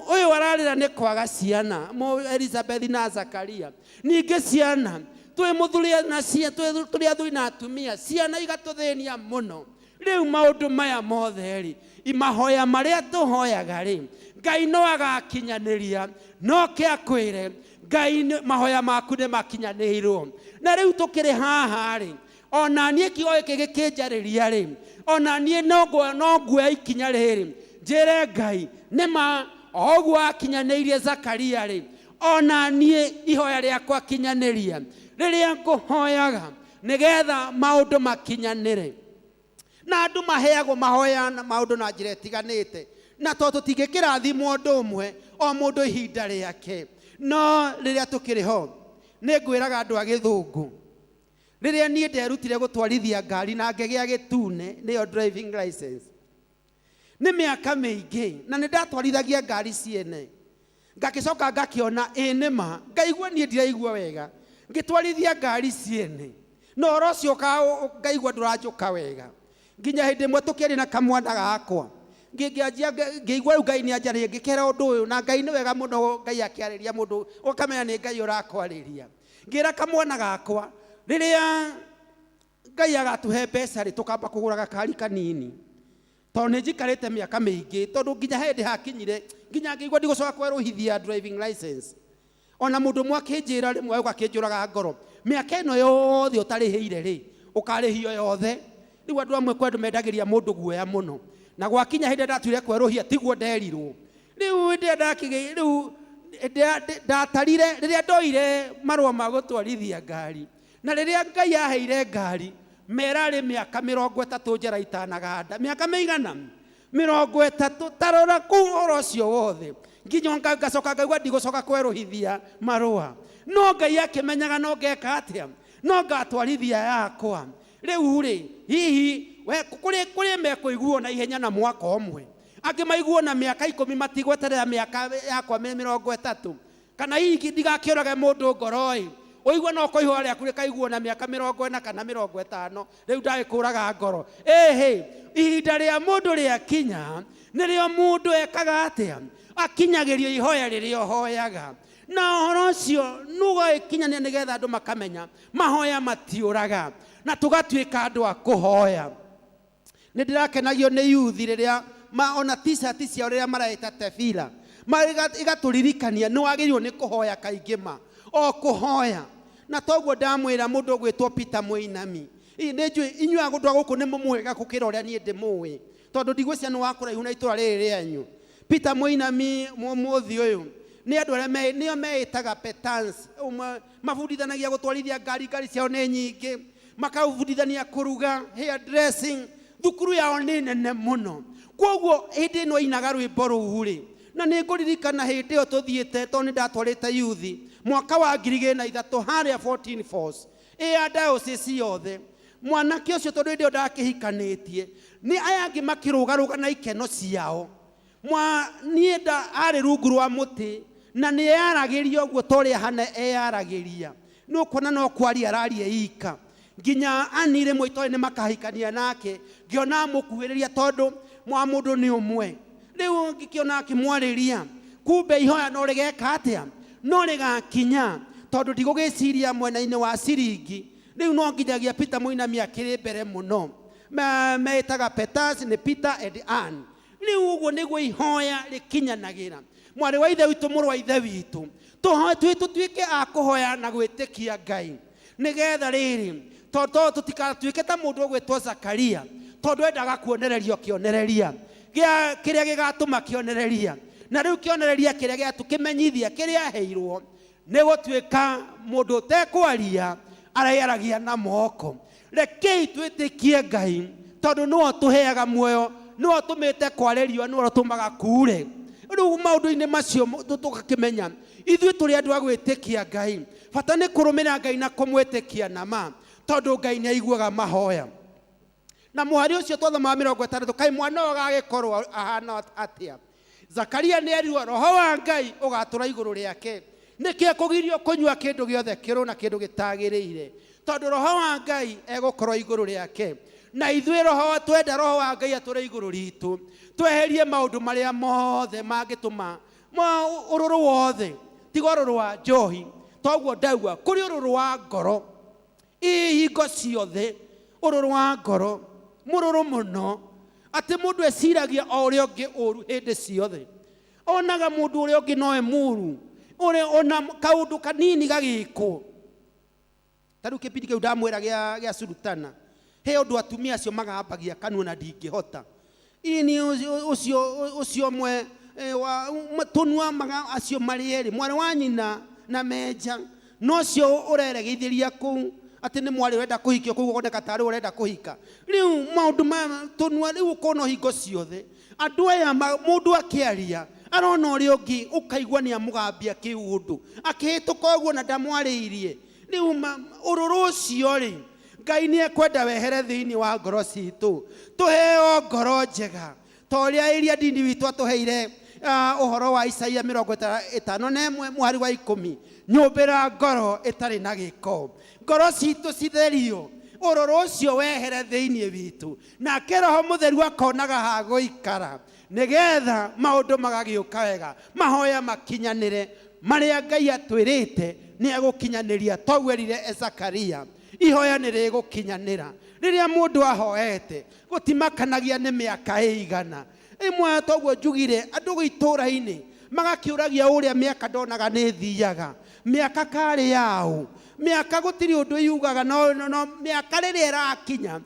ũyũ ararĩra nĩ kwaga ciana, Elizabeth na Zakaria. Ningĩ ciana twĩ mũthuri na tũrĩ athuri na atumia, ciana igatũthĩnia mũno. Rĩu maũndũ maya mothe rĩ, mahoya marĩa tũhoyaga rĩ, Ngai no agakinyanĩria, no kĩakwĩre Ngai mahoya maku nĩ makinyanĩirwo. Na rĩu tũkĩrĩ haha rĩ, ona niĩ kiugo gĩkĩ gĩkĩnjarĩria rĩ, ona niĩ no nguoya ikinya rĩrĩ njĩre Ngai nĩma o ũguo akinyanĩirie Zakaria rĩ, ona niĩ ihoya rĩakwa kinyanĩria rĩrĩa ngũhoyaga nĩgetha maũndũ makinyanĩre. Na andũ maheagwo mahoya na maũndũ na njĩra ĩtiganĩte, na tondũ tũtingĩkĩrathimwo ũndũ ũmwe o mũndũ ihinda rĩake. No rĩrĩa tũkĩrĩ ho nĩ ngwĩraga andũ a gĩthũngũ, rĩrĩa niĩ nderutire gũtwarithia ngari na ngĩgĩa gĩtune, nĩyo driving license, Nĩ mĩaka mĩingĩ na nĩ ndatwarithagia ngari ciene. Ngagĩcoka ngakĩona ĩ nĩ ma, ngaigua niĩ ndiraigua wega ngĩtwarithia ngari ciene, na ũhoro ũcio ngaigua ndũranjũka wega. Nginya hĩndĩ ĩmwe tũkĩaria na kamwana gakwa, ngĩanjia ngĩigua rĩu Ngai nĩ anjarĩria, ngĩkera ũndũ ũyũ, na Ngai nĩ wega mũno. Ngai akĩarĩria mũndũ ũkamenya nĩ Ngai ũrakwarĩria. Ngĩra kamwana gakwa, rĩrĩa Ngai agatũhe mbeca rĩ, tũkamba kũgũra gakari kanini, tondũ nĩ njikarĩte mĩaka mĩingĩ, tondũ nginya hĩndĩ hakinyire nginya ngĩigua ndigũcoka kwerũhithia driving license. Ona mũndũ ũmwe akĩnjĩra rĩmwe ũka akĩnjũraga ngoro, mĩaka ĩno yothe ũtarĩhĩire rĩ, ũkarĩhio yothe. Rĩu andũ amwe kwendũ mendagĩria mũndũ guoya mũno, na gwakinya hĩndĩ ndatuire kwerũhia tiguo nderirwo. Rĩu hĩndĩ ĩrĩa ndakĩgĩ rĩu ndatarire rĩrĩa ndoire marũa ma gũtwarithia ngari, na rĩrĩa Ngai aheire ngari merarĩ mĩaka 30 njera itanaganda. Mĩaka mĩigana? 30. Tarora kũu ũhoro ũcio wothe, nginya ngacoka ngaigua ndigũcoka kwerũhithia marũa. No Ngai akĩmenyaga no ngeka atĩa, no ngatwarithia yakwa. Rĩu rĩ, hihi we kũrĩ mekũiguo na ihenya na mwaka ũmwe, angĩ maiguo na mĩaka 10, matigweterera mĩaka yakwa 30. Kana hihi ndigakĩũrage mũndũ ngoro-ĩ, ũigue no kũihũra rĩaku rĩkaiguo na mĩaka 40 kana 50, rĩu ndagĩkũraga ngoro. Ĩhĩ, ihinda rĩa mũndũ rĩakinya nĩrĩo mũndũ ekaga atĩa, akinyagĩrio ihoya rĩrĩa ũhoyaga, na ũhoro ũcio nũgagĩkinyania, nĩgetha andũ makamenya mahoya matiũraga, na tũgatuĩka andũ a kũhoya. Nĩ ndĩrakenagio nĩ yuthi rĩrĩa ona t-shirt ciao rĩrĩa maraĩta tefila, igatũririkania nĩ wagĩrĩirwo nĩ kũhoya kaingĩ, ma o kũhoya. Na toguo ndamwĩra mũndũ ũgwĩtwo Peter Mũinami. Nĩ njũĩ inyuĩ andũ a gũkũ nĩ mũmũĩ gũkĩra ũrĩa niĩ ndĩmũĩ, tondũ ndigwĩciria nĩ wa kũraihu na itũra rĩrĩ rĩanyu. Peter Mũinami mũthĩ ũyũ nĩ andũ arĩa nĩo meĩtaga petans, mabundithanagia gũtwarithia ngari, ngari ciao nĩ nyingĩ, makabundithania kũruga, hair dressing, thukuru yao nĩ nene mũno. Koguo hĩndĩ ĩno ainaga rwĩmbo rũu rĩ, na nĩ ngũririkana hĩndĩ ĩyo tũthiĩte, tondũ nĩ ndatwarĩte yuthi mwaka wa 2003 harĩa 14 Force ĩ ya diocese yothe. Mwanake ũcio, tondũ hĩndĩ ĩyo ndakĩhikanĩtie, nĩ aya angĩ makĩrũgarũga na ikeno ciao, mwa niĩ nda arĩ rungu rwa mũtĩ na nĩ eyaragĩria ũguo ta ũrĩa hana eyaragĩria. Nĩ ũkuona no kwaria araria ika, nginya ani rĩmwe itoĩ nĩ makahikania nake, ngĩona amũkuhĩrĩria, tondũ mwa mũndũ nĩ ũmwe. Rĩu ngĩkĩona akĩmwarĩria, kumbe ihoya no rĩgeka atĩa, no rĩgakinya, tondũ ndigũgĩciria mwena-inĩ wa ciringi. Rĩu no nginyagia Peter Mũinami akĩrĩ mbere mũno. Meĩtaga Peters, nĩ Peter and Ann. Rĩu ũguo nĩguo ihoya rĩkinyanagĩra. Mwarĩ wa ithe witũ, mũrũ wa ithe witũ, tũtuĩke a kũhoya na gwĩtĩkia Ngai, nĩgetha rĩrĩ tondũ tũtikatuĩke ta mũndũ ũgwĩtwo Zakaria, tondũ endaga kuonererio kĩonereria gĩa kĩrĩa gĩgatũma kĩonereria, na rĩu kĩonereria kĩrĩa gĩatũkĩmenyithia kĩrĩa aheirwo nĩ gũtuĩka mũndũ ũtekwaria, arayaragia na moko. Rekei twĩtĩkie Ngai, tondũ nĩwe ũtũheaga muoyo, nĩwe ũtũmĩte kware riũa, nĩwe ũtũmaga kuure. Rĩu maũndũ-inĩ macio tũgakĩmenya ithuĩ tũrĩ andũ a gwĩtĩkia Ngai. Bata nĩ kũrũmĩrĩra Ngai na kũmwĩtĩkia na ma, tondũ Ngai nĩ aiguaga mahoya. Na mũhari ũcio twathomaga 60, kaĩ mwana ũyũ agagĩkorwo ahana atĩa? Zakaria nĩ erirwo roho wa Ngai ũgatũra igũrũ rĩake, nĩkĩo ekũgirio kũnyua kĩndũ gĩothe kĩrũ na kĩndũ gĩtagĩrĩire, tondũ roho wa Ngai egũkorwo igũrũ rĩake. Na ithuĩ roho twenda roho wa Ngai atũre igũrũ ritũ, tweherie maũndũ marĩa mothe mangĩtũma ũrũrũ wothe, tiga ũrũrũ wa njohi. Toguo ndauga kũrĩ ũrũrũ wa ngoro hingo ciothe, ũrũrũ wa ngoro mũrũrũ mũno, atĩ mũndũ eciragia o ũrĩa ũngĩ ũru hĩndĩ ciothe, onaga mũndũ ũrĩa ũngĩ nowe mũru, ũrĩa ona kaũndũ kanini gagĩkwo. Ta rĩu kĩbindi kĩu ndamwĩra gĩa Sultana, he ũndũ atumia acio magambagia kanua na ndingĩhota ini ũcio ũmwe wa tũnua acio marĩ erĩ, mwarĩ wa nyina na menja, no ũcio ũreregithĩria kũu atĩ nĩ mwarĩ ũrenda kũhikio kũu, ũkoneka tarĩ ũrenda kũhika. Rĩu maũndũ ma tũnua rĩu ũkona hingo ciothe andũ aya mũndũ akĩaria arona ũrĩa ũngĩ, ũkaigua nĩ amũgambia kĩũndũ akĩhĩtũka ũguo na ndamwarĩirie. Rĩu ũrũrũ ũcio rĩ, Ngai nĩ ekwenda wehere thĩinĩ wa ngoro citũ, tũheo ngoro njega, Ta ũrĩa ĩria ndini witũ atũheire ũhoro wa Isaia 51 mũhari wa 10, nyũmbĩra ngoro ĩtarĩ na gĩko, ngoro citũ citherio, ũrũrũ ũcio wehere thĩinĩ witũ, nake Roho Mũtheru akonaga ha gũikara, nĩgetha maũndũ magagĩũka wega, mahoya makinyanĩre marĩa Ngai atwĩrĩte nĩ egũkinyanĩria. Toguo erire Zakaria, ihoya nĩ rĩgũkinyanĩra. Rĩrĩa mũndũ ahoete gũtimakanagia nĩ mĩaka ĩigana. Ĩmwe toguo njugire, andũ itũũra-inĩ magakĩũragia ũrĩa mĩaka ndonaga nĩ thiaga, mĩaka karĩ yaũ, mĩaka gũtirĩ ũndũ yugaga, no, no, no mĩaka rĩrĩa ĩrakinya,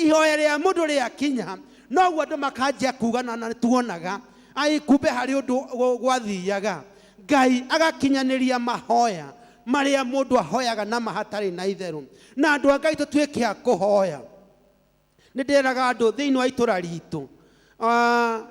ihoya rĩa mũndũ rĩakinya, noguo andũ makanjia kuga na nĩtuonaga ai kumbe harĩ ũndũ gwathiaga. Ngai agakinyanĩria mahoya marĩa mũndũ ahoyaga na mahatarĩ na itherũ. Na andũ a Ngai tũtuĩke a kũhoya. Nĩ ndĩraga andũ thĩinĩ wa itũra ritũ,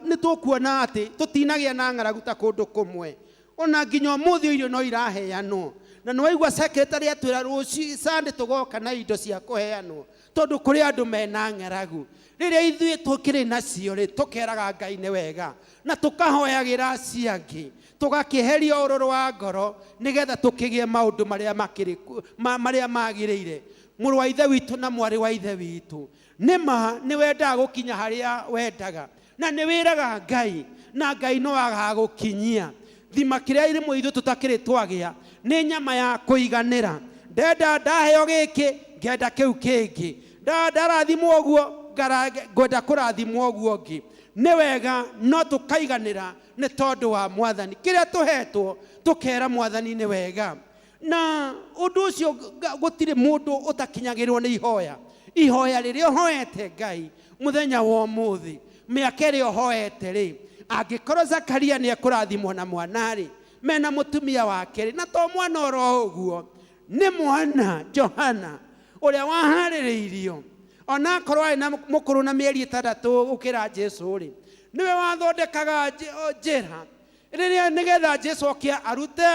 nĩ tũkuona atĩ tũtinagĩa na ng'aragu ta kũndũ kũmwe, ona nginya ũmũthĩ irio no iraheanwo. Na nĩ waigua secretary atwĩra rũciũ Sunday tũgoka na indo cia kũheanwo, tondũ kũrĩ andũ mena ng'aragu. Rĩrĩa ithuĩ tũkĩrĩ nacio rĩ, tũkeraga Ngai nĩ wega, na tũkahoyagĩra acio angĩ, tũgakĩeheria ũrũrũ wa ngoro, nĩgetha tũkĩgĩe maũndũ marĩa makĩrĩ marĩa magĩrĩire. Mũrũ wa ithe witũ na mwarĩ wa ithe witũ, nĩ ma nĩ wendaga gũkinya harĩa wendaga, na nĩ wĩraga Ngai, na Ngai no agagũkinyia. Thima kĩrĩa rĩmwe ithuĩ tũtakĩrĩ twagĩa nĩ nyama ya kũiganĩra. Ndenda ndaheo gĩkĩ, ngenda kĩu kĩngĩ, ndarathimwo ũguo, ngwenda kũrathimwo ũguo ũngĩ. Nĩ wega no tũkaiganĩra nĩ tondũ wa Mwathani. Kĩrĩa tũhetwo tũkera Mwathani nĩ wega. Na ũndũ ũcio gũtirĩ mũndũ ũtakinyagĩrwo nĩ ihoya. Ihoya rĩrĩa ũhoete Ngai mũthenya wa ũmũthĩ, mĩaka ĩrĩa ũhoete rĩ, angĩkorwo Zakaria nĩ ekũrathimwo na mwana rĩ, mena mũtumia wake rĩ, na to mwana oro ũguo, nĩ mwana Johana ũrĩa waharĩrĩirio, ona akorwo arĩ na mũkũrũ na mĩeri 6 gũkĩra Jesũ rĩ, nĩwe wathondekaga njĩra rĩrĩa nĩgetha Jesũ oke arute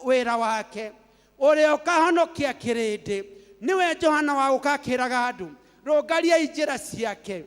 wĩra wake ũrĩa ũkahonokia kĩrĩndĩ. Nĩwe Johana wa gũka akĩraga andũ, rũngariai njĩra ciake.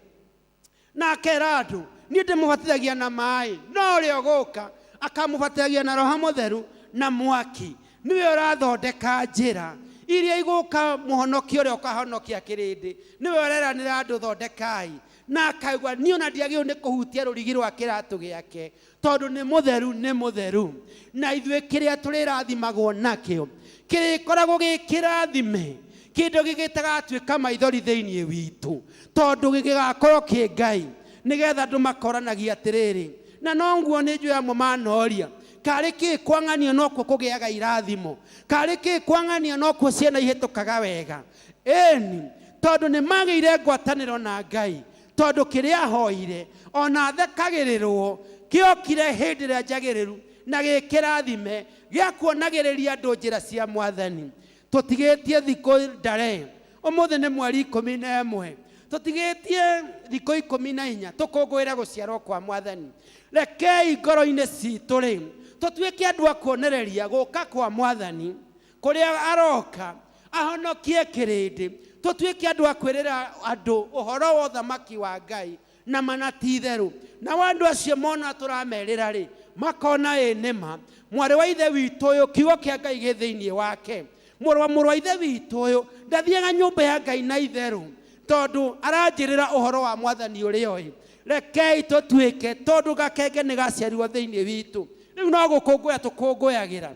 Na akera andũ, niĩ ndĩmũbatithagia na maĩ, no ũrĩa ũgũka akamũbatithagia na Roho Mũtheru na mwaki. Nĩwe ũrathondeka njĩra iria igũka mũhonokia ũrĩa ũkahonokia kĩrĩndĩ. Nĩwe ũreranĩra andũ, thondekai. Na akaigua niĩ ona ndiagĩrĩirwo nĩ kũhutia rũrigi rwa kĩratũ gĩake, tondũ nĩ mũtheru, nĩ mũtheru. Na ithuĩ kĩrĩa tũrĩrathimagwo nakĩo kĩrĩkoragwo gĩ kĩrathime, kĩndũ gĩgĩtagatuĩka maithori thĩinĩ witũ, tondũ gĩgĩgakorwo kĩ Ngai, nĩgetha andũ makoranagia atĩrĩrĩ. Na noguo nĩ njũĩ amwe manoria, karĩ kĩ kwang'anio nokuo kũgĩaga irathimo, karĩ kĩ kwang'anio nokuo ciana ihĩtũkaga wega. Ĩni, tondũ nĩ magĩire ngwatanĩro na Ngai, tondũ kĩrĩa ahoire ona athekagĩrĩrwo kĩokire hĩndĩ ĩrĩa njagĩrĩru na gĩkĩrathime gĩa kuonagĩrĩria andũ njĩra cia Mwathani. Tũtigĩtie thikũ ndare, ũmũthĩ nĩ mweri 11, tũtigĩtie thikũ 14 tũkũngũĩre gũciarwo kwa Mwathani. Rekei ngoro-inĩ citũ rĩ, tũtuĩke andũ a kuonereria gũka kwa Mwathani kũrĩa aroka ahonokie kĩrĩndĩ. Tũtuĩke andũ a kwĩrĩra andũ ũhoro wa ũthamaki wa Ngai na mana ti itherũ. Nao andũ acio mona tũramerĩra rĩ, makona ĩ nĩma mwarĩ wa ithe witũ ũyũ, kiugo kĩa Ngai gĩ thĩinĩ wake. Mũrũ wa ithe witũ ũyũ ndathiaga nyũmba ya Ngai na itherũ, tondũ aranjĩrĩra ũhoro wa Mwathani ũrĩa oĩ. Rekei tũtuĩke, tondũ gakenge nĩ gaciarirwo thĩinĩ witũ, rĩu no gũkũngũya tũkũngũyagĩra.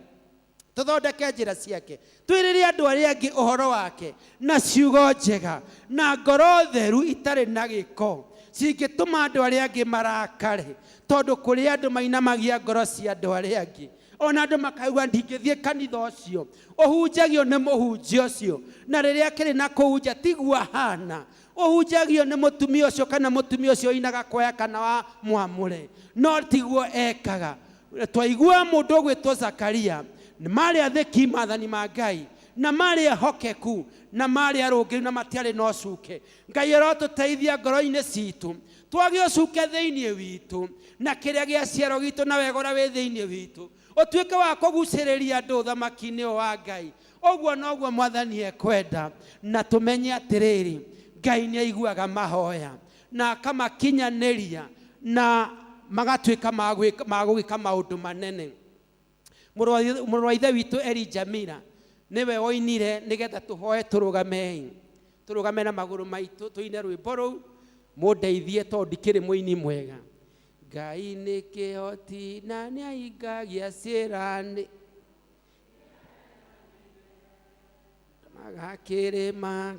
Tũthondeke njĩra ciake, twĩrĩre andũ arĩa angĩ ũhoro wake na ciugo njega na ngoro theru itarĩ na gĩko cingĩtũma andũ arĩa angĩ marakare, tondũ kũrĩ andũ mainamagia ngoro cia andũ arĩa angĩ. Ona andũ makaigua ndingĩthiĩ kanitha ũcio ũhunjagio nĩ mũhunjia ũcio, na rĩrĩa akĩrĩ na kũhunja tiguo ahana. Ũhunjagio nĩ mũtumia ũcio kana mũtumia ũcio ũinaga kwaya kana wa mwamũre, no tiguo ekaga. Twaigua mũndũ ũgwĩtwo Zakaria, nĩ marĩ athĩki maathani ma Ngai, na marĩ ehokeku, na marĩ arũngĩrĩru, na matiarĩ na ũcuke. Ngai arotũteithia ngoro-inĩ citũ, twage ũcuke thĩinĩ witũ, na kĩrĩa gĩaciarwo gitũ na wega ũrĩa wĩ thĩinĩ witũ ũtuĩke wa kũgucĩrĩria andũ ũthamaki-inĩ ũyũ wa Ngai. Ũguo noguo Mwathani ekwenda, na tũmenye atĩrĩrĩ, Ngai nĩ aiguaga mahoya na akamakinyanĩria. Na magatuĩka ma gũgĩka maũndũ manene. Mũrũ wa ithe witũ Eli Jamila nĩwe woinire nĩgetha tũhoe tũrũgamei, tũrũgame na magũrũ maitũ tũine rwĩmbo rũu. Mũndeithie tondũ ndikĩrĩ mũini mwega. Ngai nĩ kĩhoti na nĩahingagia ciĩranĩ magakĩrĩma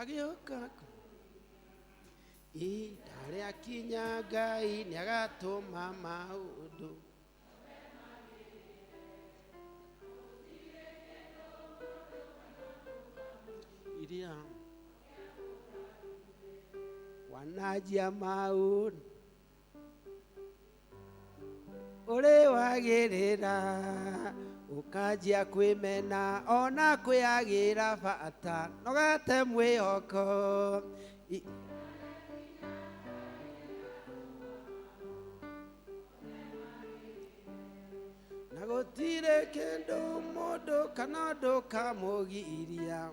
agĩũka ihinda rĩakinya Ngai nĩagatũma maũndũ. Iria wanajia maũndũ ũrĩ wagĩrĩra ũkanjia kwĩmena ona kwĩagĩra bata nogate mwĩhoko. Na gũtirĩ kĩndũ mũndũ kana ũndũ kamũgiria.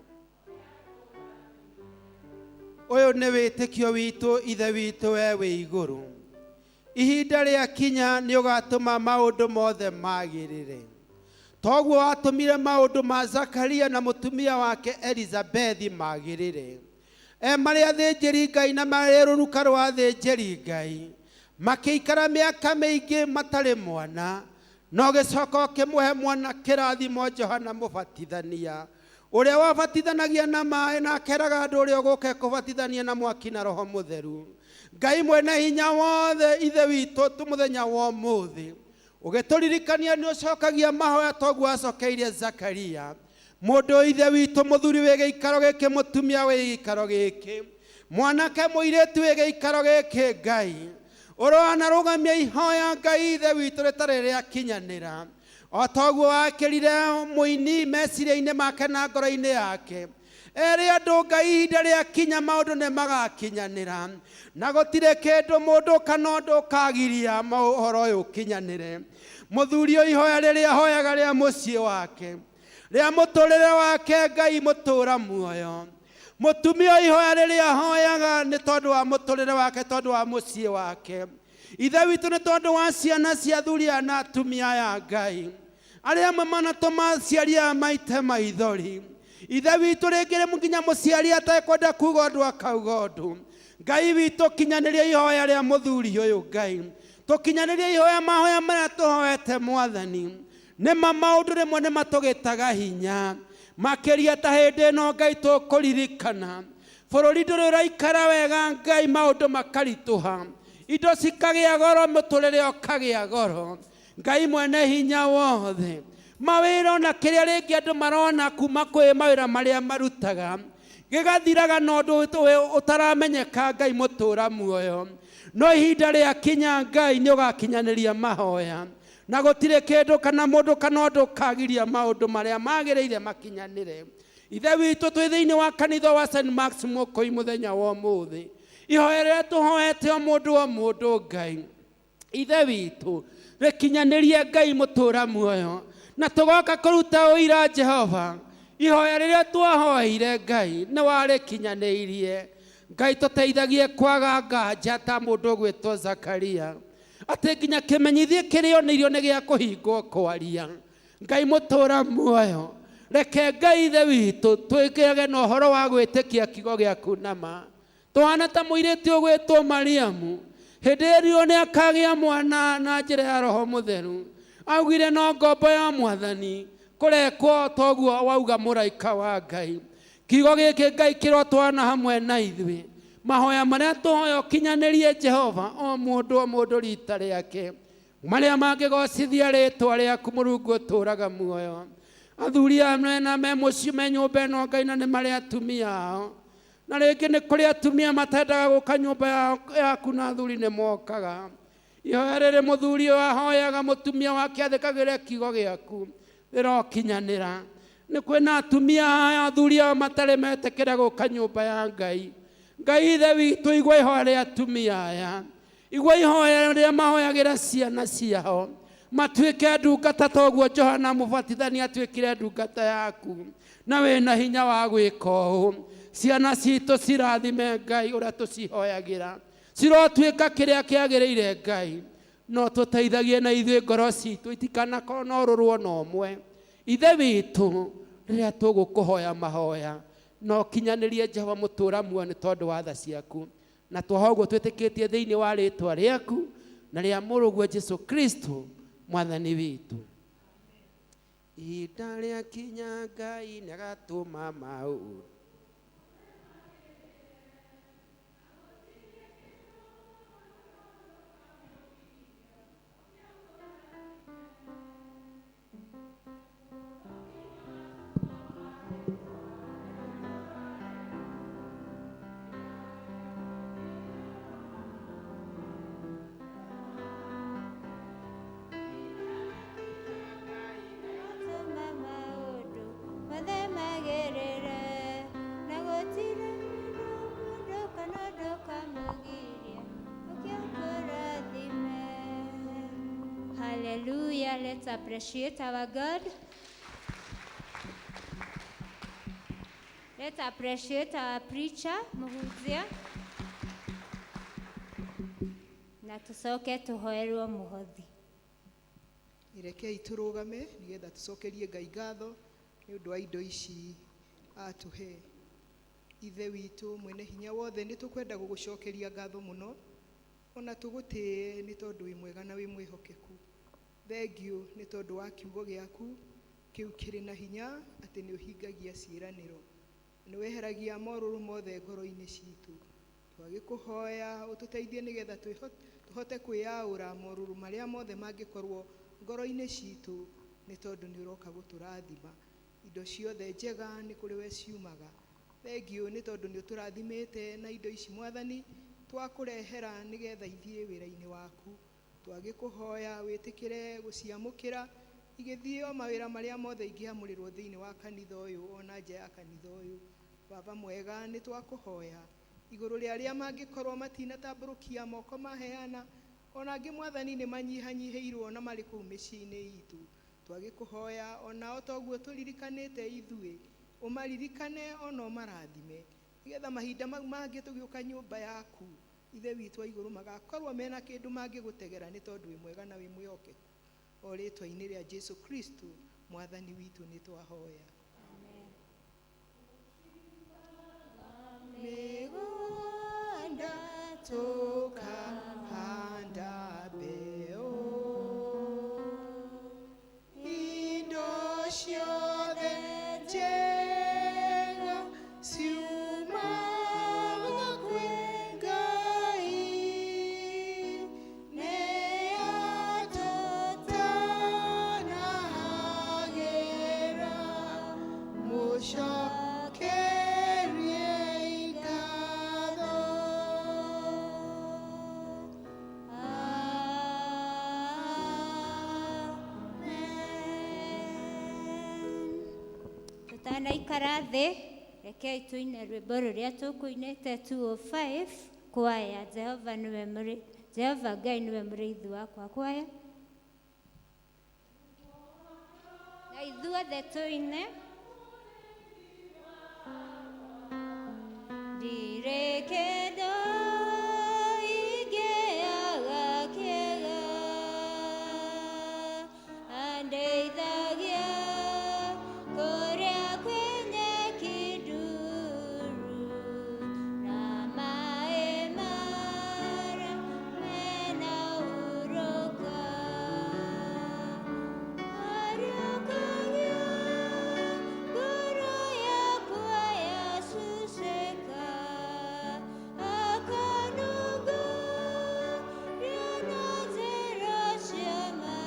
Ũyũ nĩ wĩtĩkio witũ, Ithe witũ we wĩ igũrũ. Ihinda rĩakinya nĩ ũgatũma maũndũ mothe magĩrĩre. Toguo watũmire maũndũ ma Zakaria na mũtumia wake Elizabethi magĩrĩre. E marĩ athĩnjĩri Ngai na marĩ rũruka rwa athĩnjĩri Ngai, makĩikara mĩaka mĩingĩ matarĩ mwana, no gĩcoka ũkĩmũhe mwana kĩrathimo Johana Mũbatithania, ũrĩa wabatithanagia na maĩ na akeraga andũ ũrĩa ũgũka kũbatithania na mwaki na Roho Mũtheru. Ngai mwene hinya wothe, Ithe witũ, tu mũthenya wa ũmũthĩ ũgĩtũririkania nĩ ũcokagia mahoya toguo acokeirie Zakaria. Mũndũ Ithe witũ, mũthuri wĩ gĩikaro gĩkĩ, mũtumia wĩ gĩikaro gĩkĩ, mwanake mũirĩtu wĩ gĩikaro gĩkĩ, Ngai ũroanarũgamia ihoya Ngai Ithe witũ rĩtarĩ rĩakinyanĩra. O toguo wakĩrire mũini meciria-inĩ make na ngoro-inĩ yake, ere andũ Ngai ihinda rĩakinya maũndũ nĩ magakinyanĩra, na gũtirĩ kĩndũ mũndũ kana ũndũ ũkagiria ũhoro ũyũ ũkinyanĩre. Mũthuri ũyũ ihoya rĩrĩa ahoyaga rĩa mũciĩ wake, rĩa mũtũrĩre wake, Ngai mũtũra muoyo. Mũtumia ũyũ ihoya rĩrĩa ahoyaga nĩ tondũ wa mũtũrĩre wake, tondũ wa mũciĩ wake. Ithe witũ nĩ tondũ wa ciana cia athuri aya na atumia aya Ngai arĩa amwe manatũma aciari aya maite maithori. Ithe witũ rĩngĩ rĩmwe nginya mũciari atekwenda kuga ũndũ akauga ũndũ. Ngai witũ kinyanĩria ihoya rĩa mũthuri ũyũ Ngai, tũkinyanĩrie ihoya mahoya marĩa tũhoete Mwathani. Nĩma maũndũ rĩmwe nĩ matũgĩtaga hinya makĩria ta hĩndĩ ĩno Ngai tũkũririkana bũrũri ndũrĩ ũraikara wega Ngai, maũndũ makaritũha, indo cikagĩa goro, mũtũrĩre ũkagĩa goro. Ngai mwene hinya wothe, mawĩra ona kĩrĩa rĩngĩ andũ marona kuma kwĩ mawĩra marĩa marutaga gĩgathiraga na ũndũ ũtaramenyeka Ngai mũtũra muoyo. No ihinda rĩakinya Ngai nĩ ũgakinyanĩria mahoya, na gũtirĩ kĩndũ kana mũndũ kana ũndũ ũkagiria maũndũ marĩa magĩrĩire makinyanĩre. Ithe witũ twĩ thĩinĩ wa kanitha wa St. Mark's Mũkũi mũthenya wa ũmũthĩ, ihoya rĩrĩa tũhoete o mũndũ o mũndũ Ngai Ithe witũ rĩkinyanĩrie Ngai mũtũra muoyo, na tũgoka kũruta ũira Jehova ihoya rĩrĩa twahoeire Ngai nĩ warĩkinyanĩirie. Ngai tũteithagie kwaga nganja ta mũndũ ũgwĩtwo Zakaria, atĩ nginya kĩmenyithie kĩrĩa oneirio nĩ gĩa kũhingwo kwaria. Ngai mũtũra muoyo, reke Ngai Ithe witũ twĩkĩage na ũhoro wa gwĩtĩkia kiugo gĩaku nama. Tũhana ta mũirĩtu ũgwĩtwo Mariamu, hĩndĩ ĩrĩa nĩ akagĩa mwana na njĩra ya Roho Mũtheru, augire no ngombo ya Mwathani kũrekwo toguo wauga mũraika wa Ngai. Kiugo gĩkĩ Ngai kĩrotwana hamwe na ithuĩ. Mahoya marĩa tũhoya ũkinyanĩrie Jehova o mũndũ o mũndũ rita rĩake, marĩa mangĩgocithia rĩtwa rĩaku Mũrungu ũtũraga muoyo. Athuri aya mena me mũciĩ me nyũmba ĩno Ngai na nĩ marĩ atumia ao, na rĩngĩ nĩ kũrĩ atumia matendaga gũka nyũmba yaku na athuri nĩ mokaga. Ihoya rĩrĩ mũthuri ũyũ ahoyaga mũtumia wake athĩkagĩre kiugo gĩaku rĩrokinyanĩra. Nĩ kwĩna atumia aya athuri ao matarĩ metĩkĩra gũka nyũmba ya Ngai. Ngai Ithe witũ igua ihoya rĩa atumia aya, igua ihoya rĩrĩa mahoyagĩra ciana ciao matuĩke ndungata toguo Johana Mũbatithania atuĩkire ndungata yaku, na wĩna hinya wa gwĩka ũũ. Ciana citũ cirathime Ngai ũrĩa tũcihoyagĩra. Cirotuĩka kĩrĩa kĩagĩrĩire Ngai. No tũteithagie na ithuĩ ngoro citũ itikanakorwo na ũrũrũ ona ũmwe. Ithe witũ rĩrĩa tũgũkũhoya mahoya no kinyanĩrie Jehova mũtũra muoyo nĩ tondũ wa tha ciaku. Na twahoya ũguo twĩtĩkĩtie thĩinĩ wa rĩtwa rĩaku na rĩa mũrũguo Jesu Kristo mwathani witũ. Ihinda rĩakinya Ngai nĩagatũma maũndũ. Tũma maũndũ mothe magĩrĩre, na gũtirĩ mũndũ kana ũndũ ũkamũgiria ũkĩ ũkũrathime. Hallelujah. Let's appreciate our God. Let's appreciate our preacher, Mũhunjia. Na tũcoke tũhoerwo mũhothi. Rekei tũrũgame nĩgetha tũcokerie Ngai ngatho nĩ ũndũ wa indo ici atũhe. Ithe witũ mwene hinya wothe, nĩ tũkwenda gũgũcokeria ngatho mũno ona tũgũtĩe nĩ tondũ wĩ mwega na wĩ mwĩhokeku. Thengiũ nĩ tondũ wa kiugo gĩaku kĩu kĩrĩ na hinya atĩ nĩ ũhingagia ciĩranĩro, nĩ weheragia morũrũ mothe ngoro-inĩ citũ. Twagĩkũhoya ũtũteithie nĩgetha tũhote kwĩyaũra morũrũ marĩa mothe mangĩkorwo ngoro-inĩ citũ, nĩ tondũ nĩ ũroka gũtũrathima. Indo ciothe njega nĩ kũrĩ we ciumaga. Thengiũ nĩ tondũ nĩ ũtũrathimĩte na indo ici mwathani twakũrehera nĩgetha ithiĩ wĩra-inĩ waku. Twagĩkũhoya wĩtĩkĩre gũciamũkĩra igĩthiĩ o mawĩra marĩa mothe ingĩamũrĩrwo thĩinĩ wa kanitha ũyũ ona nja ya kanitha ũyũ. Baba mwega, nĩ twakũhoya igũrũ rĩa arĩa mangĩkorwo matinatambũrũkia moko maheana, ona angĩ mwathani nĩ manyihanyihĩirwo na marĩ kũu mĩciĩ-inĩ itũ. Twagĩkũhoya onao toguo tũririkanĩte ithuĩ, ũmaririkane ona ũmarathime, nĩgetha mahinda mau mangĩ tũgĩũka nyũmba yaku Ithe witũ wa igũrũ magakorwo mena kĩndũ mangĩgũtegera nĩ tondũ wĩ mwega na wĩ mwĩhokeku. O rĩtwa-inĩ rĩa Jesu Kristo mwathani witũ nĩ twahoya. Mĩgũnda tũkahanda mbeũ, indo ciothe njega ciumaga kwĩ Ngai, nĩatũtanahagĩra mũcokerie ngatho. Tũtanaikara thĩ, rekei tũine rwĩmbo rũrĩa tũkũinĩte 205 kwaya. Jehova nĩwe Jehova Ngai nĩwe mũrĩithi wakwa kwaya. Na ithuothe tũine. Ndirĩ kĩndũ ingĩaga kĩega, andeithagia kũrĩa kwĩ nyeki nduru, na maĩ marĩa mena hurũka. Ariũkagia ngoro yakwa yacucĩka, akanũngũria na njĩra cia ma.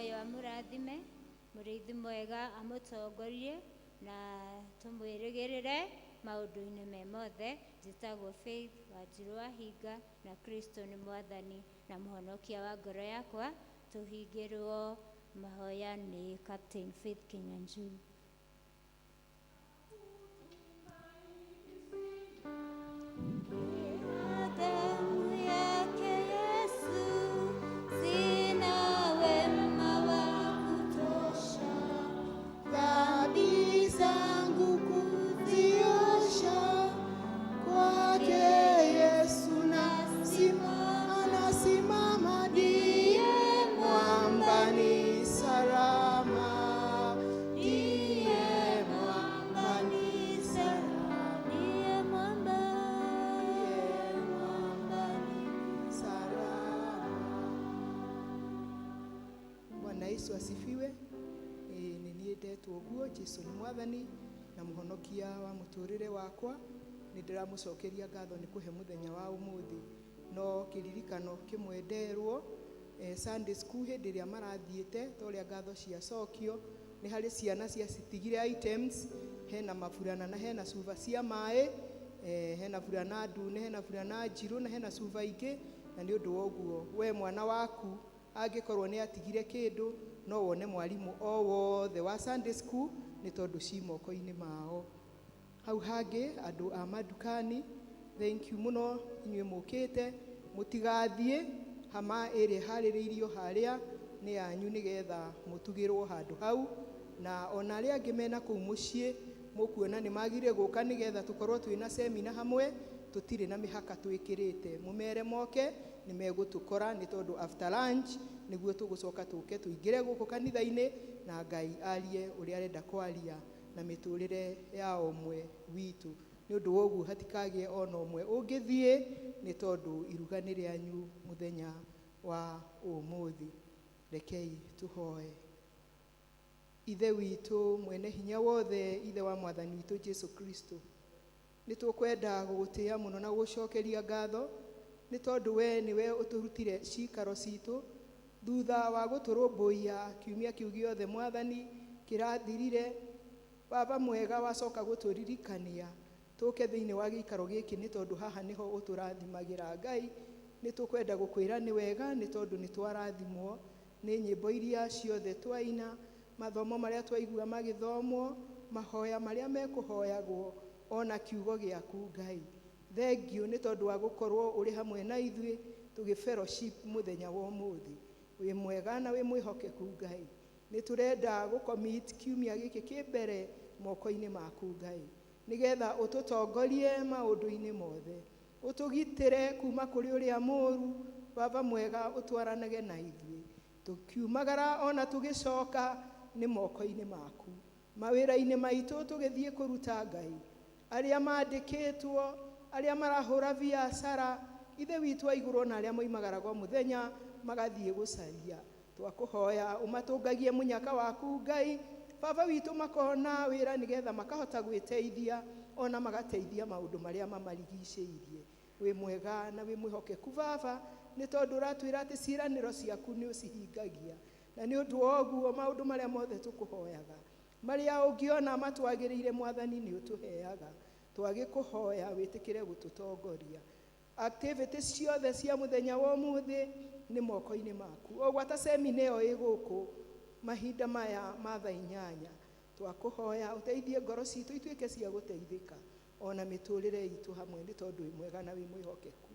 Muoyo amũrathime, mũrĩithi mwega amũtongorie na tũmwĩrĩgĩrĩre maũndũ-inĩ me mothe. Njĩtagwo Faith Wanjirũ wa Hinga, na Kristo nĩ mwathani na mũhonokia wa ngoro yakwa. Tũhingĩrwo mahoya nĩ Captain Faith Kinyanjui. Damu yake Yesu, sina wema wa kutosha, dhambi zangu kuziosha, kwake Yesu nasimama, ndiye mwamba ni salama, ndiye mwamba ni salama, ndiye mwamba, ndiye mwamba ni salama. Bwana Yesu asifiwe. Nĩ niĩ ndetwo ũguo. Jesu nĩ mwathani na mũhonokia wa mũtũrĩre wakwa. Nĩ ndĩramũcokeria ngatho nĩ kũhe mũthenya wa ũmũthĩ. No kĩririkano kĩmwe nderwo, Sunday school hĩndĩ ĩrĩa marathiĩte, ta ũrĩa ngatho ciacokio, nĩ harĩ ciana ciacitigire items, hena maburana na hena cuba cia maĩ, hena burana ndune, hena burana njirũ na hena cuba ingĩ. Na nĩ ũndũ wa ũguo, we mwana waku angĩkorwo nĩ atigire kĩndũ, no wone mwarimũ o wothe wa Sunday school, nĩ tondũ ci moko-inĩ mao. Hau hangĩ, andũ a mandukani, thank you mũno inyuĩ mũkĩte. Mũtigathiĩ, hama ĩrĩa ĩharĩrĩirio harĩa nĩ yanyu, nĩgetha mũtugĩrwo handũ hau. Na ona arĩa angĩ mena kũu mũciĩ, mũkuona nĩ magire gũka, nĩgetha tũkorwo twĩna semina hamwe. Tũtirĩ na mĩhaka twĩkĩrĩte, mũmere moke, nĩ megũtũkora, nĩ tondũ after lunch nĩguo tũgũcoka tũke tũingĩre gũkũ kanitha-inĩ na Ngai arie ũrĩa arenda kwaria na mĩtũrĩre ya ũmwe witũ. Nĩ ũndũ wa ũguo, hatikagĩe ona ũmwe ũngĩthiĩ, nĩ tondũ iruga nĩ rĩanyu mũthenya wa ũmũthĩ. Rekei tũhoe. Ithe witũ mwene hinya wothe, Ithe wa mwathani witũ Jesu Kristo, nĩ tũkwenda gũgũtĩĩa mũno na gũgũcokeria ngatho, nĩ tondũ we nĩwe ũtũrutire cikaro citũ thutha wa gũtũrũmbũiya kiumia kĩu gĩothe mwathani kĩrathirire. Baba mwega, wacoka gũtũririkania tũke thĩinĩ wa gĩikaro gĩkĩ, nĩ tondũ haha nĩho ũtũrathimagĩra. Ngai, nĩ tũkwenda gũkwĩra nĩ wega, nĩ tondũ nĩ twarathimwo nĩ nyĩmbo iria ciothe twaina, mathomo marĩa twaigua magĩthomwo, mahoya marĩa mekũhoyagwo, ona kiugo gĩaku. Ngai, thengiũ nĩ tondũ wa gũkorwo ũrĩ hamwe na ithuĩ tũgĩ fellowship mũthenya wa ũmũthĩ. Wĩ mwega na wĩ mwĩhokeku. Ngai, nĩ tũrenda gũcommit kiumia gĩkĩ kĩ mbere moko-inĩ maku, Ngai, nĩgetha ũtũtongorie maũndũ-inĩ mothe, ũtũgitĩre kuma kũrĩ ũrĩa mũũru. Baba mwega, ũtwaranage na ithuĩ tũkiumagara ona tũgĩcoka, nĩ moko-inĩ maku. Mawĩra-inĩ maitũ tũgĩthiĩ kũruta, Ngai, arĩa mandĩkĩtwo, arĩa marahũra biacara, Ithe witũ wa igũrũ, na arĩa moimagaraga o mũthenya magathiĩ gũcaria, twakũhoya ũmatũngagie mũnyaka waku. Ngai Baba witũ, makona wĩra nĩgetha makahota gwĩteithia ona magateithia maũndũ marĩa mamarigicĩirie. Wĩ mwega na wĩ mwĩhokeku, Baba, nĩ tondũ ũratwĩra atĩ ciĩranĩro ciaku nĩ ũcihingagia. Na nĩ ũndũ wa ũguo, maũndũ marĩa mothe tũkũhoyaga, marĩa ũngĩona matwagĩrĩire, mwathani, nĩ ũtũheaga. Twagĩkũhoya wĩtĩkĩre gũtũtongoria. Activity ciothe cia mũthenya wa ũmũthĩ nĩ moko-inĩ maku, o gwata semina ĩyo ĩ gũkũ mahinda maya ma thaa 8. Twakũhoya ũteithie ngoro citũ ituĩke cia gũteithĩka ona mĩtũrĩre itũ hamwe, nĩ tondũ wĩ mwega na wĩ mwĩhokeku.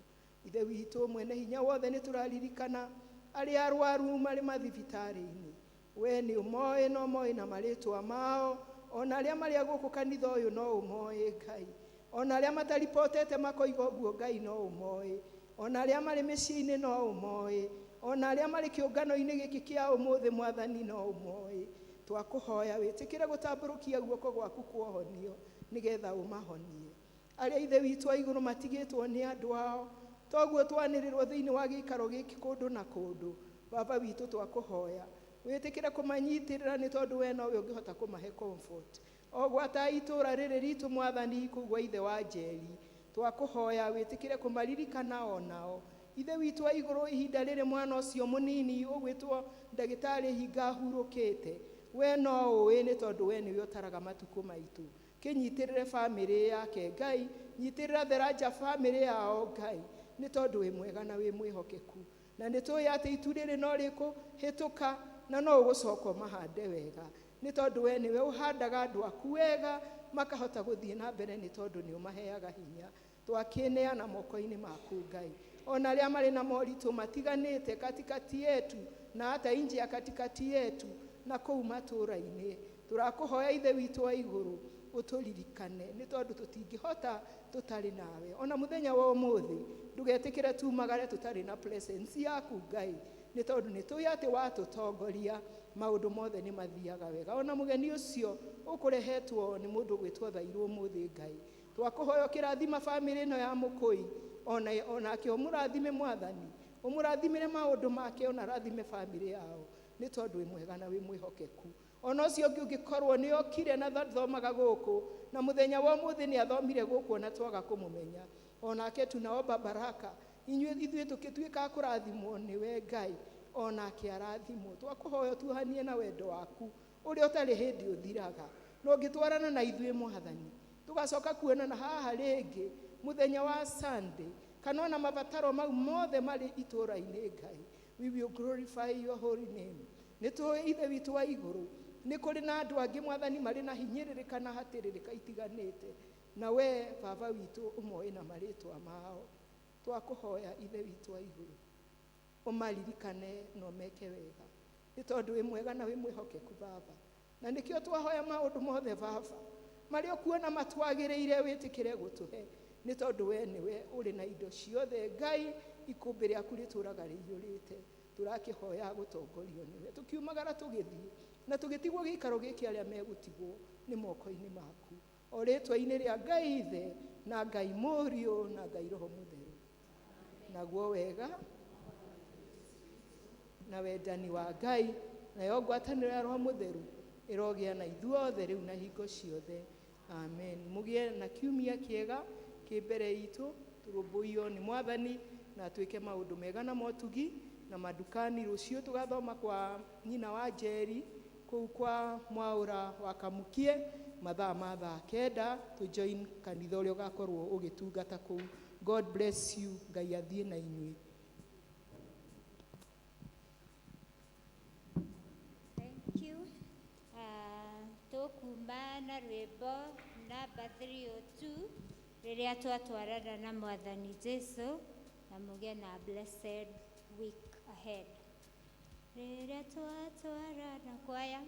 Ithe witũ mwene hinya wothe, nĩ tũraririkana arĩa arwaru marĩ mathibitarĩ-inĩ. We nĩ ũmoĩ, no moĩ na marĩtwa mao. Ona arĩa marĩ a gũkũ kanitha ũyũ no ũmoĩ, Ngai. Ona arĩa mataribotete makoiga ũguo, Ngai, no ũmoĩ. Ona arĩa marĩ mĩciĩ-inĩ no ũmoĩ. Ona arĩa marĩ kĩũngano-inĩ gĩkĩ kĩa ũmũthĩ, mwathani, no ũmoĩ. Twakũhoya wĩtĩkĩre gũtambũrũkia guoko gwaku kuohonio, nĩgetha ũmahonie. Arĩa, Ithe witũ wa igũrũ, matigĩtwo nĩ andũ ao, toguo twanĩrĩrwo thĩinĩ wa gĩikaro gĩkĩ kũndũ na kũndũ, Baba witũ, twakũhoya wĩtĩkĩre kũmanyitĩrĩra, nĩ tondũ we nowe ũngĩhota kũmahe comfort. O gwata itũũra rĩrĩ ritũ, mwathani, kũu gwa ithe wa Njeri, twakũhoya wĩtĩkĩre kũmaririkana onao. Ithe witũ wa igũrũ, ihinda rĩrĩ mwana ũcio mũnini ũgwĩtwo ndagĩtarĩ hinga ahurũkĩte, we no ũĩ, nĩ tondũ we nĩwe ũtaraga matukũ maitũ. Kĩnyitĩrĩre bamĩrĩ yake Ngai, nyitĩrĩra Theranja bamĩrĩ yao Ngai, nĩ tondũ wĩ mwega na wĩ mwĩhokeku, na nĩ tũĩ atĩ itu rĩrĩ no rĩkũhĩtũka na no ũgũcoka ũmahande wega, nĩ tondũ we nĩwe ũhandaga andũ aku wega makahota gũthiĩ na mbere, nĩ tondũ nĩ ũmaheaga hinya. Twakĩneana moko-inĩ maku Ngai, ona arĩa marĩ na moritũ matiganĩte katikati yetu na hata nje ya katikati yetu na kũu matũũra-inĩ, tũrakũhoya Ithe witũ wa igũrũ ũtũririkane, nĩ tondũ tũtingĩhota tũtarĩ nawe. Ona mũthenya wa ũmũthĩ ndũgetĩkĩre tumagare tũtarĩ na presence yaku Ngai, nĩ tondũ nĩ tũĩ atĩ watũtongoria maũndũ mothe nĩ mathiaga wega. Ona mũgeni ũcio ũkũrehetwo nĩ mũndũ ũgwĩtwo Thairũ ũmũthĩ Ngai, twakũhoya ũkĩrathima bamĩrĩ ĩno ya Mũkũi, onake ũmũrathime Mwathani, ũmũrathimĩre maũndũ make, ona arathime bamĩrĩ yao, nĩ tondũ wĩ mwega na wĩ mwĩhokeku. Ona ũcio ũngĩ ũngĩkorwo nĩ okire na thathomaga gũkũ, na mũthenya wa ũmũthĩ nĩ athomire gũkũ ona twaga kũmũmenya, onake tunaomba baraka, ithuĩ tũkĩtuĩka a kũrathimwo nĩwe Ngai, onake arathimwo. Twakũhoya tuohanie na wendo waku ũrĩa ũtarĩ hĩndĩ ũthiraga, na ũngĩtwarana na ithuĩ Mwathani, tũgacoka kuonana haha rĩngĩ mũthenya wa Sunday, kana ona mabataro mau mothe marĩ itũũra-inĩ Ngai, we will glorify your holy name. Nĩ tũĩ Ithe witũ wa igũrũ nĩ kũrĩ na andũ angĩ Mwathani marĩ na hinyĩrĩrĩka na hatĩrĩrĩka itiganĩte, na we Baba witũ ũmoĩ na marĩtwa mao. Twakũhoya Ithe witũ wa igũrũ ũmaririkane na ũmeke wega, nĩ tondũ wĩ mwega na wĩ mwĩhokeku Baba, na nĩkĩo twahoya maũndũ mothe Baba marĩa ũkuona matwagĩrĩire wĩtĩkĩre gũtũhe, nĩ tondũ we nĩwe ũrĩ na indo ciothe Ngai, ikũmbĩ rĩaku rĩtũũraga rĩiyũrĩte. Tũrakĩhoya gũtongorio nĩwe tũkiumagara tũgĩthiĩ na tũgĩtigwo gĩikaro gĩkĩ, arĩa megũtigwo nĩ moko-inĩ maku, o rĩtwa-inĩ rĩa Ngai Ithe na Ngai Mũriũ na Ngai Roho Mũtheru. Naguo wega na wendani wa Ngai nayo ngwatanĩro ya Roho Mũtheru ĩrogĩa na ithuothe rĩu na hingo ciothe. Amen. Mũgĩe na kiumia kĩega kĩ mbere itũ, tũrũmbũiyo nĩ Mwathani na twĩke maũndũ mega na motugi na madukani. Rũciũ tũgathoma kwa nyina wa Njeri kũu kwa Mwaũra wa Kamukie mathaa ma thaa 9, tũ join kanitha ũrĩa ũgakorwo ũgĩtungata kũu. God bless you. Ngai athiĩ na inyuĩ. Thank you. Tũkuma na rwĩmbo namba 302 rĩrĩa twatwarana na Mwathani Jesu, na mũgĩe na blessed week ahead. Rĩrĩa twatwarana kwaya.